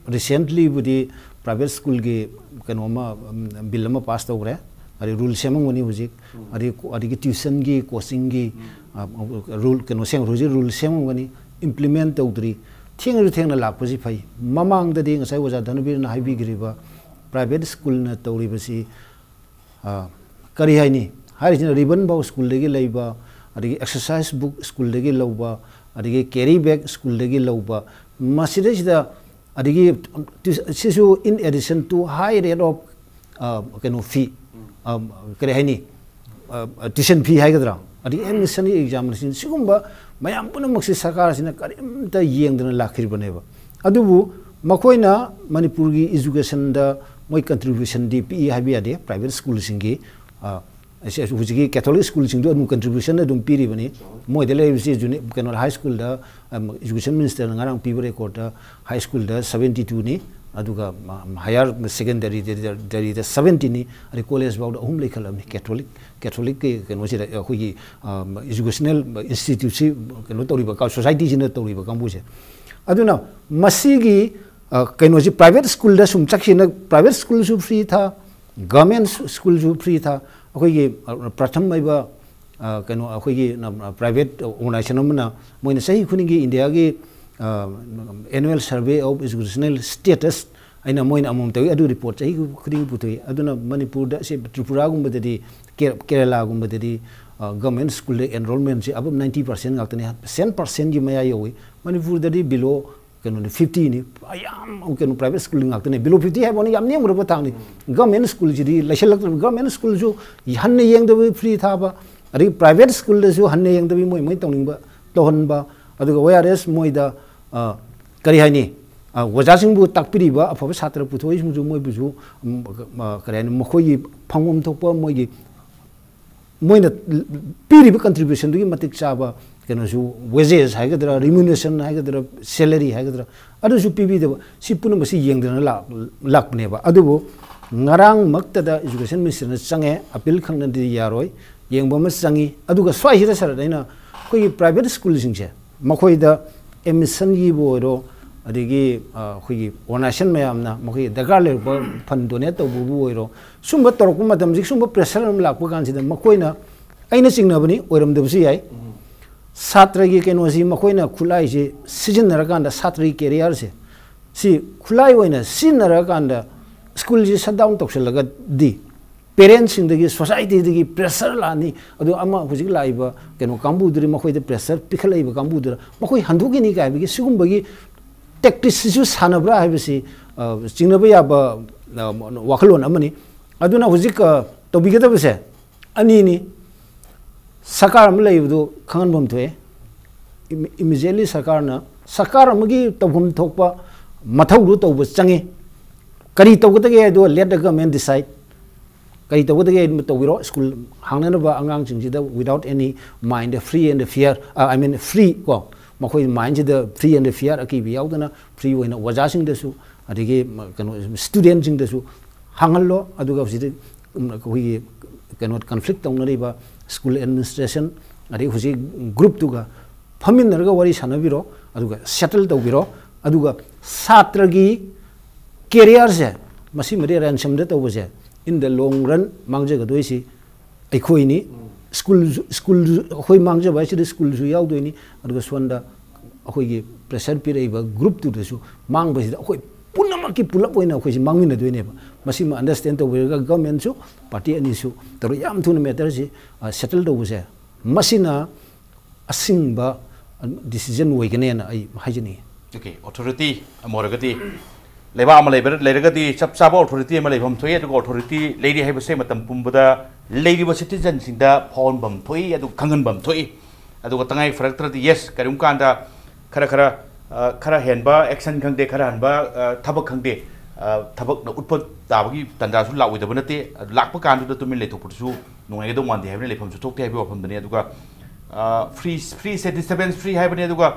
ꯔꯤꯁꯦꯟꯠꯂꯤꯕꯨꯗꯤ ꯄ꯭ꯔꯥꯏꯚꯦꯠ ꯁ꯭ꯀꯨꯜꯒꯤ ꯀꯩꯅꯣ ꯑꯃ, ꯎꯝ, ꯕꯤꯜ ꯑꯃ ꯄꯥꯁ ꯇꯧꯈ꯭ꯔꯦ꯫ ꯑꯗꯩ ꯔꯨꯜ ꯁꯦꯝꯃꯝꯒꯅꯤ ꯍꯧꯖꯤꯛ꯫ ꯑꯗꯩ ꯀꯣ-, ꯑꯗꯒꯤ ꯇ꯭ꯌꯨꯁꯟꯒꯤ, ꯀꯣꯆꯤꯡꯒꯤ, ꯑ, ꯔꯨꯜ, ꯀꯩꯅꯣ ꯁꯦꯝ-, ꯍꯧꯖꯤꯛ ꯔꯨꯜ ꯁꯦꯝꯃꯝꯒꯅꯤ, ꯏꯝꯄ꯭ꯂꯤꯃꯦꯟ ꯇꯧꯗ꯭ꯔꯤ꯫ ꯊꯦꯡꯉꯁꯨ ꯊꯦꯡꯅ ꯂꯥꯛꯄꯁꯤ ꯐꯩ꯫ ꯃꯃꯥꯡꯗꯗꯤ ꯉꯁꯥꯏ ꯑꯣꯖꯥ ꯙꯅꯕꯤꯔꯅ ꯍꯥꯏꯕꯤꯈ꯭ꯔꯤꯕ ꯄ꯭ꯔꯥꯏꯚꯦꯠ ꯁ꯭ꯀꯨꯜꯅ ꯇꯧꯔꯤꯕꯁꯤ, ꯑ, ꯀꯔꯤ ꯍꯥꯏꯅꯤ? ꯍꯥꯏꯔꯤꯁꯤꯅ ꯔꯤꯕꯟ ꯐꯥꯎ ꯁ꯭ꯀꯨꯜꯗꯒꯤ ꯂꯩꯕ, ꯑꯗꯒꯤ ꯑꯦꯛꯁꯔꯁꯥꯏꯁ ꯕꯨꯛ ꯁ꯭ꯀꯨꯜꯗꯒꯤ ꯂꯧꯕ, ꯑꯗꯒꯤ ꯀꯦꯔꯤ ꯕꯦꯒ ꯁ꯭ꯀꯨꯜꯗꯒꯤ ꯂꯧꯕ, ꯃꯁꯤꯗꯩꯁꯤꯗ, ꯑꯗꯒꯤ ꯁꯤꯁꯨ in addition to high rate of, ꯑ, ꯀꯩꯅꯣ, ꯐꯤ, ꯑ, ꯀꯔꯤ ꯍꯥꯏꯅꯤ? ꯑ, ꯇ꯭ꯌꯨꯁꯟ ꯐꯤ ꯍꯥꯏꯒꯗ꯭ꯔꯥ? ꯑꯗꯒꯤ ꯑꯦꯗꯃꯤꯁꯟꯒꯤ ꯑꯦꯛꯖꯥꯃꯤꯅꯦꯁꯟ, ꯁꯤꯒꯨꯝꯕ ꯃꯌꯥꯝ ꯄꯨꯝꯅꯃꯛꯁꯤ ꯁꯔꯀꯥꯔꯁꯤꯅ ꯀꯔꯤꯝꯇ ꯌꯦꯡꯗꯅ ꯂꯥꯛꯈꯤꯕꯅꯦꯕ꯫ ꯑꯗꯨꯕꯨ ꯃꯈꯣꯏꯅ ꯃꯅꯤꯄꯨꯔꯒꯤ ꯏꯖꯨꯀꯦꯁꯟꯗ ꯃꯣꯏ ꯀꯟꯇ꯭ꯔꯤꯕ꯭ꯌꯨꯁꯟꯗꯤ ꯄꯤꯛꯏ ꯍꯥꯏꯕ ꯌꯥꯗꯦ, ꯄ꯭ꯔꯥꯏꯚꯦꯠ ꯁ꯭ꯀꯨꯜꯁꯤꯡꯒꯤ꯫ ꯑ, ꯑꯁꯤ ꯍꯧꯖꯤꯛꯀꯤ ꯀꯦꯊꯣꯂꯤꯛ ꯁ꯭ꯀꯨꯜꯁꯤꯡꯗꯣ ꯑꯗꯨꯝ ꯀꯟꯇ꯭ꯔꯤꯕ꯭ꯌꯨꯁꯟ ꯑꯗꯨꯝ ꯄꯤꯔꯤꯕꯅꯤ꯫ ꯃꯣꯏꯗ ꯂꯩꯔꯤꯕꯁꯤ ꯖꯨꯅꯤ-, ꯀꯩꯅꯣ, ꯍꯥꯏ ꯁ꯭ꯀꯨꯜꯗ, ꯑꯝ, ꯏꯖꯨꯀꯦꯁꯟ ꯃꯤꯅꯤꯁꯇꯔꯅ ꯉꯔꯥꯡ ꯄꯤꯕ ꯔꯦꯀꯣꯔꯠꯇ ꯍꯥꯏ ꯁ꯭ꯀꯨꯜꯗ seventy two ꯅꯤ, ꯑꯗꯨꯒ ꯃ-, ꯍꯥꯌꯔ ꯁꯦꯀꯦꯟꯗꯔꯤꯗ, ꯗꯔꯤꯗ seventy ꯅꯤ, ꯑꯗꯩ ꯀꯣꯂꯦꯖ ꯐꯥꯎꯗ ꯑꯍꯨꯝ ꯂꯩꯈꯠꯂꯕꯅꯤ꯫ ꯀꯦꯊꯣꯂꯤꯛ, ꯀꯦꯊꯣꯂꯤꯛꯀꯤ ꯀꯩꯅꯣꯁꯤꯗ ꯑꯩꯈꯣꯏꯒꯤ, ꯑꯝ, ꯏꯖꯨꯀꯦꯁꯅꯦꯜ ꯏꯟꯁꯇꯤꯇ꯭ꯌꯨꯠꯁꯤ ꯀꯩꯅꯣ ꯇꯧꯔꯤꯕ, ꯀ-, ꯁꯣꯁꯥꯏꯇꯤꯁꯤꯅ ꯇꯧꯔꯤꯕ ꯀꯥꯡꯕꯨꯁꯦ꯫ ꯑꯗꯨꯅ ꯃꯁꯤꯒꯤ, ꯑ, ꯀꯩꯅꯣꯁꯤ ꯄ꯭ꯔꯥꯏꯚꯦꯠ ꯁ꯭ꯀꯨꯜꯗ ꯁꯨꯝ ꯆꯠꯈꯤꯅ, ꯄ꯭ꯔꯥꯏꯚꯦꯠ ꯁ꯭ꯀꯨꯜꯁꯨ ꯐ꯭ꯔꯤ ꯊꯥ, ꯒꯚꯔꯟꯃꯦꯟꯠ ꯁ꯭ꯀꯨꯜꯁꯨ ꯐ꯭ꯔꯤ ꯊꯥ, ꯑꯩꯈꯣꯏꯒꯤ, ꯑ, ꯄ꯭ꯔꯊꯝ ꯍꯥꯏꯕ, ꯑ, ꯀꯩꯅꯣ, ꯑꯩꯈꯣꯏꯒꯤ, ꯑ, ꯄ꯭ꯔꯥꯏꯚꯦꯠ ꯑꯣꯔꯒꯅꯥꯏꯖꯦꯁꯟ ꯑꯃꯅ ꯃꯣꯏꯅ ꯆꯍꯤ ꯈꯨꯗꯤꯡꯒꯤ ꯏꯟꯗꯤꯌꯥꯒꯤ, ꯑ, Annual Survey of Educational Status ꯍꯥꯏꯅ ꯃꯣꯏꯅ ꯑꯃꯃꯝ ꯇꯧꯏ, ꯑꯗꯨ ꯔꯤꯄꯣꯔꯠ ꯆꯍꯤ ꯈꯨꯗꯤꯡꯒꯤ ꯄꯨꯊꯣꯛꯏ꯫ ꯑꯗꯨꯅ ꯃꯅꯤꯄꯨꯔꯗ, ꯁꯤ ꯇ꯭ꯔꯤꯄꯨꯔꯥꯒꯨꯝꯕꯗꯗꯤ, ꯀꯦ-, ꯀꯦꯔꯦꯂꯥꯒꯨꯝꯕꯗꯗꯤ, ꯑ, ꯒꯚꯔꯟꯃꯦꯟꯠ ꯁ꯭ꯀꯨꯜꯗ ꯑꯦꯟꯔꯣꯜꯃꯦꯟꯠꯁꯤ above ninety percent ꯉꯥꯛꯇꯅꯤ, ten percent ꯀꯤ ꯃꯌꯥ ꯌꯧꯏ꯫ ꯃꯅꯤꯄꯨꯔꯗꯗꯤ below ꯀꯩꯅꯣꯅꯤ, fifty ꯅꯤ꯫ ꯌꯥꯝ ꯀꯩꯅꯣ, ꯄ꯭ꯔꯥꯏꯚꯦꯠ ꯁ꯭ꯀꯨꯜ ꯉꯥꯛꯇꯅꯦ꯫ Below fifty ꯍꯥꯏꯕ ꯋꯥꯅꯤ, ꯌꯥꯝ ꯅꯦꯝꯈ꯭ꯔꯕ ꯊꯥꯛꯅꯤ꯫ ꯒꯚꯔꯟꯃꯦꯟꯠ ꯁ꯭ꯀꯨꯜꯁꯤꯗꯤ ꯂꯩꯁꯜꯂꯛꯇ꯭ꯔꯕ꯫ ꯒꯚꯔꯟꯃꯦꯟꯠ ꯁ꯭ꯀꯨꯜꯁꯨ ꯍꯟꯅ ꯌꯦꯡꯗꯕꯤ ꯐ꯭ꯔꯤ ꯊꯥꯕ, ꯑꯗꯒꯤ ꯄ꯭ꯔꯥꯏꯚꯦꯠ ꯁ꯭ꯀꯨꯜꯗꯁꯨ ꯍꯟꯅ ꯌꯦꯡꯗꯕꯤ ꯃꯣꯏ ꯃꯣꯏ ꯇꯧꯅꯤꯡꯕ ꯇꯧꯍꯟꯕ, ꯑꯗꯨꯒ ꯋꯥꯏ ꯑꯥꯔ ꯑꯦꯁ ꯃꯣꯏꯗ, ꯑ, ꯀꯔꯤ ꯍꯥꯏꯅꯤ, ꯑ, ꯑꯣꯖꯥꯁꯤꯡꯕꯨ ꯇꯥꯛꯄꯤꯔꯤꯕ ꯑꯐꯕ ꯁꯥꯇ꯭ꯔ ꯄꯨꯊꯣꯛꯏꯁꯤꯡꯁꯨ ꯃꯣꯏꯕꯨꯁꯨ, ꯎꯝ, ꯑ, ꯀꯔꯤ ꯍꯥꯏꯅꯤ, ꯃꯈꯣꯏꯒꯤ ꯐꯪꯐꯝ ꯊꯣꯛꯄ ꯃꯣꯏꯒꯤ ꯃꯣꯏꯅ ꯄꯤꯔꯤꯕ ꯀꯟꯇ꯭ꯔꯤꯕ꯭ꯌꯨꯁꯟꯗꯨꯒꯤ ꯃꯇꯤꯛ ꯆꯥꯕ ꯀꯩꯅꯣꯁꯨ, ꯋꯦꯖꯦꯁ ꯍꯥꯏꯒꯗ꯭ꯔꯥ, ꯔꯤꯃ꯭ꯌꯨꯅꯦꯁꯟ ꯍꯥꯏꯒꯗ꯭ꯔꯥ, ꯁꯦꯂꯔꯤ ꯍꯥꯏꯒꯗ꯭ꯔꯥ, ꯑꯗꯨꯁꯨ ꯄꯤꯕꯤꯗꯕ, ꯁꯤ ꯄꯨꯝꯅꯃꯛꯁꯤ ꯌꯦꯡꯗꯅ ꯂꯥꯛ-, ꯂꯥꯛꯄꯅꯦꯕ꯫ ꯑꯗꯨꯕꯨ ꯉꯔꯥꯡꯃꯛꯇꯗ ꯏꯖꯨꯀꯦꯁꯟ ꯃꯤꯅꯤꯁꯇꯔꯅ ꯆꯪꯉꯦ, ꯑꯄꯤꯜ ꯈꯪꯅꯗꯤ ꯌꯥꯔꯣꯏ, ꯌꯦꯡꯕ ꯑꯃ ꯆꯪꯉꯤ꯫ ꯑꯗꯨꯒ ꯁ꯭ꯋꯥꯏꯁꯤꯗ ꯁꯥꯔꯗ ꯑꯩꯅ ꯑꯩꯈꯣꯏꯒꯤ ꯄ꯭ꯔꯥꯏꯚꯦꯠ ꯁ꯭ꯀꯨꯜꯁꯤꯡꯁꯦ, ꯃꯈꯣꯏꯗ ꯑꯦꯗꯃꯤꯁꯟꯒꯤꯕꯨ ꯑꯣꯏꯔꯣ, ꯑꯗꯒꯤ, ꯑ, ꯑꯩꯈꯣꯏꯒꯤ ꯑꯣꯔꯒꯅꯥꯏꯖꯦꯁꯟ ꯃꯌꯥꯝꯅ ꯃꯈꯣꯏꯒꯤ ꯗꯔꯀꯥꯔ ꯂꯩꯔꯛꯄ ꯐꯟ ꯗꯣꯅꯦꯠ ꯇꯧꯕꯕꯨ ꯑꯣꯏꯔꯣ, ꯁꯨꯝꯕ ꯇꯧꯔꯛꯄ ꯃꯇꯝꯁꯤ, ꯁꯨꯝꯕ ꯄ꯭ꯔꯦꯁꯔ ꯑꯃ ꯂꯥꯛꯄ ꯀꯥꯟꯁꯤꯗ ꯃꯈꯣꯏꯅ, ꯑꯩꯅ ꯆꯤꯡꯅꯕꯅꯤ, ꯑꯣꯏꯔꯝꯗꯕꯁꯨ ꯌꯥꯏ, ꯁꯥꯇ꯭ꯔꯒꯤ ꯀꯩꯅꯣꯁꯤ ꯃꯈꯣꯏꯅ ꯈꯨꯠꯂꯥꯏꯁꯤ ꯁꯤꯖꯤꯟꯅꯔꯀꯥꯟꯗ, ꯁꯥꯇ꯭ꯔꯒꯤ ꯀꯦꯔꯤꯌꯔꯁꯦ ꯁꯤ ꯈꯨꯠꯂꯥꯏ ꯑꯣꯏꯅ ꯁꯤꯖꯤꯟꯅꯔꯀꯥꯟꯗ ꯁ꯭ꯀꯨꯜꯁꯤ ꯁꯠ ꯗꯥꯎꯟ ꯇꯧꯁꯤꯜꯂꯒꯗꯤ, ꯄꯦꯔꯦꯟꯁꯁꯤꯡꯗꯒꯤ, ꯁꯣꯁꯥꯏꯇꯤꯗꯒꯤ ꯄ꯭ꯔꯦꯁꯔ ꯂꯥꯛꯑꯅꯤ꯫ ꯑꯗꯨ ꯑꯃ ꯍꯧꯖꯤꯛ ꯂꯥꯛꯏꯕ ꯀꯩꯅꯣ ꯀꯥꯡꯕꯨꯗꯨꯗꯤ, ꯃꯈꯣꯏꯗ ꯄ꯭ꯔꯦꯁꯔ ꯄꯤꯈꯠꯂꯛꯏꯕ ꯀꯥꯡꯕꯨꯗꯨꯗ ꯃꯈꯣꯏ ꯍꯟꯗꯣꯛꯈꯤꯅꯤ ꯀꯥꯏꯕꯒꯤ ꯁꯤꯒꯨꯝꯕꯒꯤ ꯇꯦꯛꯇꯤꯛꯁꯤꯁꯨ ꯁꯥꯟꯅꯕ꯭ꯔꯥ ꯍꯥꯏꯕꯁꯤ, ꯑ, ꯆꯤꯡꯅꯕ ꯌꯥꯕ, ꯑ, ꯋꯥꯈꯜꯂꯣꯟ ꯑꯃꯅꯤ꯫ ꯑꯗꯨꯅ ꯍꯧꯖꯤꯛ, ꯑ, ꯇꯧꯕꯤꯒꯗꯕꯁꯦ ꯑꯅꯤꯅꯤ꯫ ꯁꯔꯀꯥꯔ ꯑꯃ ꯂꯩꯕꯗꯨ ꯈꯪꯍꯟꯐꯝ ꯊꯣꯛꯑꯦ꯫ ꯏꯃꯤ-, ꯏꯃꯤꯗꯤꯌꯦꯠꯂꯤ ꯁꯔꯀꯥꯔꯅ, ꯁꯔꯀꯥꯔ ꯑꯃꯒꯤ ꯇꯧꯐꯝ ꯊꯣꯛꯄ ꯃꯊꯧꯗꯨ ꯇꯧꯕ ꯆꯪꯉꯤ꯫ ꯀꯔꯤ ꯇꯧꯒꯗꯒꯦ ꯍꯥꯏꯗꯣ let the government decide꯫ ꯀꯩ ꯇꯧꯒꯗꯒꯦ? ꯇꯧꯕꯤꯔꯣ꯫ ꯁ꯭ꯀꯨꯜ ꯍꯥꯡꯅꯅꯕ ꯑꯉꯥꯡꯁꯤꯡꯁꯤꯗ without any mind, free and fair, I mean free ꯀꯣ, ꯃꯈꯣꯏ ꯃꯥꯏꯟꯁꯤꯗ free and fair, ꯑꯀꯤꯕ ꯌꯥꯎꯗꯅ free ꯑꯣꯏꯅ ꯑꯣꯖꯥꯁꯤꯡꯗꯁꯨ, ꯑꯗꯒꯤ ꯀꯩꯅꯣ, ꯁ꯭ꯇꯨꯗꯦꯟꯁꯤꯡꯗꯁꯨ ꯍꯥꯡꯍꯜꯂꯣ꯫ ꯑꯗꯨꯒ ꯍꯧꯖꯤꯛ ꯑꯩꯈꯣꯏꯒꯤ ꯀꯩꯅꯣ, ꯀꯟꯐ꯭ꯂꯤꯛ ꯇꯧꯅꯔꯤꯕ ꯁ꯭ꯀꯨꯜ ꯑꯦꯗꯃꯤꯅꯤꯁꯇ꯭ꯔꯦꯁꯟ, ꯑꯗꯩ ꯍꯧꯖꯤꯛ ꯒ꯭ꯔꯨꯞꯇꯨꯒ ꯐꯝꯃꯤꯟꯅꯔꯒ ꯋꯥꯔꯤ ꯁꯥꯟꯅꯕꯤꯔꯣ, ꯑꯗꯨꯒ ꯁꯦꯇꯜ ꯇꯧꯕꯤꯔꯣ꯫ ꯑꯗꯨꯒ ꯁꯥꯇ꯭ꯔꯒꯤ ꯀꯦꯔꯤꯌꯔꯁꯦ, ꯃꯁꯤꯃꯗꯤ ꯔꯦꯟꯁꯝꯗ ꯇꯧꯕꯁꯦ, in the long run ꯃꯥꯡꯖꯒꯗꯣꯏꯁꯤ ꯑꯩꯈꯣꯏꯅꯤ꯫ ꯁ꯭ꯀꯨꯜꯁꯨ, ꯁ꯭ꯀꯨꯜꯁꯨ ꯑꯩꯈꯣꯏ ꯃꯥꯡꯖꯕ ꯍꯥꯏꯁꯤꯗꯤ ꯁ꯭ꯀꯨꯜꯁꯨ ꯌꯥꯎꯗꯣꯏꯅꯤ꯫ ꯑꯗꯨꯒ ꯁꯣꯝꯗ ꯑꯩꯈꯣꯏꯒꯤ ꯄ꯭ꯔꯦꯁꯔ ꯄꯤꯔꯛꯏꯕ ꯒ꯭ꯔꯨꯞꯇꯨꯗꯁꯨ ꯃꯥꯡꯕꯁꯤꯗ ꯑꯩꯈꯣꯏ ꯄꯨꯝꯅꯃꯛꯀꯤ ꯄꯨꯂꯞ ꯑꯣꯏꯅ ꯑꯩꯈꯣꯏꯁꯤ ꯃꯥꯡꯃꯤꯟꯅꯗꯣꯏꯅꯦꯕ꯫ ꯃꯁꯤꯃ ꯑꯟꯗꯔꯁ꯭ꯇꯦꯟ ꯇꯧꯕꯤꯔꯒ ꯒꯚꯔꯟꯃꯦꯟꯁꯨ, ꯄꯥꯔꯇꯤ ꯑꯅꯤꯁꯨ ꯇꯧꯔ ꯌꯥꯝ ꯊꯨꯅ ꯃꯦꯇꯔꯁꯤ ꯁꯦꯇꯜ ꯇꯧꯕꯁꯦ, ꯃꯁꯤꯅ ꯑꯁꯤꯡꯕ ꯗꯤꯁꯤꯖꯟ ꯑꯣꯏꯒꯅꯦꯅ ꯑꯩ ꯍꯥꯏꯖꯅꯤꯡꯉꯤ꯫ ꯑꯣꯀꯦ, ꯑꯣꯊꯣꯔꯤꯇꯤ ꯑꯃ ꯑꯣꯏꯔꯒꯗꯤ, ꯂꯩꯕꯥꯛ ꯑꯃ ꯂꯩꯕ, ꯂꯩꯔꯒꯗꯤ ꯆꯞ ꯆꯥꯕ ꯑꯣꯊꯣꯔꯤꯇꯤ ꯑꯃ ꯂꯩꯐꯝ ꯊꯣꯛꯏ꯫ ꯑꯗꯨꯒ ꯑꯣꯊꯣꯔꯤꯇꯤ ꯂꯩꯔꯤ ꯍꯥꯏꯕꯁꯦ ꯃꯇꯝ ꯄꯨꯝꯕꯗ ꯂꯩꯔꯤꯕ ꯁꯤꯇꯤꯖꯟꯁꯤꯡꯗ ꯐꯥꯎꯍꯟꯐꯝ ꯊꯣꯛꯏ, ꯑꯗꯨ ꯈꯪꯍꯟꯐꯝ ꯊꯣꯛꯏ꯫ ꯑꯗꯨꯒ ꯇꯉꯥꯏ ꯐꯔꯛꯇ꯭ꯔꯗꯤ, ꯌꯦꯁ, ꯀꯔꯤꯒꯨꯝꯕ ꯀꯥꯟꯗ ꯈꯔ ꯈꯔ, ꯑ, ꯈꯔ ꯍꯦꯟꯕ ꯑꯦꯛꯁꯟ ꯈꯪꯗꯦ, ꯈꯔ ꯍꯦꯟꯕ, ꯑ, ꯊꯕꯛ ꯈꯪꯗꯦ, ꯑ, ꯊꯕꯛꯅ ꯎꯠꯄ ꯇꯥꯕꯒꯤ ꯇꯥꯟꯖꯥꯁꯨ ꯂꯥꯛꯑꯣꯏꯗꯕ ꯅꯠꯇꯦ꯫ ꯑꯗꯨ ꯂꯥꯛꯄ ꯀꯥꯟꯗꯨꯗ ꯇꯨꯃꯤꯟ ꯂꯩꯊꯣꯛꯄꯗꯨꯁꯨ ꯅꯨꯡꯉꯥꯏꯒꯗꯧ ꯃꯥꯟꯗꯦ ꯍꯥꯏꯕꯅ ꯂꯩꯐꯝꯁꯨ ꯊꯣꯛꯇꯦ ꯍꯥꯏꯕꯒꯤ ꯋꯥꯐꯝꯗꯅꯤ꯫ ꯑꯗꯨꯒ ꯐ꯭ꯔꯤ, ꯐ꯭ꯔꯤꯁꯦ ꯗꯤꯁꯇꯔꯕꯦꯟꯁ ꯐ꯭ꯔꯤ ꯍꯥꯏꯕꯅꯤ꯫ ꯑꯗꯨꯒ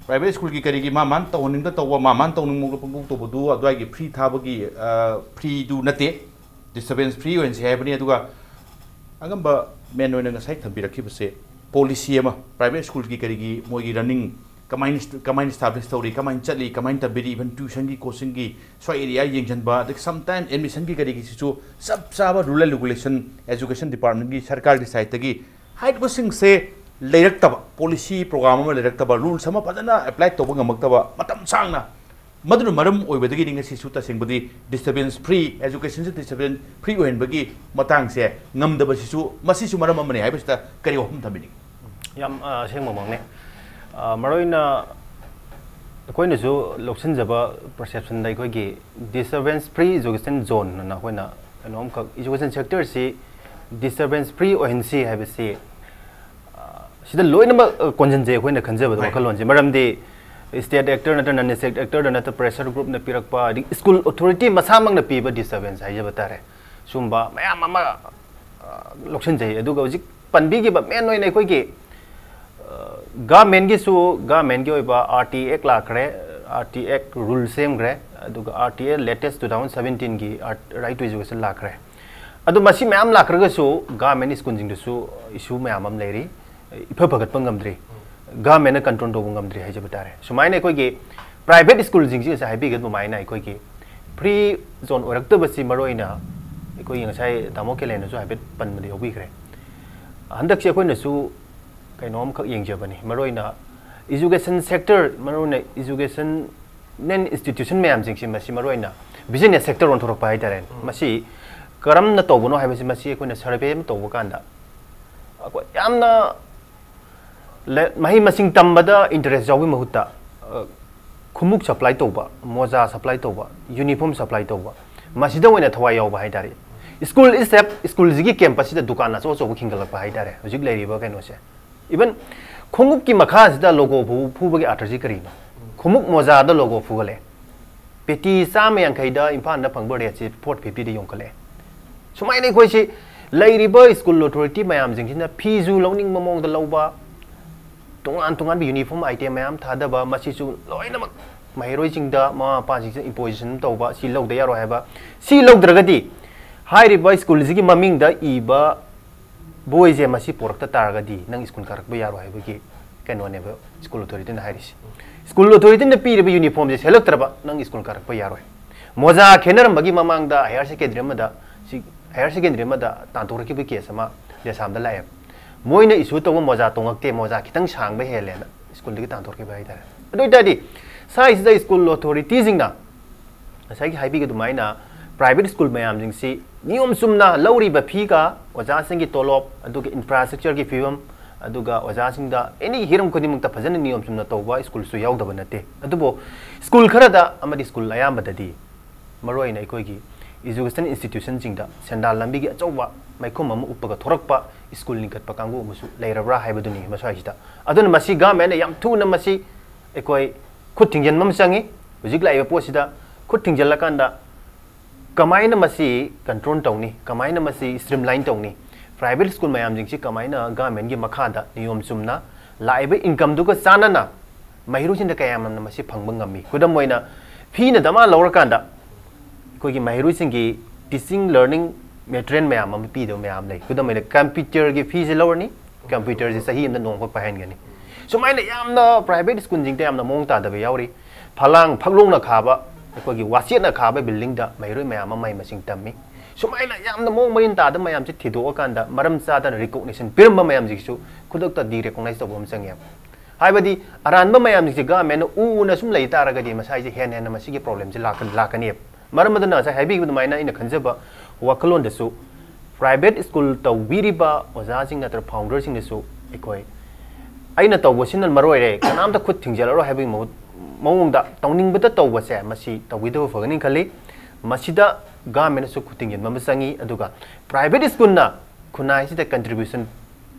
ꯄ꯭ꯔꯥꯏꯚꯦꯠ ꯁ꯭ꯀꯨꯜꯒꯤ ꯀꯔꯤꯒꯤ ꯃꯥ ꯃꯥꯅ ꯇꯧꯍꯟꯅꯤꯡꯕ ꯇꯧꯕ, ꯃꯥ ꯃꯥꯅ ꯇꯧꯅꯤꯡꯕ ꯃꯑꯣꯡꯗ ꯄꯪꯇꯧ ꯇꯧꯕꯗꯨ ꯑꯗꯨꯋꯥꯏꯒꯤ ꯐ꯭ꯔꯤ ꯊꯥꯕꯒꯤ, ꯑ, ꯐ꯭ꯔꯤꯗꯨ ꯅꯠꯇꯦ꯫ ꯗꯤꯁꯇꯔꯕꯦꯟꯁ ꯐ꯭ꯔꯤ ꯑꯣꯏꯍꯟꯁꯤ ꯍꯥꯏꯕꯅꯤ꯫ ꯑꯗꯨꯒ ꯑꯉꯝꯕ ꯃꯦꯟ ꯑꯣꯏꯅ ꯉꯁꯥꯏ ꯊꯝꯕꯤꯔꯛꯈꯤꯕꯁꯦ, ꯄꯣꯂꯤꯁꯤ ꯑꯃ ꯄ꯭ꯔꯥꯏꯚꯦꯠ ꯁ꯭ꯀꯨꯜꯒꯤ ꯀꯔꯤꯒꯤ ꯃꯣꯏꯒꯤ ꯔꯟꯅꯤꯡ ꯀꯃꯥꯏꯅ, ꯀꯃꯥꯏꯅ ꯏꯁꯇꯥꯕ꯭ꯂꯤꯁ ꯇꯧꯔꯤ, ꯀꯃꯥꯏꯅ ꯆꯠꯂꯤ, ꯀꯃꯥꯏꯅ ꯇꯝꯕꯤꯔꯤ, ꯏꯚꯟ ꯇ꯭ꯌꯨꯁꯟꯒꯤ, ꯀꯣꯆꯤꯡꯒꯤ, ꯁ꯭ꯋꯥꯏ ꯑꯦꯔꯤꯌꯥ ꯌꯦꯡꯁꯤꯟꯕ, ꯑꯗꯒꯤ ꯁꯝꯇꯥꯏꯝ ꯑꯦꯗꯃꯤꯁꯟꯒꯤ ꯀꯔꯤꯒꯤꯁꯤꯁꯨ ꯆꯞ ꯆꯥꯕ ꯔꯨꯜ ꯑꯦꯟ ꯔꯤꯒꯨꯂꯦꯁꯟ, ꯑꯦꯖꯨꯀꯦꯁꯟ ꯗꯤꯄꯥꯔꯠꯃꯦꯟꯒꯤ, ꯁꯔꯀꯥꯔꯒꯤ ꯁꯥꯏꯠꯇꯒꯤ ꯍꯥꯏꯔꯤꯕꯁꯤꯡꯁꯦ ꯂꯩꯔꯛꯇꯕ, ꯄꯣꯂꯤꯁꯤ ꯄ꯭ꯔꯣꯒ꯭ꯔꯥꯝ ꯑꯃ ꯂꯩꯔꯛꯇꯕ, ꯔꯨꯜꯁ ꯑꯃ ꯐꯖꯅ ꯑꯦꯄ꯭ꯂꯥꯏ ꯇꯧꯕ ꯉꯝꯃꯛꯇꯕ, ꯃꯇꯝ ꯁꯥꯡꯅ, ꯃꯗꯨꯅ ꯃꯔꯝ ꯑꯣꯏꯕꯗꯒꯤꯅꯤ ꯉꯁꯤꯁꯨ ꯇꯁꯦꯡꯕꯗꯤ ꯗꯤꯁꯇꯔꯕꯦꯟꯁ ꯐ꯭ꯔꯤ, ꯑꯦꯖꯨꯀꯦꯁꯟꯁꯦ ꯗꯤꯁꯇꯔꯕꯦꯟꯁ ꯐ꯭ꯔꯤ ꯑꯣꯏꯍꯟꯕꯒꯤ ꯃꯇꯥꯡꯁꯦ ꯉꯝꯗꯕꯁꯤꯁꯨ, ꯃꯁꯤꯁꯨ ꯃꯔꯝ ꯑꯃꯅꯤ ꯍꯥꯏꯕꯁꯤꯗ ꯀꯔꯤ ꯋꯥꯐꯝ ꯊꯝꯕꯤꯅꯤꯡꯏ? ꯌꯥꯝ, ꯑ, ꯑꯁꯦꯡꯕꯃꯛꯅꯦ꯫ ꯑ, ꯃꯔꯨꯑꯣꯏꯅ ꯑꯩꯈꯣꯏꯅꯁꯨ ꯂꯧꯁꯤꯟꯖꯕ ꯄꯔꯁꯦꯞꯁꯟꯗ ꯑꯩꯈꯣꯏꯒꯤ ꯗꯤꯁꯇꯔꯕꯦꯟꯁ ꯐ꯭ꯔꯤ ꯑꯦꯖꯨꯀꯦꯁꯟ ꯖꯣꯟ ꯑꯅ ꯑꯩꯈꯣꯏꯅ ꯀꯩꯅꯣꯝꯈꯛ, ꯑꯦꯖꯨꯀꯦꯁꯟ ꯁꯦꯛꯇꯔꯁꯤ ꯗꯤꯁꯇꯔꯕꯦꯟꯁ ꯐ꯭ꯔꯤ ꯑꯣꯏꯍꯟꯁꯤ ꯍꯥꯏꯕꯁꯤ, ꯑ, ꯁꯤꯗ ꯂꯣꯏꯅꯃꯛ, ꯑ, ꯀꯣꯟꯁꯤꯟꯖꯩ ꯑꯩꯈꯣꯏꯅ ꯈꯟꯖꯕꯗ, ꯍꯣꯏ꯫ ꯋꯥꯈꯜꯂꯣꯟꯁꯦ꯫ ꯃꯔꯝꯗꯤ ꯁ꯭ꯇꯦꯠ ꯑꯦꯛꯇꯔ ꯅꯠꯇ꯭ꯔꯒ ꯅꯟ ꯁ꯭ꯇꯦꯠ ꯑꯦꯛꯇꯔꯗ ꯅꯠꯇ꯭ꯔꯒ ꯄ꯭ꯔꯦꯁꯔ ꯒ꯭ꯔꯨꯞꯅ ꯄꯤꯔꯛꯄ, ꯑꯗꯒꯤ ꯁ꯭ꯀꯨꯜ ꯑꯣꯊꯣꯔꯤꯇꯤ ꯃꯁꯥꯃꯛꯅ ꯄꯤꯕ ꯗꯤꯁꯇꯔꯕꯦꯟꯁ ꯍꯥꯏꯖꯕ ꯇꯥꯔꯦ꯫ ꯁꯨꯝꯕ ꯃꯌꯥꯝ ꯑꯃ ꯂꯧꯁꯤꯟꯖꯩ꯫ ꯑꯗꯨꯒ ꯍꯧꯖꯤꯛ ꯄꯟꯕꯤꯈꯤꯕ ꯃꯦꯟ ꯑꯣꯏꯅ ꯑꯩꯈꯣꯏꯒꯤ ꯒꯚꯔꯟꯃꯦꯟꯒꯤꯁꯨ, ꯒꯚꯔꯟꯃꯦꯟꯒꯤ ꯑꯣꯏꯕ RTI Act ꯂꯥꯛꯈ꯭ꯔꯦ, RTI Act rule ꯁꯦꯝꯈ꯭ꯔꯦ, ꯑꯗꯨꯒ RTI Act latest two thousand seventeenꯒꯤ Right to Education ꯂꯥꯛꯈ꯭ꯔꯦ꯫ ꯑꯗꯣ ꯃꯁꯤ ꯃꯌꯥꯝ ꯂꯥꯛꯈ꯭ꯔꯒꯁꯨ ꯒꯚꯔꯟꯃꯦꯟ ꯁ꯭ꯀꯨꯜꯁꯤꯡꯗꯁꯨ issue ꯃꯌꯥꯝ ꯑꯃ ꯂꯩꯔꯤ, ꯏꯐ ꯐꯒꯠꯄ ꯉꯝꯗ꯭ꯔꯤ, ꯒꯚꯔꯟꯃꯦꯟꯅ control ꯇꯧꯕ ꯉꯝꯗ꯭ꯔꯤ ꯍꯥꯏꯖꯕ ꯇꯥꯔꯦ꯫ ꯁꯨꯃꯥꯏꯅ ꯑꯩꯈꯣꯏꯒꯤ private ꯁ꯭ꯀꯨꯜꯁꯤꯡꯁꯤ ꯉꯁꯥꯏ ꯍꯥꯏꯕꯤꯈꯤꯕ ꯑꯗꯨꯃꯥꯏꯅ ꯑꯩꯈꯣꯏꯒꯤ free zone ꯑꯣꯏꯔꯛꯇꯕꯁꯤ ꯃꯔꯨ ꯑꯣꯏꯅ ꯑꯩꯈꯣꯏꯒꯤ ꯉꯁꯥꯏ ꯇꯥꯃꯣ ꯀꯦꯂꯦꯟꯅꯁꯨ ꯍꯥꯏꯐꯦꯠ ꯄꯟꯕꯗ ꯌꯥꯎꯕꯤꯈ꯭ꯔꯦ꯫ ꯍꯟꯗꯛꯁꯦ ꯑꯩꯈꯣꯏꯅꯁꯨ ꯀꯩꯅꯣꯝꯈꯛ ꯌꯦꯡꯖꯕꯅꯤ, ꯃꯔꯨ ꯑꯣꯏꯅ education sector, ꯃꯔꯨ ꯑꯣꯏꯅ education institution ꯃꯌꯥꯝꯁꯤꯡꯁꯤ ꯃꯁꯤ ꯃꯔꯨ ꯑꯣꯏꯅ business sector ꯑꯣꯟꯊꯣꯔꯛꯄ ꯍꯥꯏꯇꯥꯔꯦ꯫ ꯃꯁꯤ ꯀꯔꯝꯅ ꯇꯧꯕꯅꯣ ꯍꯥꯏꯕꯁꯤ ꯃꯁꯤ ꯑꯩꯈꯣꯏꯅ survey ꯑꯃ ꯇꯧꯕ ꯀꯥꯟꯗ ꯑꯩꯈꯣꯏ ꯌꯥꯝꯅ ꯂ-, ꯃꯍꯩ ꯃꯁꯤꯡ ꯇꯝꯕꯗ interest ꯌꯥꯎꯕꯒꯤ ꯃꯍꯨꯠꯇ, ꯑ, ꯈꯣꯡꯎꯞ supply ꯇꯧꯕ, ꯃꯣꯖꯥ supply ꯇꯧꯕ, uniform supply ꯇꯧꯕ, ꯃꯁꯤꯗ ꯑꯣꯏꯅ ꯊꯋꯥꯏ ꯌꯥꯎꯕ ꯍꯥꯏꯇꯥꯔꯦ꯫ School itself, ꯁ꯭ꯀꯨꯜꯁꯤꯒꯤ campusꯁꯤꯗ ꯗꯨꯀꯥꯟ ꯑꯆꯧ ꯑꯆꯧꯕ ꯈꯤꯟꯒꯠꯂꯛꯄ ꯍꯥꯏꯇꯥꯔꯦ ꯍꯧꯖꯤꯛ ꯂꯩꯔꯤꯕ ꯀꯩꯅꯣꯁꯦ꯫ Even ꯈꯣꯡꯎꯞꯀꯤ ꯃꯈꯥꯁꯤꯗ logo ꯐꯨ-, ꯐꯨꯕꯒꯤ ꯑꯥꯔꯊꯁꯤ ꯀꯔꯤꯅꯣ? ꯈꯣꯡꯎꯞ ꯃꯣꯖꯥꯗ logo ꯐꯨꯒꯠꯂꯛꯑꯦ꯫ ꯄꯦꯇꯤ ꯆꯥꯝꯃ ꯌꯥꯡꯈꯩꯗ ꯏꯝꯐꯥꯜꯗ ꯐꯪꯕ rateꯁꯤ four fiftyꯗ ꯌꯣꯟꯈꯠꯂꯛꯑꯦ꯫ ꯁꯨꯃꯥꯏꯅ ꯑꯩꯈꯣꯏꯁꯤ ꯂꯩꯔꯤꯕ school authority ꯃꯌꯥꯝꯁꯤꯡꯁꯤꯅ ꯐꯤꯁꯨ ꯂꯧꯅꯤꯡꯕ ꯃꯑꯣꯡꯗ ꯂꯧꯕ, ꯇꯣꯉꯥꯟ ꯇꯣꯉꯥꯟꯕ uniform item ꯃꯌꯥꯝ ꯊꯥꯗꯕ, ꯃꯁꯤꯁꯨ ꯂꯣꯏꯅꯃꯛ ꯃꯍꯩꯔꯣꯏꯁꯤꯡꯗ, ꯃꯃꯥ ꯃꯄꯥꯁꯤꯡꯁꯤꯅ imposition ꯇꯧꯕ, ꯁꯤ ꯂꯧꯗ ꯌꯥꯔꯣꯏ ꯍꯥꯏꯕ, ꯁꯤ ꯂꯧꯗ꯭ꯔꯒꯗꯤ ꯍꯥꯏꯔꯤꯕ ꯁ꯭ꯀꯨꯜꯁꯤꯒꯤ ꯃꯃꯤꯡꯗ ꯏꯕ ꯕꯣꯏꯁꯦ ꯃꯁꯤ ꯄꯣꯔꯛꯇ ꯇꯥꯔꯒꯗꯤ ꯅꯪ ꯁ꯭ꯀꯨꯜ ꯀꯥꯔꯛꯄ ꯌꯥꯔꯣꯏ ꯍꯥꯏꯕꯒꯤ ꯀꯩꯅꯣꯅꯦꯕ school authorityꯅ ꯍꯥꯏꯔꯤꯁꯤ꯫ School authorityꯅ ꯄꯤꯔꯤꯕ uniformꯁꯦ ꯁꯦꯠꯂꯛꯇ꯭ꯔꯕ ꯅꯪ ꯁ꯭ꯀꯨꯜ ꯀꯥꯔꯛꯄ ꯌꯥꯔꯣꯏ꯫ ꯃꯣꯖꯥ ꯈꯦꯠꯅꯔꯝꯕꯒꯤ ꯃꯃꯥꯡꯗ higher secondary ꯑꯃꯗ, ꯁꯤ higher secondary ꯑꯃꯗ ꯇꯥꯟꯊꯣꯔꯛꯈꯤꯕ case ꯑꯃ ꯂꯦꯁꯥꯝꯗ ꯂꯥꯛꯑꯦꯕ꯫ ꯃꯣꯏꯅ issue ꯇꯧꯕ ꯃꯣꯖꯥ ꯇꯣꯡꯉꯛꯇꯦ, ꯃꯣꯖꯥ ꯈꯤꯇꯪ ꯁꯥꯡꯕ ꯍꯦꯜꯂꯦꯅ ꯁ꯭ꯀꯨꯜꯗꯒꯤ ꯇꯥꯟꯊꯣꯔꯛꯈꯤꯕ ꯍꯥꯏꯇꯥꯔꯦ꯫ ꯑꯗꯨ ꯑꯣꯏꯇꯥꯔꯗꯤ ꯁ꯭ꯋꯥꯏꯁꯤꯗ school authorityꯁꯤꯡꯅ ꯉꯁꯥꯏꯒꯤ ꯍꯥꯏꯕꯤꯒ ꯑꯗꯨꯃꯥꯏꯅ private school ꯃꯌꯥꯝꯁꯤꯡꯁꯤ ꯅꯤꯌꯣꯝ ꯆꯨꯝꯅ ꯂꯧꯔꯤꯕ ꯐꯤꯒ ꯑꯣꯖꯥꯁꯤꯡꯒꯤ ꯇꯣꯂꯣꯞ, ꯑꯗꯨꯒ infrastructureꯒꯤ ꯐꯤꯕꯝ, ꯑꯗꯨꯒ ꯑꯣꯖꯥꯁꯤꯡꯗ any ꯍꯤꯔꯝ ꯈꯨꯗꯤꯡꯃꯛꯇ ꯐꯖꯅ ꯅꯤꯌꯣꯝ ꯆꯨꯝꯅ ꯇꯧꯕ ꯁ꯭ꯀꯨꯜꯁꯨ ꯌꯥꯎꯗꯕ ꯅꯠꯇꯦ꯫ ꯑꯗꯨꯕꯨ ꯁ꯭ꯀꯨꯜ ꯈꯔꯗ ꯑꯃꯗꯤ ꯁ꯭ꯀꯨꯜ ꯑꯌꯥꯝꯕꯗꯗꯤ, ꯃꯔꯨꯑꯣꯏꯅ ꯑꯩꯈꯣꯏꯒꯤ education institutionꯁꯤꯡꯗ ꯁꯦꯟꯗꯥꯟ ꯂꯝꯕꯤꯒꯤ ꯑꯆꯧꯕ ꯃꯥꯏꯈꯨꯝ ꯑꯃ ꯎꯞꯄꯒ ꯊꯣꯔꯛꯄ ꯁ꯭ꯀꯨꯜ ꯂꯤꯡꯈꯠꯄ ꯀꯥꯡꯕꯨ ꯑꯃꯁꯨ ꯂꯩꯔꯕ꯭ꯔꯥ ꯍꯥꯏꯕꯗꯨꯅꯤ ꯃꯁ꯭ꯋꯥꯏꯁꯤꯗ꯫ ꯑꯗꯨꯅ ꯃꯁꯤ governmentꯅ ꯌꯥꯝ ꯊꯨꯅ ꯃꯁꯤ ꯑꯩꯈꯣꯏ ꯈꯨꯠ ꯊꯤꯡꯖꯤꯟꯕ ꯑꯃ ꯆꯪꯉꯤ꯫ ꯍꯧꯖꯤꯛ ꯂꯥꯛꯏꯕ ꯄꯣꯠꯁꯤꯗ ꯈꯨꯠ ꯊꯤꯡꯖꯤꯜꯂꯀꯥꯟꯗ ꯀꯃꯥꯏꯅ ꯃꯁꯤ ꯀꯟꯇ꯭ꯔꯣꯜ ꯇꯧꯅꯤ, ꯀꯃꯥꯏꯅ ꯃꯁꯤ ꯁ꯭ꯇ꯭ꯔꯤꯝꯂꯥꯏꯟ ꯇꯧꯅꯤ, ꯄ꯭ꯔꯥꯏꯚꯦꯠ ꯁ꯭ꯀꯨꯜ ꯃꯌꯥꯝꯁꯤꯡꯁꯤ ꯀꯃꯥꯏꯅ ꯒꯚꯔꯟꯃꯦꯟꯒꯤ ꯃꯈꯥꯗ ꯅꯤꯌꯣꯝ ꯆꯨꯝꯅ ꯂꯥꯛꯏꯕ ꯏꯟꯀꯝꯗꯨꯒ ꯆꯥꯟꯅꯅ ꯃꯍꯩꯔꯣꯏꯁꯤꯡꯗ ꯀꯌꯥꯝ ꯌꯥꯝꯅ ꯃꯁꯤ ꯐꯪꯕ ꯉꯝꯃꯤ? ꯈꯨꯗꯝ ꯑꯣꯏꯅ, ꯐꯤꯅ ꯗꯃꯥ ꯂꯧꯔꯀꯥꯟꯗ ꯑꯩꯈꯣꯏꯒꯤ ꯃꯍꯩꯔꯣꯏꯁꯤꯡꯒꯤ ꯇꯤꯆꯤꯡ ꯂꯔꯅꯤꯡ ꯃꯦꯇꯔꯤꯌꯦꯜ ꯃꯌꯥꯝ ꯑꯃ ꯄꯤꯗꯕ ꯃꯌꯥꯝ ꯂꯩ꯫ ꯈꯨꯗꯝ ꯑꯣꯏꯅ, ꯀꯝꯄ꯭ꯌꯨꯇꯔꯒꯤ ꯐꯤꯁꯦ ꯂꯧꯔꯅꯤ, ꯀꯝꯄ꯭ꯌꯨꯇꯔꯁꯦ ꯆꯍꯤ ꯑꯃꯗ ꯅꯣꯡꯃꯈꯛ ꯄꯥꯏꯍꯟꯒꯅꯤ꯫ ꯁꯨꯃꯥꯏꯅ ꯌꯥꯝꯅ ꯄ꯭ꯔꯥꯏꯚꯦꯠ ꯁ꯭ꯀꯨꯜꯁꯤꯡꯗ ꯌꯥꯝꯅ ꯃꯑꯣꯡ ꯇꯥꯗꯕ ꯌꯥꯎꯔꯤ꯫ ꯐꯂꯥꯡ ꯐꯛꯂꯣꯡꯅ ꯈꯥꯕ, ꯑꯩꯈꯣꯏꯒꯤ ꯋꯥꯆꯦꯠꯅ ꯈꯥꯕ ꯕꯤꯜꯗꯤꯡꯗ ꯃꯍꯩꯔꯣꯏ ꯃꯌꯥꯝ ꯑꯃ ꯃꯍꯩ ꯃꯁꯤꯡ ꯇꯝꯃꯤ꯫ ꯁꯨꯃꯥꯏꯅ ꯌꯥꯝꯅ ꯃꯑꯣꯡ ꯃꯔꯤꯟ ꯇꯥꯗꯕ ꯃꯌꯥꯝꯁꯤ ꯊꯤꯗꯣꯛꯑꯀꯥꯟꯗ ꯃꯔꯝ ꯆꯥꯗꯅ ꯔꯤꯀꯣꯛꯅꯤꯁꯟ ꯄꯤꯔꯝꯕ ꯃꯌꯥꯝꯁꯤꯁꯨ ꯈꯨꯗꯛꯇ ꯗꯤꯔꯦꯀꯣꯛꯅꯥꯏꯁ ꯇꯧꯕ ꯑꯃ ꯆꯪꯉꯦ꯫ ꯍꯥꯏꯕꯗꯤ ꯑꯔꯥꯟꯕ ꯃꯌꯥꯝꯁꯤꯡꯁꯦ ꯒꯚꯔꯟꯃꯦꯟꯅ ꯎꯅ ꯁꯨꯝ ꯂꯩ ꯇꯥꯔꯒꯗꯤ ꯃꯁꯥꯏꯁꯦ ꯍꯦꯟꯅ ꯍꯦꯟꯅ ꯃꯁꯤꯒꯤ ꯄ꯭ꯔꯣꯕ꯭ꯂꯦꯝꯁꯦ ꯂꯥꯛꯀ-, ꯂꯥꯛꯀꯅꯦꯕ꯫ ꯃꯔꯝ ꯑꯗꯨꯅ ꯉꯁꯥꯏ ꯍꯥꯏꯕꯤꯈꯤꯕ ꯑꯗꯨꯃꯥꯏꯅ ꯑꯩꯅ ꯈꯟꯖꯕ ꯋꯥꯈꯜꯂꯣꯟꯗꯁꯨ ꯄ꯭ꯔꯥꯏꯚꯦꯠ ꯁ꯭ꯀꯨꯜ ꯇꯧꯕꯤꯔꯤꯕ ꯑꯣꯖꯥꯁꯤꯡ ꯅꯠꯇ꯭ꯔꯒ ꯐꯥꯎꯟꯗꯔꯁꯤꯡꯗꯁꯨ ꯑꯩꯈꯣꯏ, "ꯑꯩꯅ ꯇꯧꯕꯁꯤꯅ ꯃꯔꯨ ꯑꯣꯏꯔꯦ, ꯀꯅꯥꯝꯇ ꯈꯨꯠ ꯊꯤꯡꯖꯤꯜꯂꯔꯣꯏ" ꯍꯥꯏꯕꯒꯤ ꯃꯍꯨꯠ, ꯃꯑꯣꯡꯗ ꯇꯧꯅꯤꯡꯕꯗ ꯇꯧꯕꯁꯦ ꯃꯁꯤ ꯇꯧꯕꯤꯗꯕ ꯐꯒꯅꯤ ꯈꯜꯂꯤ꯫ ꯃꯁꯤꯗ ꯒꯚꯔꯟꯃꯦꯟꯅꯁꯨ ꯈꯨꯠ ꯊꯤꯡꯖꯤꯟꯕ ꯑꯃ ꯆꯪꯉꯤ꯫ ꯑꯗꯨꯒ ꯄ꯭ꯔꯥꯏꯚꯦꯠ ꯁ꯭ꯀꯨꯜꯅ ꯈꯨꯟꯅꯥꯏꯁꯤꯗ ꯀꯟꯇ꯭ꯔꯤꯕ꯭ꯌꯨꯁꯟ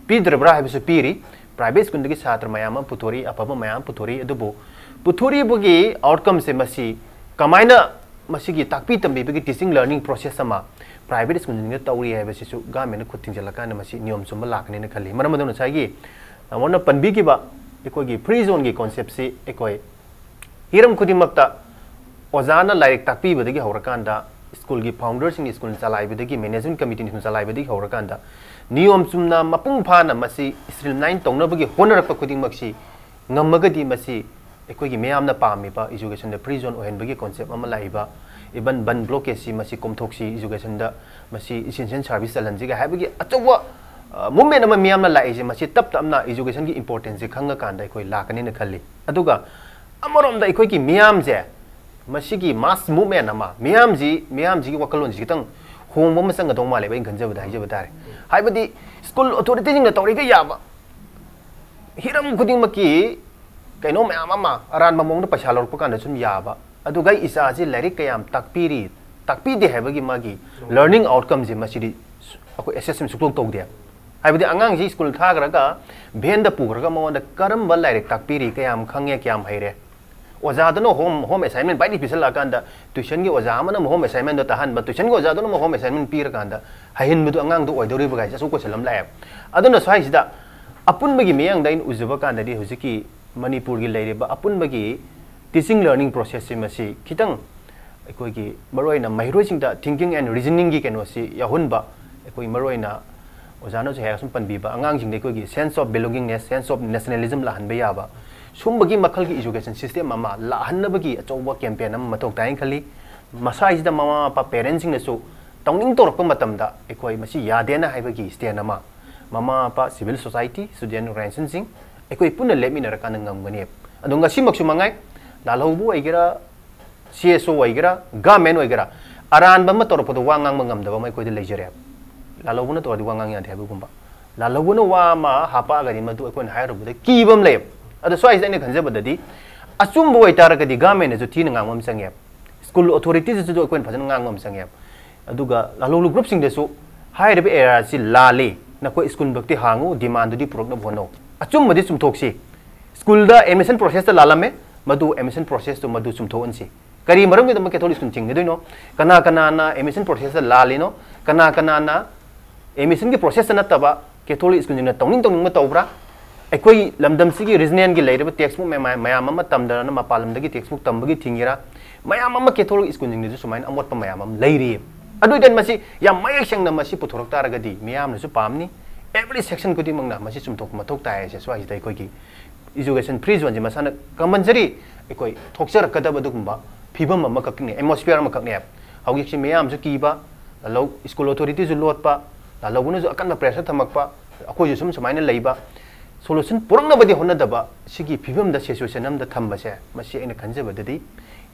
ꯄꯤꯗ꯭ꯔꯕ꯭ꯔꯥ ꯍꯥꯏꯕꯁꯨ ꯄꯤꯔꯤ꯫ ꯄ꯭ꯔꯥꯏꯚꯦꯠ ꯁ꯭ꯀꯨꯜꯗꯒꯤ ꯁꯥꯇ꯭ꯔ ꯃꯌꯥꯝ ꯑꯃ ꯄꯨꯊꯣꯔꯛꯏ, ꯑꯐꯕ ꯃꯌꯥꯝ ꯑꯃ ꯄꯨꯊꯣꯔꯛꯏ꯫ ꯑꯗꯨꯕꯨ ꯄꯨꯊꯣꯔꯛꯏꯕꯒꯤ ꯑꯥꯎꯠꯀꯝꯁꯦ ꯃꯁꯤ ꯀꯃꯥꯏꯅ ꯃꯁꯤꯒꯤ ꯇꯥꯛꯄꯤ ꯇꯝꯕꯤꯕꯒꯤ ꯇꯤꯆꯤꯡ ꯂꯔꯅꯤꯡ ꯄ꯭ꯔꯣꯁꯦꯁ ꯑꯃ ꯄ꯭ꯔꯥꯏꯚꯦꯠ ꯁ꯭ꯀꯨꯜꯁꯤꯡꯗ ꯇꯧꯔꯤ ꯍꯥꯏꯕꯁꯤꯁꯨ ꯒꯚꯔꯟꯃꯦꯟꯅ ꯈꯨꯠ ꯊꯤꯡꯖꯤꯜꯂꯀꯥꯟꯗ ꯃꯁꯤ ꯅꯤꯌꯣꯝ ꯆꯨꯝꯕ ꯂꯥꯛꯀꯅꯤꯅ ꯈꯜꯂꯤ꯫ ꯃꯔꯝ ꯑꯗꯨꯅ ꯉꯁꯥꯏꯒꯤ ꯇꯥꯃꯣꯅ ꯄꯟꯕꯤꯈꯤꯕ ꯑꯩꯈꯣꯏꯒꯤ ꯐ꯭ꯔꯤ ꯖꯣꯟꯒꯤ ꯀꯣꯟꯁꯦꯞꯁꯤ ꯑꯩꯈꯣꯏ ꯍꯤꯔꯝ ꯈꯨꯗꯤꯡꯃꯛꯇ ꯑꯣꯖꯥꯅ ꯂꯥꯏꯔꯤꯛ ꯇꯥꯛꯄꯤꯕꯗꯒꯤ ꯍꯧꯔꯀꯥꯟꯗ, ꯁ꯭ꯀꯨꯜꯒꯤ ꯐꯥꯎꯟꯗꯔꯁꯤꯡꯅ ꯁ꯭ꯀꯨꯜ ꯆꯂꯥꯏꯕꯗꯒꯤ, ꯃꯦꯅꯦꯖꯃꯦꯟꯠ ꯀꯃꯤꯇꯤꯅ ꯁ꯭ꯀꯨꯜ ꯆꯂꯥꯏꯕꯗꯒꯤ ꯍꯧꯔꯀꯥꯟꯗ, ꯅꯤꯌꯣꯝ ꯆꯨꯝꯅ ꯃꯄꯨꯡ ꯐꯥꯅ ꯃꯁꯤ ꯁ꯭ꯇ꯭ꯔꯤꯝꯂꯥꯏꯟ ꯇꯧꯅꯕꯒꯤ ꯍꯣꯠꯅꯔꯛꯄ ꯈꯨꯗꯤꯡꯃꯛꯁꯤ ꯉꯝꯃꯒꯗꯤ, ꯃꯁꯤ ꯑꯩꯈꯣꯏꯒꯤ ꯃꯤꯌꯥꯝꯅ ꯄꯥꯝꯃꯤꯕ ꯏꯖꯨꯀꯦꯁꯟꯗ ꯐ꯭ꯔꯤ ꯖꯣꯟ ꯑꯣꯏꯍꯟꯕꯒꯤ ꯀꯣꯟꯁꯦꯞ ꯑꯃ ꯂꯥꯛꯏꯕ, ꯏꯚꯟ ꯕꯟ ꯕ꯭ꯂꯣꯀꯦꯠꯁꯤ ꯃꯁꯤ ꯀꯣꯝꯊꯣꯛꯁꯤ, ꯏꯖꯨꯀꯦꯁꯟꯗ ꯃꯁꯤ ꯏꯁꯦꯟꯁꯤꯌꯦꯜ ꯁꯥꯔꯚꯤꯁ ꯆꯜꯍꯟꯁꯤꯒ ꯍꯥꯏꯕꯒꯤ ꯑꯆꯧꯕ, ꯑ, ꯃꯨꯚꯃꯦꯟꯠ ꯑꯃ ꯃꯤꯌꯥꯝꯅ ꯂꯥꯛꯏꯁꯦ, ꯃꯁꯤ ꯇꯞ ꯇꯞꯅ ꯏꯖꯨꯀꯦꯁꯟꯒꯤ ꯏꯝꯄꯣꯔꯇꯦꯟꯁꯁꯦ ꯈꯪꯉꯀꯥꯟꯗ ꯑꯩꯈꯣꯏ ꯂꯥꯛꯀꯅꯤꯅ ꯈꯜꯂꯤ꯫ ꯑꯗꯨꯒ ꯑꯃꯔꯣꯝꯗ ꯑꯩꯈꯣꯏꯒꯤ ꯃꯤꯌꯥꯝꯁꯦ, ꯃꯁꯤꯒꯤ ꯃꯥꯁ ꯃꯨꯚꯃꯦꯟꯠ ꯑꯃ, ꯃꯤꯌꯥꯝꯁꯤ, ꯃꯤꯌꯥꯝꯁꯤꯒꯤ ꯋꯥꯈꯜꯂꯣꯟꯁꯤ ꯈꯤꯇꯪ ꯍꯣꯡꯕ ꯑꯃ ꯆꯪꯒꯗꯧ ꯃꯥꯜꯂꯦꯕ, ꯑꯩꯅ ꯈꯟꯖꯕꯗ ꯍꯥꯏꯖꯕ ꯇꯥꯔꯦ꯫ ꯍꯥꯏꯕꯗꯤ ꯁ꯭ꯀꯨꯜ ꯑꯣꯊꯣꯔꯤꯇꯤꯁꯤꯡꯅ ꯇꯧꯔꯤꯒꯩ ꯌꯥꯕ, ꯍꯤꯔꯝ ꯈꯨꯗꯤꯡꯃꯛꯀꯤ ꯀꯩꯅꯣ ꯃꯌꯥꯝ ꯑꯃ ꯑꯔꯥꯟꯕ ꯃꯑꯣꯡꯗ ꯄꯩꯁꯥ ꯂꯧꯔꯛꯄ ꯀꯥꯟꯗ ꯁꯨꯝ ꯌꯥꯕ, ꯑꯗꯨꯒ ꯑꯩ ꯏꯆꯥꯁꯤ ꯂꯥꯏꯔꯤꯛ ꯀꯌꯥꯝ ꯇꯥꯛꯄꯤꯔꯤ, ꯇꯥꯛꯄꯤꯗꯦ ꯍꯥꯏꯕꯒꯤ ꯃꯥꯒꯤ ꯂꯔꯅꯤꯡ ꯑꯥꯎꯠꯀꯝꯁꯦ ꯃꯁꯤꯗꯤ ꯁꯨ-, ꯑꯩꯈꯣꯏ ꯑꯦꯁꯦꯁꯃꯦꯟꯠ ꯁꯨꯛꯇꯧ ꯇꯧꯗꯦ꯫ ꯍꯥꯏꯕꯗꯤ ꯑꯉꯥꯡꯁꯤ ꯁ꯭ꯀꯨꯜ ꯊꯥꯈ꯭ꯔꯒ ꯚꯦꯟꯗ ꯄꯨꯈ꯭ꯔꯒ ꯃꯉꯣꯟꯗ ꯀꯔꯝꯕ ꯂꯥꯏꯔꯤꯛ ꯇꯥꯛꯄꯤꯔꯤ, ꯀꯌꯥꯝ ꯈꯪꯉꯦ, ꯀꯌꯥꯝ ꯍꯩꯔꯦ, ꯑꯣꯖꯥꯗꯨꯅ ꯍꯣꯝ ꯍꯣꯝ ꯑꯦꯁꯥꯏꯟꯃꯦꯟ ꯕꯥꯏꯗꯤ ꯄꯤꯁꯜꯂꯛꯑꯀꯥꯟꯗ ꯇ꯭ꯋꯤꯁꯟꯒꯤ ꯑꯣꯖꯥ ꯑꯃꯅ ꯑꯃꯨꯛ ꯍꯣꯝ ꯑꯦꯁꯥꯏꯟꯃꯦꯟꯗꯣ ꯇꯥꯍꯟꯕ, ꯇ꯭ꯋꯤꯁꯟꯒꯤ ꯑꯣꯖꯥꯗꯨꯅ ꯑꯃꯨꯛ ꯍꯣꯝ ꯑꯦꯁꯥꯏꯟꯃꯦꯟ ꯄꯤꯔꯀꯥꯟꯗ ꯍꯩꯍꯟꯕꯗꯣ ꯑꯉꯥꯡꯗꯣ ꯑꯣꯏꯗꯧꯔꯤꯕ ꯀꯥꯏꯁꯦ ꯑꯆꯧꯕ ꯀꯣꯏꯁꯟ ꯑꯃ ꯂꯥꯛꯑꯦꯕ꯫ ꯑꯗꯨꯅ ꯁ꯭ꯋꯥꯏꯁꯤꯗ ꯑꯄꯨꯟꯕꯒꯤ ꯃꯤꯠꯌꯦꯡꯗ ꯑꯩꯅ ꯎꯖꯕ ꯀꯥꯟꯗꯗꯤ ꯍꯧꯖꯤꯛꯀꯤ ꯃꯅꯤꯄꯨꯔꯒꯤ ꯂꯩꯔꯤꯕ ꯑꯄꯨꯟꯕꯒꯤ ꯇꯤꯆꯤꯡ ꯂꯔꯅꯤꯡ ꯄ꯭ꯔꯣꯁꯦꯁꯁꯤ ꯃꯁꯤ ꯈꯤꯇꯪ ꯑꯩꯈꯣꯏꯒꯤ ꯃꯔꯨꯑꯣꯏꯅ ꯃꯍꯩꯔꯣꯏꯁꯤꯡꯗ thinking and reasoningꯒꯤ ꯀꯩꯅꯣꯁꯤ ꯌꯥꯎꯍꯟꯕ, ꯑꯩꯈꯣꯏ ꯃꯔꯨꯑꯣꯏꯅ ꯑꯣꯖꯥꯅꯁꯨ ꯍꯦꯛ ꯁꯨꯝ ꯄꯟꯕꯤꯕ ꯑꯉꯥꯡꯁꯤꯡꯗ ꯑꯩꯈꯣꯏꯒꯤ sense of belonging, sense of nationalism ꯂꯥꯛꯍꯟꯕ ꯌꯥꯕ ꯁꯨꯝꯕꯒꯤ ꯃꯈꯜꯒꯤ education system ꯑꯃ ꯂꯥꯛꯍꯟꯅꯕꯒꯤ ꯑꯆꯧꯕ campaign ꯑꯃ ꯃꯊꯧ ꯇꯥꯏꯅ ꯈꯜꯂꯤ꯫ ꯃꯁꯥꯏꯁꯤꯗ ꯃꯃꯥ ꯃꯄꯥ parentꯁꯤꯡꯅꯁꯨ ꯇꯧꯅꯤꯡ ꯇꯧꯔꯛꯄ ꯃꯇꯝꯗ ꯑꯩꯈꯣꯏ ꯃꯁꯤ ꯌꯥꯗꯦꯅ ꯍꯥꯏꯕꯒꯤ stand ꯑꯃ ꯃꯃꯥ ꯃꯄꯥ, civil society, student organizationꯁꯤꯡ ꯑꯩꯈꯣꯏ ꯄꯨꯟꯅ ꯂꯦꯞꯃꯤꯟꯅꯔꯀꯥꯟꯗ ꯉꯝꯒꯅꯤ꯫ ꯑꯗꯣ ꯉꯁꯤꯃꯛꯁꯨ ꯃꯉꯥꯏ, ꯂꯥꯜꯍꯧꯕ ꯑꯣꯏꯒꯦꯔꯥ, C S O ꯑꯣꯏꯒꯦꯔꯥ, government ꯑꯣꯏꯒꯦꯔꯥ, ꯑꯔꯥꯟꯕ ꯑꯃ ꯇꯧꯔꯛꯄꯗ ꯋꯥ ꯉꯥꯡꯕ ꯉꯝꯗꯕ ꯑꯃ ꯑꯩꯈꯣꯏꯗ ꯂꯩꯖꯔꯦꯕ꯫ ꯂꯥꯜꯍꯧꯕꯅ ꯇꯧꯔꯗꯤ ꯋꯥ ꯉꯥꯡ ꯌꯥꯗꯦ ꯍꯥꯏꯕꯒꯨꯝꯕ꯫ ꯂꯥꯜꯍꯧꯕꯅ ꯋꯥ ꯑꯃ ꯍꯥꯄꯛꯑꯒꯗꯤ ꯃꯗꯨ ꯑꯩꯈꯣꯏꯅ ꯍꯥꯏꯔꯨꯕꯗ ꯀꯤꯕ ꯑꯃ ꯂꯩꯌꯦꯕ꯫ ꯑꯗꯣ ꯁ꯭ꯋꯥꯏꯁꯤꯗ ꯑꯩꯅ ꯈꯟꯖꯕꯗꯗꯤ ꯑꯆꯨꯝꯕ ꯑꯣꯏꯇꯥꯔꯒꯗꯤ governmentꯅꯁꯨ ꯊꯤꯅ ꯉꯥꯡꯕ ꯑꯃ ꯆꯪꯉꯦꯕ꯫ School authorityꯁꯤꯁꯨ ꯑꯩꯈꯣꯏꯅ ꯐꯖꯅ ꯉꯥꯡꯕ ꯑꯃ ꯆꯪꯉꯦꯕ꯫ ꯑꯗꯨꯒ ꯂꯥꯜꯍꯧꯂꯨ groupꯁꯤꯡꯗꯁꯨ ꯍꯥꯏꯔꯤꯕ areaꯁꯤ ꯂꯥꯜꯂꯤ, ꯅꯈꯣꯏ ꯁ꯭ꯀꯨꯜ ꯕꯛꯇꯤ ꯍꯥꯡꯉꯨ, demandꯗꯨꯗꯤ ꯄꯨꯔꯛꯅꯕ ꯍꯣꯠꯅꯧ꯫ ꯑꯆꯨꯝꯕꯗꯤ ꯆꯨꯝꯊꯣꯛꯁꯤ꯫ ꯁ꯭ꯀꯨꯜꯗ admission processꯇ ꯂꯥꯜꯂꯝꯃꯦ, ꯃꯗꯨ admission processꯇꯨ ꯃꯗꯨ ꯆꯨꯝꯊꯣꯛꯍꯟꯁꯤ꯫ ꯀꯔꯤ ꯃꯔꯝꯒꯤꯗꯃꯛ Catholic ꯁ꯭ꯀꯨꯜ ꯊꯤꯡꯒꯗꯣꯏꯅꯣ? ꯀꯅꯥ ꯀꯅꯥꯅ admission processꯇ ꯂꯥꯜꯂꯤꯅꯣ? ꯀꯅꯥ ꯀꯅꯥꯅ admissionꯒꯤ processꯇ ꯅꯠꯇꯕ Catholic ꯁ꯭ꯀꯨꯜꯁꯤꯡꯅ ꯇꯧꯅꯤꯡ ꯇꯧꯅꯤꯡꯕ ꯇꯧꯕ꯭ꯔꯥ? ꯑꯩꯈꯣꯏ ꯂꯝꯗꯝꯁꯤꯒꯤ regionalꯒꯤ ꯂꯩꯔꯤꯕ textbook ꯃꯌꯥꯝ, ꯃꯌꯥꯝ ꯑꯃ ꯇꯝꯗꯅ ꯃꯄꯥꯟ ꯂꯝꯗꯒꯤ textbook ꯇꯝꯕꯒꯤ ꯊꯤꯡꯉꯤꯔꯥ? ꯃꯌꯥꯝ ꯑꯃ Catholic ꯁ꯭ꯀꯨꯜꯁꯤꯡꯗꯁꯨ ꯁꯨꯃꯥꯏꯅ ꯑꯃꯣꯠꯄ ꯃꯌꯥꯝ ꯑꯃ ꯂꯩꯔꯤꯌꯦꯕ꯫ ꯑꯗꯨ ꯑꯣꯏꯇꯥꯔꯗꯤ ꯃꯁꯤ ꯌꯥꯝ ꯃꯌꯦꯛ ꯁꯦꯡꯅ ꯃꯁꯤ ꯄꯨꯊꯣꯔꯛ ꯇꯥꯔꯒꯗꯤ ꯃꯤꯌꯥꯝꯅꯁꯨ ꯄꯥꯝꯅꯤ, every section ꯈꯨꯗꯤꯡꯃꯛꯅ ꯃꯁꯤ ꯆꯨꯝꯊꯣꯛꯄ ꯃꯊꯧ ꯇꯥꯏ ꯍꯥꯏꯁꯦ꯫ ꯁ꯭ꯋꯥꯏꯁꯤꯗ ꯑꯩꯈꯣꯏꯒꯤ education free zoneꯁꯦ ꯃꯁꯥꯅ compulsory ꯑꯩꯈꯣꯏ ꯊꯣꯛꯆꯔꯛꯀꯗꯕ ꯑꯗꯨꯒꯨꯝꯕ ꯐꯤꯕꯝ ꯑꯃꯈꯛꯅꯦ, atmosphere ꯑꯃꯈꯛꯅꯦꯕ꯫ ꯍꯧꯖꯤꯛꯁꯤ ꯃꯤꯌꯥꯝꯁꯨ ꯀꯤꯕ, ꯂꯧ-, school authorityꯁꯨ ꯂꯣꯠꯄ, ꯂꯧꯕꯅꯁꯨ ꯑꯀꯟꯕ pressure ꯊꯝꯃꯛꯄ, ꯑꯩꯈꯣꯏꯁꯨ ꯁꯨꯝ ꯁꯨꯃꯥꯏꯅ ꯂꯩꯕ, solution ꯄꯨꯔꯛꯅꯕꯗꯤ ꯍꯣꯠꯅꯗꯕ, ꯁꯤꯒꯤ ꯐꯤꯕꯝꯗ situation ꯑꯃꯗ ꯊꯝꯕꯁꯦ ꯃꯁꯤ ꯑꯩꯅ ꯈꯟꯖꯕꯗꯗꯤ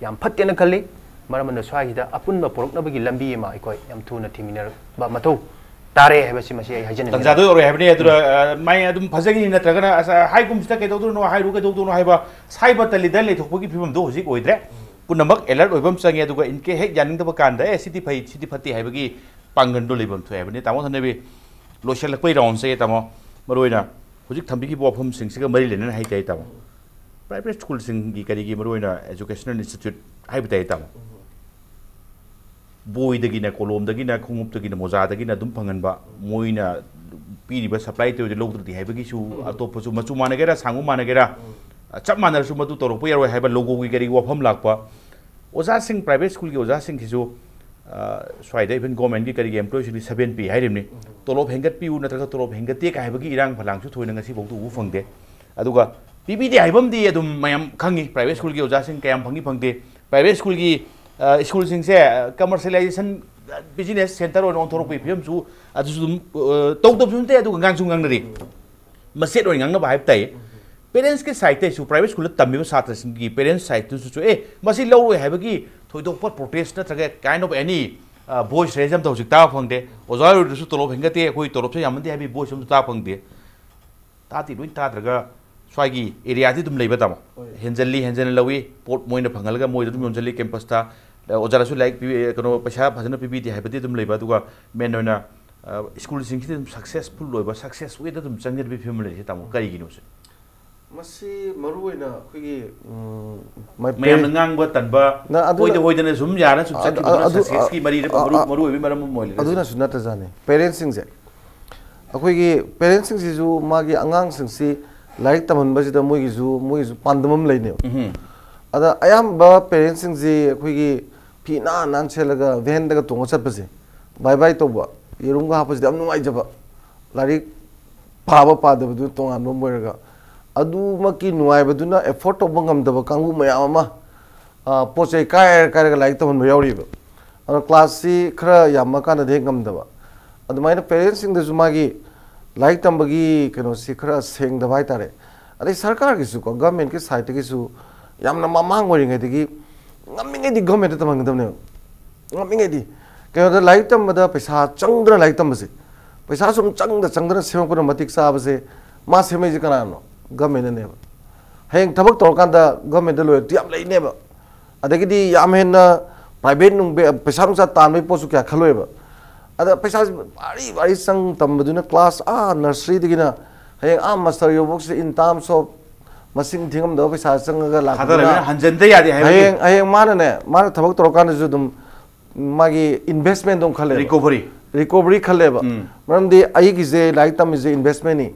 ꯌꯥꯝ ꯐꯠꯇꯦꯅ ꯈꯜꯂꯤ꯫ ꯃꯔꯝ ꯑꯗꯨꯅ ꯁ꯭ꯋꯥꯏꯁꯤꯗ ꯑꯄꯨꯟꯕ ꯄꯨꯔꯛꯅꯕꯒꯤ ꯂꯝꯕꯤ ꯑꯃ ꯑꯩꯈꯣꯏ ꯌꯥꯝ ꯊꯨꯅ ꯊꯤꯃꯤꯟꯅꯕ ꯃꯊꯧ ꯇꯥꯔꯦ ꯍꯥꯏꯕꯁꯤ ꯃꯁꯤ ꯑꯩ ꯍꯥꯏꯖꯅꯤꯡꯉꯤ꯫ ꯇꯟꯖꯥꯗꯣ ꯌꯧꯔꯦ ꯍꯥꯏꯕꯅꯤ꯫ ꯑꯗꯨꯅ, ꯑ, ꯃꯥꯏ ꯑꯗꯨꯝ ꯐꯖꯒꯅꯤ, ꯅꯠꯇ꯭ꯔꯒꯅ, ꯑꯁ, ꯍꯥꯏꯒꯨꯝꯁꯤꯗ ꯀꯩꯗꯧꯗꯣꯏꯅꯣ, ꯍꯥꯏꯔꯨ ꯀꯩꯗꯧꯗꯣꯏꯅꯣ ꯍꯥꯏꯕ ꯁꯥꯏꯕ ꯇꯜꯂꯤꯗ ꯂꯩꯊꯣꯛꯄꯒꯤ ꯐꯤꯕꯝꯗꯣ ꯍꯧꯖꯤꯛ ꯑꯣꯏꯗ꯭ꯔꯦ꯫ ꯄꯨꯝꯅꯃꯛ alert ꯑꯣꯏꯕ ꯑꯃ ꯆꯪꯉꯦ꯫ ꯑꯗꯨꯒ in case ꯍꯦꯛ ꯌꯥꯅꯤꯡꯗꯕ ꯀꯥꯟꯗ, "ꯑꯦ, ꯁꯤꯗꯤ ꯐꯩ, ꯁꯤꯗꯤ ꯐꯠꯇꯦ" ꯍꯥꯏꯕꯒꯤ ꯄꯥꯡꯒꯜꯗꯣ ꯂꯩꯐꯝ ꯊꯣꯛꯑꯦ ꯍꯥꯏꯕꯅꯤ꯫ ꯇꯥꯃꯣ ꯊꯟꯅꯕꯤ, ꯂꯣꯏꯁꯤꯜꯂꯛꯄꯩ roundꯁꯦ, ꯇꯥꯃꯣ, ꯃꯔꯨꯑꯣꯏꯅ ꯍꯧꯖꯤꯛ ꯊꯝꯕꯤꯈꯤꯕ ꯋꯥꯐꯝꯁꯤꯡꯁꯤꯒ ꯃꯔꯤ ꯂꯩꯅꯅ ꯍꯥꯏꯇꯥꯏ, ꯇꯥꯃꯣ꯫ Private schoolꯁꯤꯡꯒꯤ ꯀꯔꯤꯒꯤ ꯃꯔꯨꯑꯣꯏꯅ educational institute ꯍꯥꯏꯕ ꯇꯥꯏ, ꯇꯥꯃꯣ? ꯕꯣꯏꯗꯒꯤꯅ, ꯀꯣꯂꯣꯝꯗꯒꯤꯅ, ꯈꯣꯡꯎꯞꯇꯒꯤꯅ, ꯃꯣꯖꯥꯗꯒꯤꯅ ꯑꯗꯨꯝ ꯐꯪꯍꯟꯕ, ꯃꯣꯏꯅ ꯄꯤꯔꯤꯕ supply ꯇꯧꯔꯤꯗ ꯂꯧꯗ꯭ꯔꯗꯤ ꯍꯥꯏꯕꯒꯤꯁꯨ, ꯑꯇꯣꯞꯄꯁꯨ ꯃꯆꯨ ꯃꯥꯟꯅꯒꯦꯔꯥ, ꯁꯥꯡꯕ ꯃꯥꯟꯅꯒꯦꯔꯥ, ꯆꯞ ꯃꯥꯟꯅꯔꯁꯨ ꯃꯗꯨ ꯇꯧꯔꯛꯄ ꯌꯥꯔꯣꯏ ꯍꯥꯏꯕ logoꯒꯤ ꯀꯔꯤꯒꯤ ꯋꯥꯐꯝ ꯂꯥꯛꯄ꯫ ꯑꯣꯖꯥꯁꯤꯡ, private schoolꯒꯤ ꯑꯣꯖꯥꯁꯤꯡꯁꯤꯁꯨ, ꯑ, ꯁ꯭ꯋꯥꯏꯗ even governmentꯀꯤ ꯀꯔꯤꯒꯤ employeeꯁꯤꯡꯗꯤ seven pay ꯍꯥꯏꯔꯤꯕꯅꯤ꯫ ꯇꯣꯂꯣꯞ ꯍꯦꯟꯒꯠꯄꯤꯌꯨ ꯅꯠꯇ꯭ꯔꯒ ꯇꯣꯂꯣꯞ ꯍꯦꯟꯒꯠꯇꯦ ꯀꯥꯏ ꯍꯥꯏꯕꯒꯤ ꯏꯔꯥꯡ ꯐꯂꯥꯡꯁꯨ ꯊꯣꯏꯅ ꯉꯁꯤꯐꯥꯎꯗ ꯎꯕ ꯐꯪꯗꯦ꯫ ꯑꯗꯨꯒ ꯄꯤꯕꯤꯗꯦ ꯍꯥꯏꯕ ꯑꯃꯗꯤ ꯑꯗꯨꯝ ꯃꯌꯥꯝ ꯈꯪꯉꯤ, private schoolꯒꯤ ꯑꯣꯖꯥꯁꯤꯡ ꯀꯌꯥꯝ ꯐꯪꯉꯤ ꯐꯪꯗꯦ꯫ Private schoolꯒꯤ, ꯑ, schoolꯁꯤꯡꯁꯦ, ꯑ, commercialization, ꯑ, business centre ꯑꯣꯏꯅ ꯑꯣꯟꯊꯣꯔꯛꯄꯒꯤ ꯐꯤꯕꯝꯁꯨ ꯑꯗꯨꯁꯨ ꯑꯗꯨꯝ, ꯑ, ꯇꯧꯗꯕꯁꯨ ꯅꯠꯇꯦ, ꯑꯗꯨꯒ ꯉꯥꯡꯁꯨ ꯉꯥꯡꯅꯔꯤ꯫ ꯃꯆꯦꯠ ꯑꯣꯏꯅ ꯉꯥꯡꯅꯕ ꯍꯥꯏꯕ ꯇꯥꯏ꯫ Parentsꯀꯤ sideꯇꯩꯁꯨ, private schoolꯗ ꯇꯝꯃꯤꯕ ꯁꯥꯇ꯭ꯔꯁꯤꯡꯒꯤ parents sideꯇꯨꯁꯨ, "ꯑꯦ, ꯃꯁꯤ ꯂꯧꯔꯣꯏ" ꯍꯥꯏꯕꯒꯤ ꯊꯣꯏꯗꯣꯛꯄ protest ꯅꯠꯇ꯭ꯔꯒ kind of any, ꯑ, voice raise ꯑꯝꯇ ꯍꯧꯖꯤꯛ ꯇꯥꯕ ꯐꯪꯗꯦ꯫ ꯑꯣꯖꯥ ꯑꯣꯏꯔꯁꯨ ꯇꯣꯂꯣꯞ ꯍꯦꯟꯒꯠꯇꯦ, ꯑꯩꯈꯣꯏ ꯇꯣꯂꯣꯞꯁꯦ ꯌꯥꯝꯃꯟꯗꯦ ꯍꯥꯏꯕꯒꯤ voice ꯑꯝꯇ ꯇꯥꯕ ꯐꯪꯗꯦ꯫ ꯇꯥꯗꯤ ꯂꯣꯏ ꯇꯥꯗ꯭ꯔꯒ ꯁ꯭ꯋꯥꯏꯒꯤ areaꯗꯤ ꯑꯗꯨꯝ ꯂꯩꯕ, ꯇꯥꯃꯣ? ꯍꯣꯏ꯫ ꯍꯦꯟꯖꯜꯂꯤ, ꯍꯦꯟꯖꯟꯅ ꯂꯧꯏ, ꯄꯣꯠ ꯃꯣꯏꯅ ꯐꯪꯍꯜꯂꯒ ꯃꯣꯏꯗ ꯑꯗꯨꯝ ꯌꯣꯟꯖꯜꯂꯤ campusꯇ꯫ ꯑꯣꯖꯥꯗꯁꯨ ꯂꯥꯏꯔꯤꯛ ꯄꯤ-, ꯀꯩꯅꯣ, ꯄꯩꯁꯥ ꯐꯖꯅ ꯄꯤꯕꯤꯗꯦ ꯍꯥꯏꯕꯗꯤ ꯑꯗꯨꯝ ꯂꯩꯕ꯫ ꯑꯗꯨꯒ main ꯑꯣꯏꯅ, ꯑ, schoolꯁꯤꯡꯁꯤꯗꯤ ꯑꯗꯨꯝ successful ꯑꯣꯏꯕ, success wayꯗ ꯑꯗꯨꯝ ꯆꯪꯁꯤꯟꯕꯒꯤ ꯐꯤꯕꯝ ꯂꯩꯔꯤꯁꯦ, ꯇꯥꯃꯣ, ꯀꯔꯤꯒꯤꯅꯣ ꯁꯦ? ꯃꯁꯤ ꯃꯔꯨꯑꯣꯏꯅ ꯑꯩꯈꯣꯏꯒꯤ, ꯎꯝ, ꯃꯌꯥꯝꯅ ꯉꯥꯡꯕ ꯇꯟꯕ, ꯅ-, ꯑꯗꯨꯅ ꯍꯣꯏꯗ ꯍꯣꯏꯗꯅ ꯁꯨꯝ ꯌꯥꯔ ꯁꯨꯝ ꯑꯗꯨ, ꯆꯠꯈꯤꯕꯗꯨꯅ ꯑꯗꯨ, successꯀꯤ ꯃꯔꯤ-, ꯑ, ꯃꯔꯨ-, ꯑ, ꯃꯔꯨꯑꯣꯏꯕ ꯃꯔꯝ ꯑꯃ ꯑꯣꯏꯔꯦ꯫ ꯑꯗꯨꯅꯁꯨ ꯅꯠꯇꯖꯥꯠꯅꯤ꯫ Parentsꯁꯤꯡꯁꯦ, ꯑꯩꯈꯣꯏꯒꯤ parentsꯁꯤꯡꯁꯤꯁꯨ ꯃꯥꯒꯤ ꯑꯉꯥꯡꯁꯤꯡꯁꯤ ꯂꯥꯏꯔꯤꯛ ꯇꯝꯍꯟꯕꯁꯤꯗ ꯃꯣꯏꯒꯤꯁꯨ, ꯃꯣꯏꯒꯤꯁꯨ ꯄꯥꯟꯗꯝ ꯑꯃ ꯂꯩꯅꯦꯕ꯫ ꯎꯝꯍꯨꯝ꯫ ꯑꯗ ꯑꯌꯥꯝꯕ parentsꯁꯤꯡꯁꯤ ꯑꯩꯈꯣꯏꯒꯤ ꯐꯤ ꯅꯥꯟ ꯅꯥꯟ ꯁꯦꯠꯂꯒ vanꯗꯒ ꯇꯣꯡꯉ ꯆꯠꯄꯁꯦ, bye bye ꯇꯧꯕ, ꯌꯦꯔꯨꯝꯒ ꯍꯥꯞꯄꯁꯤꯗꯤ ꯌꯥꯝ ꯅꯨꯡꯉꯥꯏꯖꯕ꯫ ꯂꯥꯏꯔꯤꯛ ꯄꯥꯕ ꯄꯥꯗꯕꯗꯨ ꯇꯣꯉꯥꯟꯕ ꯑꯃ ꯑꯣꯏꯔꯒ, ꯑꯗꯨꯃꯛꯀꯤ ꯅꯨꯡꯉꯥꯏꯕꯗꯨꯅ afford ꯇꯧꯕ ꯉꯝꯗꯕ ꯀꯥꯡꯕꯨ ꯃꯌꯥꯝ ꯑꯃ, ꯑ, ꯄꯣꯠ ꯆꯩ ꯀꯥꯏꯔ ꯀꯥꯏꯔꯒ ꯂꯥꯏꯔꯤꯛ ꯇꯝꯍꯟꯕ ꯌꯥꯎꯔꯤꯕ꯫ ꯑꯗꯣ classꯁꯤ ꯈꯔ ꯌꯥꯝꯃꯀꯥꯟꯗꯗꯤ ꯍꯦꯛ ꯉꯝꯗꯕ꯫ ꯑꯗꯨꯃꯥꯏꯅ parentsꯁꯤꯡꯗꯁꯨ ꯃꯥꯒꯤ ꯂꯥꯏꯔꯤꯛ ꯇꯝꯕꯒꯤ ꯀꯩꯅꯣꯁꯤ ꯈꯔ ꯁꯦꯡꯗꯕ ꯍꯥꯏꯇꯥꯔꯦ꯫ ꯑꯗꯩ ꯁꯔꯀꯥꯔꯒꯤꯁꯨꯀꯣ, governmentꯀꯤ sideꯇꯒꯤꯁꯨ ꯌꯥꯝꯅ ꯃꯃꯥꯡ ꯑꯣꯏꯔꯤꯉꯩꯗꯒꯤ ꯉꯝꯃꯤꯉꯩꯗꯤ governmentꯇ ꯇꯝꯍꯟꯒꯗꯕꯅꯦꯕ꯫ ꯉꯝꯃꯤꯉꯩꯗꯤ꯫ ꯀꯩꯅꯣꯗ ꯂꯥꯏꯔꯤꯛ ꯇꯝꯕꯗ ꯄꯩꯁꯥ ꯆꯪꯗꯅ ꯂꯥꯏꯔꯤꯛ ꯇꯝꯕꯁꯦ, ꯄꯩꯁꯥ ꯁꯨꯝ ꯆꯪꯗ ꯆꯪꯗꯅ ꯁꯦꯝꯃꯛꯄꯗ ꯃꯇꯤꯛ ꯆꯥꯕꯁꯦ, ꯃꯥ ꯁꯦꯝꯃꯛꯏꯁꯦ ꯀꯅꯥꯅꯣ? Governmentꯅꯅꯦꯕ꯫ ꯍꯌꯦꯡ ꯊꯕꯛ ꯇꯧꯔꯀꯥꯟꯗ governmentꯇ loyalty ꯌꯥꯝ ꯂꯩꯅꯦꯕ꯫ ꯑꯗꯒꯤꯗꯤ ꯌꯥꯝ ꯍꯦꯟꯅ private ꯅꯨꯡ ꯕꯦ-, ꯄꯩꯁꯥ ꯅꯨꯡꯁꯥ ꯇꯥꯟꯕꯒꯤ ꯄꯣꯠꯁꯨ ꯀꯌꯥ ꯈꯜꯂꯣꯏꯕ꯫ ꯑꯗ ꯄꯩꯁꯥꯁꯤ ꯚꯥꯔꯤ ꯚꯥꯔꯤ ꯆꯪ ꯇꯝꯕꯗꯨꯅ class ꯑꯥ nurseryꯗꯒꯤꯅ ꯍꯌꯦꯡ ꯑꯥ master ꯌꯧꯕꯣꯛꯁꯤ in terms of ꯃꯁꯤꯡ ꯊꯤꯉꯝꯗꯕ ꯄꯩꯁꯥ ꯆꯪꯉꯒ ꯂꯥꯛꯄꯗꯨꯅ ꯊꯥꯗꯔꯕꯅꯤꯅ ꯍꯟꯖꯤꯟꯗ ꯌꯥꯗꯦ ꯍꯥꯏꯕꯒꯤ ꯍꯌꯦꯡ ꯍꯌꯦꯡ ꯃꯥꯅꯅꯦ, ꯃꯥꯅ ꯊꯕꯛ ꯇꯧꯔꯀꯥꯟꯗꯁꯨ ꯑꯗꯨꯝ ꯃꯥꯒꯤ investment ꯗꯣ ꯈꯜꯂꯦꯕ, recovery. Recovery ꯈꯜꯂꯦꯕ꯫ ꯎꯝ. ꯃꯔꯝꯗꯤ ꯑꯩꯒꯤꯁꯦ ꯂꯥꯏꯔꯤꯛ ꯇꯝꯃꯤꯁꯦ investment ꯅꯤ꯫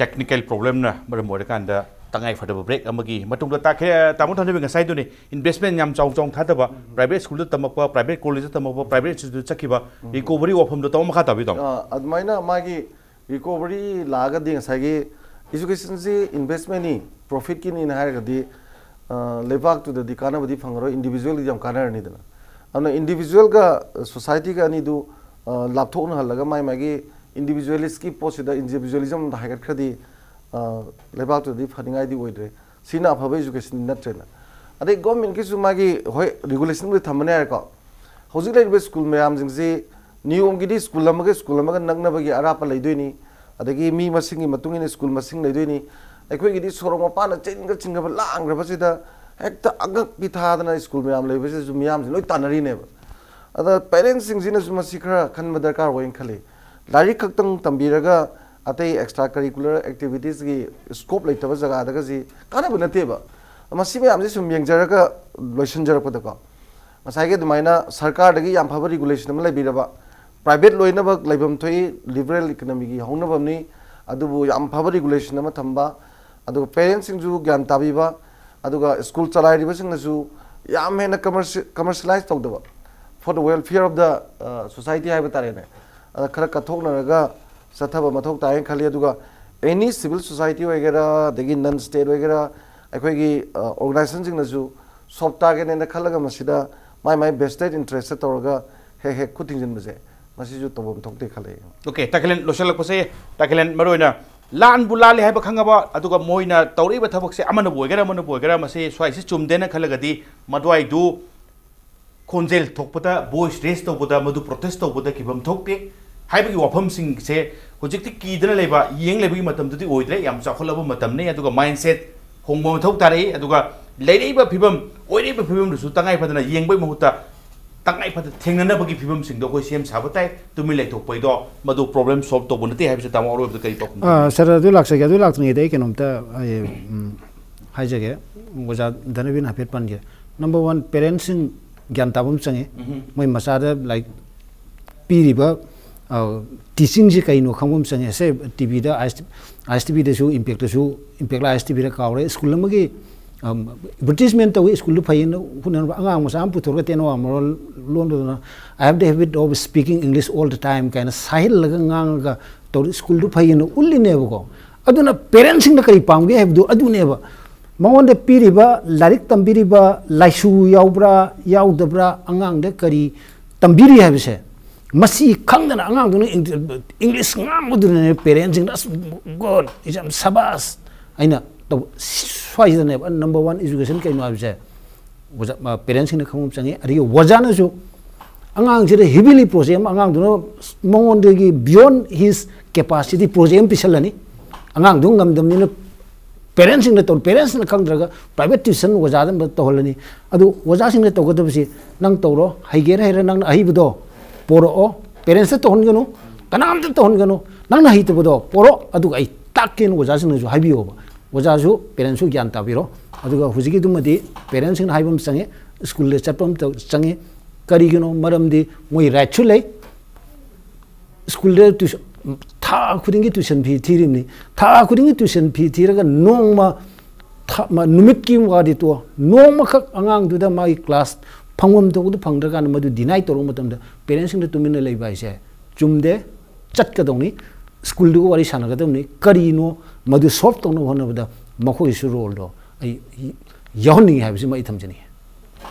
Technical problemꯅ ꯃꯔꯝ ꯑꯣꯏꯔꯀꯥꯟꯗ ꯇꯉꯥꯏ ꯐꯗꯕ break ꯑꯃꯒꯤ ꯃꯇꯨꯡꯗ ꯇꯥꯈ꯭ꯔꯦ꯫ ꯇꯥꯃꯣ ꯊꯝꯖꯕ ꯉꯁꯥꯏꯗꯨꯅꯤ, investment ꯌꯥꯝ ꯆꯥꯎ ꯆꯥꯎꯅ ꯊꯥꯗꯕ, private school ꯗ ꯇꯝꯃꯛꯄ, private college ꯗ ꯇꯝꯃꯛꯄ, private institute ꯆꯠꯈꯤꯕ, recovery ꯋꯥꯐꯝꯗꯣ ꯇꯥꯃꯣ ꯃꯈꯥ ꯇꯥꯕꯤꯌꯨ, ꯇꯥꯃꯣ꯫ ꯑ, ꯑꯗꯨꯃꯥꯏꯅ ꯃꯥꯒꯤ recovery ꯂꯥꯛꯑꯒꯗꯤ ꯉꯁꯥꯏꯒꯤ education ꯁꯤ investment ꯅꯤ, profit ꯀꯤꯅꯤꯅ ꯍꯥꯏꯔꯒꯗꯤ, ꯑ, ꯂꯩꯕꯥꯛꯇꯨꯗꯗꯤ ꯀꯥꯟꯅꯕꯗꯤ ꯐꯪꯉꯔꯣꯏ, individual ꯗꯤ ꯌꯥꯝ ꯀꯥꯟꯅꯔꯅꯤꯗꯅ꯫ ꯑꯗꯨꯅ individual ꯒ society ꯒ ꯑꯅꯤꯗꯨ, ꯑ, ꯂꯥꯞꯊꯣꯛꯅꯍꯜꯂꯒ ꯃꯥꯏ ꯃꯥꯒꯤ individualist ꯀꯤ ꯄꯣꯠꯁꯤꯗ individualism ꯗ ꯍꯥꯏꯒꯠꯈ꯭ꯔꯗꯤ, ꯑ, ꯂꯩꯕꯥꯛꯇꯨꯗꯗꯤ ꯐꯅꯤꯡꯉꯥꯏꯗꯤ ꯑꯣꯏꯗ꯭ꯔꯦ꯫ ꯁꯤꯅ ꯑꯐꯕ education ꯗꯤ ꯅꯠꯇ꯭ꯔꯦꯅ꯫ ꯑꯗꯩ government ꯀꯤꯁꯨ ꯃꯥꯒꯤ, ꯍꯣꯏ, regulation ꯕꯨꯗꯤ ꯊꯝꯕꯅꯦ ꯍꯥꯏꯔꯦꯀꯣ꯫ ꯍꯧꯖꯤꯛ ꯂꯩꯔꯤꯕ school ꯃꯌꯥꯝꯁꯤꯡꯁꯤ ꯅꯤꯌꯣꯝꯒꯤꯗꯤ school ꯑꯃꯒ school ꯑꯃꯒ ꯅꯛꯅꯕꯒꯤ ꯑꯔꯥꯞꯄ ꯂꯩꯗꯣꯏꯅꯤ, ꯑꯗꯒꯤ ꯃꯤ ꯃꯁꯤꯡꯒꯤ ꯃꯇꯨꯡ ꯏꯟꯅ school ꯃꯁꯤꯡ ꯂꯩꯗꯣꯏꯅꯤ꯫ ꯑꯩꯈꯣꯏꯒꯤꯗꯤ ꯁꯣꯔꯣꯛ ꯃꯄꯥꯟꯗ ꯆꯤꯟꯒ ꯆꯤꯡꯈ꯭ꯔꯕ ꯂꯥꯡꯈ꯭ꯔꯕꯁꯤꯗ ꯍꯦꯛꯇ ꯑꯉꯛꯄꯤ ꯊꯥꯗꯅ school ꯃꯌꯥꯝ ꯂꯩꯕꯁꯤꯗꯁꯨ ꯃꯤꯌꯥꯝꯁꯤ ꯂꯣꯏ ꯇꯥꯟꯅꯔꯤꯅꯦꯕ꯫ ꯑꯗ parents ꯁꯤꯡꯁꯤꯅꯁꯨ ꯃꯁꯤ ꯈꯔ ꯈꯟꯕ ꯗꯔꯀꯥꯔ ꯑꯣꯏꯅ ꯈꯜꯂꯤ꯫ ꯂꯥꯏꯔꯤꯛ ꯈꯛꯇꯪ ꯇꯝꯕꯤꯔꯒ ꯑꯇꯩ extra curricular activities ꯀꯤ scope ꯂꯩꯇꯕ ꯖꯒꯥꯗꯒꯁꯤ ꯀꯥꯟꯅꯕ ꯅꯠꯇꯦꯕ꯫ ꯃꯁꯤ ꯃꯌꯥꯝꯁꯤ ꯁꯨꯝ ꯌꯦꯡꯖꯔꯒ ꯂꯣꯏꯁꯤꯟꯖꯔꯛꯄꯗꯀꯣ, ꯉꯁꯥꯏꯒꯤ ꯑꯗꯨꯃꯥꯏꯅ ꯁꯔꯀꯥꯔꯗꯒꯤ ꯌꯥꯝ ꯐꯕ regulation ꯑꯃ ꯂꯩꯕꯤꯔꯕ, private ꯂꯣꯏꯅꯃꯛ ꯂꯩꯐꯝ ꯊꯣꯛꯏ, liberal economy ꯒꯤ ꯍꯧꯅꯐꯝꯅꯤ, ꯑꯗꯨꯕꯨ ꯌꯥꯝ ꯐꯕ regulation ꯑꯃ ꯊꯝꯕ, ꯑꯗꯨꯒ parents ꯁꯤꯡꯁꯨ ꯒ꯭ꯌꯥꯟ ꯇꯥꯕꯤꯕ, ꯑꯗꯨꯒ school ꯆꯂꯥꯏꯔꯤꯕꯁꯤꯡꯅꯁꯨ ꯌꯥꯝ ꯍꯦꯟꯅ commerci-, commercialize ꯇꯧꯗꯕ, for the welfare of the, ꯑ, society ꯍꯥꯏꯕ ꯇꯥꯔꯦꯅꯦ, ꯑꯗ ꯈꯔ ꯀꯠꯊꯣꯛꯅꯔꯒ ꯆꯠꯊꯕ ꯃꯊꯧ ꯇꯥꯏꯅ ꯈꯜꯂꯤ꯫ ꯑꯗꯨꯒ any civil society ꯑꯣꯏꯒꯦꯔꯥ, ꯑꯗꯒꯤ non state ꯑꯣꯏꯒꯦꯔꯥ, ꯑꯩꯈꯣꯏꯒꯤ, ꯑ, organization ꯁꯤꯡꯅꯁꯨ soft target ꯅꯦꯅ ꯈꯜꯂꯒ ꯃꯁꯤꯗ ꯃꯥꯏ ꯃꯥꯏ vested interest ꯇꯧꯔꯒ ꯍꯦꯛ ꯍꯦꯛ ꯈꯨꯠ ꯊꯤꯡꯖꯤꯟꯕꯁꯦ, ꯃꯁꯤꯁꯨ ꯇꯧꯐꯝ ꯊꯣꯛꯇꯦ ꯈꯜꯂꯦ꯫ OK, ꯇꯈꯦꯜꯂꯦꯟ ꯂꯣꯏꯁꯤꯜꯂꯛꯄꯁꯦ, ꯇꯈꯦꯜꯂꯦꯟ ꯃꯔꯨꯑꯣꯏꯅ ꯂꯥꯟꯕꯨ ꯂꯥꯜꯂꯦ ꯍꯥꯏꯕ ꯈꯪꯉꯕ, ꯑꯗꯨꯒ ꯃꯣꯏꯅ ꯇꯧꯔꯛꯏꯕ ꯊꯕꯛꯁꯦ ꯑꯃꯅꯕꯨ ꯑꯣꯏꯒꯦꯔꯥ ꯑꯃꯅꯕꯨ ꯑꯣꯏꯒꯦꯔꯥ ꯃꯁꯤ ꯁ꯭ꯋꯥꯏꯁꯤ ꯆꯨꯝꯗꯦꯅ ꯈꯜꯂꯒꯗꯤ ꯃꯗꯨꯋꯥꯏꯗꯨ ꯈꯣꯟꯖꯦꯜ ꯊꯣꯛꯄꯗ, voice raise ꯇꯧꯕꯗ, ꯃꯗꯨ protest ꯇꯧꯕꯗ ꯀꯤꯐꯝ ꯊꯣꯛꯇꯦ ꯍꯥꯏꯕꯒꯤ ꯋꯥꯐꯝꯁꯤꯡꯁꯦ ꯍꯧꯖꯤꯛꯇꯤ ꯀꯤꯗꯅ ꯂꯩꯕ, ꯌꯦꯡ ꯂꯩꯕꯒꯤ ꯃꯇꯝꯗꯨꯗꯤ ꯑꯣꯏꯗ꯭ꯔꯦ꯫ ꯌꯥꯝ ꯆꯥꯎꯈꯠꯂꯕ ꯃꯇꯝꯅꯤ, ꯑꯗꯨꯒ mindset ꯍꯣꯡꯕ ꯃꯊꯧ ꯇꯥꯔꯛꯏ꯫ ꯑꯗꯨꯒ ꯂꯩꯔꯛꯏꯕ ꯐꯤꯕꯝ, ꯑꯣꯏꯔꯛꯏꯕ ꯐꯤꯕꯝꯗꯨꯁꯨ ꯇꯉꯥꯏ ꯐꯗꯅ ꯌꯦꯡꯕꯒꯤ ꯃꯍꯨꯠꯇ ꯇꯉꯥꯏ ꯐꯗ ꯊꯦꯡꯅꯅꯕꯒꯤ ꯐꯤꯕꯝꯁꯤꯡꯗꯣ ꯑꯩꯈꯣꯏ ꯁꯦꯝ ꯁꯥꯕ ꯇꯥꯏ꯫ ꯇꯨꯃꯤꯟ ꯂꯩꯊꯣꯛꯄꯩꯗꯣ ꯃꯗꯨ problem solve ꯇꯧꯕ ꯅꯠꯇꯦ ꯍꯥꯏꯕꯁꯦ ꯇꯥꯃꯣ ꯑꯔꯣꯏꯕꯗ ꯀꯔꯤ ꯄꯥꯎꯈꯨꯝ? ꯑꯥ, ꯁꯥꯔ, ꯑꯗꯨ ꯂꯥꯛꯆꯒꯦ꯫ ꯑꯗꯨ ꯂꯥꯛꯇ꯭ꯔꯤꯉꯩꯗ ꯑꯩ ꯀꯩꯅꯣꯝꯇ ꯑꯩ, ꯎꯝ, ꯍꯥꯏꯖꯒꯦ꯫ ꯑꯣꯖꯥ ꯙꯅꯕꯤꯔꯅ ꯍꯥꯏꯐꯦꯠ ꯄꯟꯒꯦ꯫ Number one, parents ꯁꯤꯡ ꯒ꯭ꯌꯥꯟ ꯇꯥꯕ ꯑꯃ ꯆꯪꯉꯤ꯫ ꯃꯣꯏ ꯃꯆꯥꯗ ꯂꯥꯏꯔꯤꯛ ꯄꯤꯔꯤꯕ, ꯑ, teaching ꯁꯤ ꯀꯩꯅꯣ ꯈꯪꯕ ꯑꯃ ꯆꯪꯉꯤ꯫ ꯁꯦ, ꯇꯤꯚꯤꯗ, ISTV ꯗꯁꯨ, ꯏꯝꯄꯦꯛꯇꯁꯨ, ꯏꯝꯄꯦꯛꯂ ISTV ꯗ ꯀꯥꯎꯔꯦ, ꯁ꯭ꯀꯨꯜ ꯑꯃꯒꯤ, ꯑꯝ, advertisement ꯇꯧꯏ, ꯁ꯭ꯀꯨꯜꯗꯨ ꯐꯩꯌꯦꯅ ꯍꯣꯠꯅꯅꯕ ꯑꯉꯥꯡ ꯃꯆꯥ ꯑꯃ ꯄꯨꯊꯣꯔꯒ ꯇꯦꯅꯋꯥ ꯃꯔꯣꯜ ꯂꯣꯟꯗꯨꯅ, "I have the habit of speaking English all the time" ꯀꯥꯏꯅ ꯁꯥꯏꯍꯜꯂꯒ ꯉꯥꯡꯉꯒ ꯇꯧꯔꯤ, ꯁ꯭ꯀꯨꯜꯗꯨ ꯐꯩꯌꯦꯅ ꯎꯠꯂꯤꯅꯦꯕꯀꯣ꯫ ꯑꯗꯨꯅ parents ꯁꯤꯡꯅ ꯀꯔꯤ ꯄꯥꯝꯒꯦ ꯍꯥꯏꯕꯗꯨ ꯑꯗꯨꯅꯦꯕ꯫ ꯃꯉꯣꯟꯗ ꯄꯤꯔꯤꯕ, ꯂꯥꯏꯔꯤꯛ ꯇꯝꯕꯤꯔꯤꯕ, ꯂꯥꯏꯁꯨ ꯌꯥꯎꯕ꯭ꯔꯥ ꯌꯥꯎꯗꯕ꯭ꯔꯥ, ꯑꯉꯥꯡꯗ ꯀꯔꯤ ꯇꯝꯕꯤꯔꯤ ꯍꯥꯏꯕꯁꯦ, ꯃꯁꯤ ꯈꯪꯗꯅ ꯑꯉꯥꯡꯗꯨꯅ ꯏꯪ-, English ꯉꯥꯡꯕꯗꯨꯅꯅꯦ parents ꯁꯤꯡꯅ, "ꯑꯁ, good, ꯌꯥꯝ ꯁꯕꯥꯁ" ꯑꯩꯅ ꯇꯧꯕ꯫ ꯁ꯭ꯋꯥꯏꯁꯤꯗꯅꯦꯕ number one education ꯀꯩꯅꯣ ꯍꯥꯏꯕꯁꯦ꯫ ꯑꯣꯖꯥ, ꯃ-, parents ꯁꯤꯡꯅ ꯈꯪꯕ ꯑꯃ ꯆꯪꯉꯤ꯫ ꯑꯗꯒꯤ ꯑꯣꯖꯥꯅꯁꯨ ꯑꯉꯥꯡꯁꯤꯗ heavily project ꯑꯃ, ꯑꯉꯥꯡꯗꯨꯅ ꯃꯉꯣꯟꯗꯒꯤ beyond his capacity project ꯑꯃ ꯄꯤꯁꯜꯂꯅꯤ꯫ ꯑꯉꯥꯡꯗꯨ ꯉꯝꯗꯕꯅꯤꯅ parents ꯁꯤꯡꯅ ꯇꯧ-, parents ꯅ ꯈꯪꯗ꯭ꯔꯒ private tuition ꯑꯣꯖꯥꯗ ꯑꯃ ꯇꯧꯍꯜꯂꯅꯤ꯫ ꯑꯗꯨ ꯑꯣꯖꯥꯁꯤꯡꯅ ꯇꯧꯒꯗꯕꯁꯤ, "ꯅꯪ ꯇꯧꯔꯣ, ꯍꯩꯒꯦꯔꯥ ꯍꯩꯔꯦ, ꯅꯪꯅ ꯑꯍꯩꯕꯗꯣ ꯄꯣꯔꯛꯑꯣ, parents ꯇ ꯇꯧꯍꯟꯒꯅꯨ, ꯀꯅꯥꯝꯇ ꯇꯧꯍꯟꯒꯅꯨ, ꯅꯪꯅ ꯍꯩꯇꯕꯗꯣ ꯄꯣꯔꯛꯑꯣ, ꯑꯗꯨꯒ ꯑꯩ ꯇꯥꯛꯀꯦꯅ" ꯑꯣꯖꯥꯁꯤꯡꯅꯁꯨ ꯍꯥꯏꯕꯤꯌꯣꯕ꯫ ꯑꯣꯖꯥꯁꯨ, parents ꯁꯨ ꯒ꯭ꯌꯥꯟ ꯇꯥꯕꯤꯔꯣ꯫ ꯑꯗꯨꯒ ꯍꯧꯖꯤꯛꯀꯤꯗꯨꯃꯗꯤ parents ꯁꯤꯡꯅ ꯍꯥꯏꯕ ꯑꯃ ꯆꯪꯉꯤ, ꯁ꯭ꯀꯨꯜꯗ ꯆꯠꯄ ꯑꯃ ꯇꯧ-, ꯆꯪꯉꯤ꯫ ꯀꯔꯤꯒꯤꯅꯣ? ꯃꯔꯝꯗꯤ ꯃꯣꯏ right ꯁꯨ ꯂꯩ꯫ ꯁ꯭ꯀꯨꯜꯗ tuition, ꯊꯥ ꯈꯨꯗꯤꯡꯒꯤ tuition fee ꯊꯤꯔꯤꯕꯅꯤ꯫ ꯊꯥ ꯈꯨꯗꯤꯡꯒꯤ tuition fee ꯊꯤꯔꯒ ꯅꯣꯡꯃ, ꯊꯥ-, ꯃ-, ꯅꯨꯃꯤꯠꯀꯤ ꯋꯥꯗꯤ ꯇꯣꯛꯑꯣ, ꯅꯣꯡꯃꯈꯛ ꯑꯉꯥꯡꯗꯨꯗ ꯃꯥꯒꯤ class ꯐꯪꯐꯝ ꯊꯣꯛꯄꯗꯨ ꯐꯪꯗ꯭ꯔꯀꯥꯟꯗ ꯃꯗꯨ deny ꯇꯧꯔꯛꯄ ꯃꯇꯝꯗ parents ꯁꯤꯡꯗ ꯇꯨꯃꯤꯟꯅ ꯂꯩꯕ ꯍꯥꯏꯁꯦ ꯆꯨꯝꯗꯦ꯫ ꯆꯠꯀꯗꯧꯅꯤ꯫ ꯁ꯭ꯀꯨꯜꯗꯨꯒ ꯋꯥꯔꯤ ꯁꯥꯟꯅꯒꯗꯕꯅꯤ꯫ ꯀꯔꯤꯅꯣ ꯃꯗꯨ solve ꯇꯧꯅꯕ ꯍꯣꯠꯅꯕꯗ ꯃꯈꯣꯏꯒꯤꯁꯨ role ꯗꯣ ꯑꯩ ꯌꯥꯎꯍꯟꯅꯤꯡꯉꯤ ꯍꯥꯏꯕꯁꯤꯃ ꯑꯩ ꯊꯝꯖꯅꯤꯡꯉꯤ꯫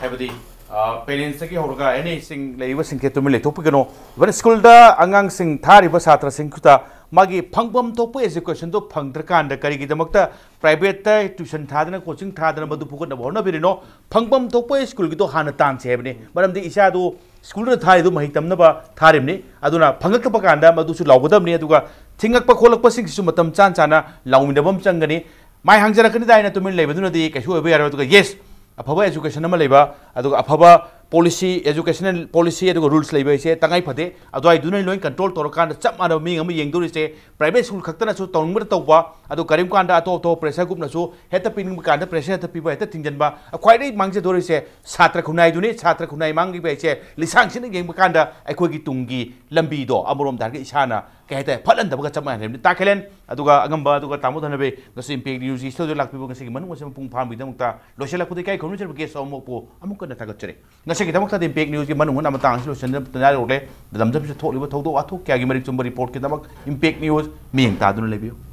ꯍꯥꯏꯕꯗꯤ, ꯑ, parents ꯇꯒꯤ ꯍꯧꯔꯒ ꯑꯦꯅꯤ ꯁꯤꯡ ꯂꯩꯔꯤꯕꯁꯤꯡꯁꯦ ꯇꯨꯃꯤꯟ ꯂꯩꯊꯣꯛꯄꯤꯒꯅꯨ꯫ Even ꯁ꯭ꯀꯨꯜꯗ ꯑꯉꯥꯡꯁꯤꯡ ꯊꯥꯔꯤꯕ ꯁꯥꯇ꯭ꯔꯁꯤꯡꯗꯨꯗ ꯃꯥꯒꯤ ꯐꯪꯐꯝ ꯊꯣꯛꯄ education ꯗꯣ ꯐꯪꯗ꯭ꯔꯀꯥꯟꯗ ꯀꯔꯤꯒꯤꯗꯃꯛꯇ private ꯇ tuition ꯊꯥꯗꯅ, coaching ꯊꯥꯗꯅ ꯃꯗꯨ ꯐꯨꯒꯠꯅꯕ ꯍꯣꯠꯅꯕꯤꯔꯤꯅꯣ? ꯐꯪꯐꯝ ꯊꯣꯛꯄ ꯁ꯭ꯀꯨꯜꯒꯤꯗꯣ ꯍꯥꯟꯅ ꯇꯥꯟꯁꯦ ꯍꯥꯏꯕꯅꯤ꯫ ꯃꯔꯝꯗꯤ ꯏꯆꯥꯗꯨ ꯁ꯭ꯀꯨꯜꯗꯨꯗ ꯊꯥꯔꯤꯗꯨ ꯃꯍꯩ ꯇꯝꯅꯕ ꯊꯥꯔꯤꯕꯅꯤ꯫ ꯑꯗꯨꯅ ꯐꯪꯉꯛꯇꯕ ꯀꯥꯟꯗ ꯃꯗꯨꯁꯨ ꯂꯥꯎꯒꯗꯕꯅꯤ꯫ ꯑꯗꯨꯒ ꯊꯤꯡꯉꯛꯄ ꯈꯣꯠꯂꯛꯄꯁꯤꯡꯁꯤꯁꯨ ꯃꯇꯝ ꯆꯥꯅ ꯆꯥꯅ ꯂꯥꯎꯃꯤꯟꯅꯕ ꯑꯃ ꯆꯪꯒꯅꯤ꯫ ꯃꯥꯏ ꯍꯥꯡꯖꯔꯛꯀꯅꯤꯗ ꯍꯥꯏꯅ ꯇꯨꯃꯤꯟ ꯂꯩꯕꯗꯨꯅꯗꯤ ꯀꯩꯁꯨ ꯑꯣꯏꯕ ꯌꯥꯔꯣꯏ꯫ ꯑꯗꯨꯒ yes, ꯑꯐꯕ education ꯑꯃ ꯂꯩꯕ, ꯑꯗꯨꯒ ꯑꯐꯕ ꯄꯣꯂꯤꯁꯤ, ꯑꯦꯖꯨꯀꯦꯁꯅꯦꯜ ꯄꯣꯂꯤꯁꯤ ꯑꯗꯨꯒ ꯔꯨꯜꯁ ꯂꯩꯕ ꯍꯥꯏꯁꯦ ꯇꯉꯥꯏ ꯐꯗꯦ꯫ ꯑꯗꯨꯋꯥꯏꯗꯨꯅ ꯂꯣꯏ ꯀꯟꯇ꯭ꯔꯣꯜ ꯇꯧꯔꯀꯥꯟꯗ ꯆꯞ ꯃꯥꯟꯅꯕ ꯃꯤꯡ ꯑꯃ ꯌꯦꯡꯗꯣꯔꯤꯁꯦ꯫ ꯄ꯭ꯔꯥꯏꯚꯦꯠ ꯁ꯭ꯀꯨꯜ ꯈꯛꯇꯅꯁꯨ ꯇꯧꯅꯤꯡꯕꯗ ꯇꯧꯕ, ꯑꯗꯨ ꯀꯔꯤꯒꯨꯝꯕ ꯀꯥꯟꯗ ꯑꯇꯣꯞ ꯑꯇꯣꯞꯄ ꯄ꯭ꯔꯦꯁꯔ ꯒ꯭ꯔꯨꯞꯅꯁꯨ ꯍꯦꯛꯇ ꯄꯤꯅꯤꯡꯕ ꯀꯥꯟꯗ ꯄ꯭ꯔꯦꯁꯔ ꯍꯦꯛꯇ ꯄꯤꯕ, ꯍꯦꯛꯇ ꯊꯤꯡꯖꯤꯟꯕ꯫ ꯈ꯭ꯋꯥꯏꯗꯒꯤ ꯃꯥꯡꯖꯗꯣꯔꯤꯁꯦ ꯁꯥꯇ꯭ꯔ ꯈꯨꯟꯅꯥꯏꯗꯨꯅꯤ꯫ ꯁꯥꯇ꯭ꯔ ꯈꯨꯟꯅꯥꯏ ꯃꯥꯡꯈꯤꯕ ꯍꯥꯏꯁꯦ ꯂꯤꯁꯥꯡꯁꯤꯠꯅ ꯌꯦꯡꯕ ꯀꯥꯟꯗ ꯑꯩꯈꯣꯏꯒꯤ ꯇꯨꯡꯒꯤ ꯂꯝꯕꯤꯗꯣ ꯑꯃꯔꯣꯝꯗ ꯍꯥꯏꯔꯒ ꯏꯁꯥꯅ ꯀꯩ ꯍꯥꯏꯇꯥꯔꯦ, ꯐꯠꯍꯟꯗꯕꯒ ꯆꯞ ꯃꯥꯟꯅꯔꯦ꯫ ꯇꯥꯈꯦꯂꯦꯟ ꯑꯗꯨꯒ ꯑꯉꯝꯕ ꯑꯗꯨꯒ ꯇꯥꯃꯣ ꯙꯅꯕꯤ, ꯉꯁꯤ ꯏꯝꯄꯦꯛ ꯅ꯭ꯌꯨꯁꯀꯤ ꯁ꯭ꯇꯨꯗꯤꯑꯣꯗ ꯂꯥꯛꯄꯤꯕ, ꯉꯁꯤꯒꯤ ꯃꯅꯨꯡ ꯑꯁꯤ ꯃꯄꯨꯡ ꯐꯥꯍꯟꯕꯒꯤꯗꯃꯛꯇ ꯂꯣꯏꯁꯤꯜꯂꯛꯄꯗ ꯏꯀꯥꯏ ꯈꯨꯝꯅꯖꯔꯤꯕ ꯒꯦꯁ ꯑꯃꯨꯛꯄꯨ ꯑꯃꯨꯛ ꯍꯟꯅ ꯊꯥꯒꯠꯆꯔꯤ꯫ ꯉꯁꯤꯒꯤꯗꯃꯛꯇꯗꯤ ꯏꯝꯄꯦꯛ ꯅ꯭ꯌꯨꯁꯀꯤ ꯃꯅꯨꯡ ꯍꯨꯠꯅ ꯃꯇꯥꯡ ꯑꯁꯤ ꯂꯣꯏꯁꯤꯟꯗꯨꯅ ꯇꯥꯟꯅꯔꯛꯂꯦ꯫ ꯂꯝꯗꯝꯁꯤꯗ ꯊꯣꯛꯂꯤꯕ ꯊꯧꯗꯣꯛ ꯋꯥꯊꯣꯛ ꯀꯌꯥꯒꯤ ꯃꯔꯤꯛ ꯆꯨꯝꯕ ꯔꯤꯄꯣꯔꯠꯀꯤꯗꯃꯛ ꯏꯝꯄꯦꯛ ꯅ꯭ꯌꯨꯁ ꯃꯤꯠꯌꯦꯡ ꯇꯥꯗꯨꯅ ꯂꯩꯕꯤꯌꯨ꯫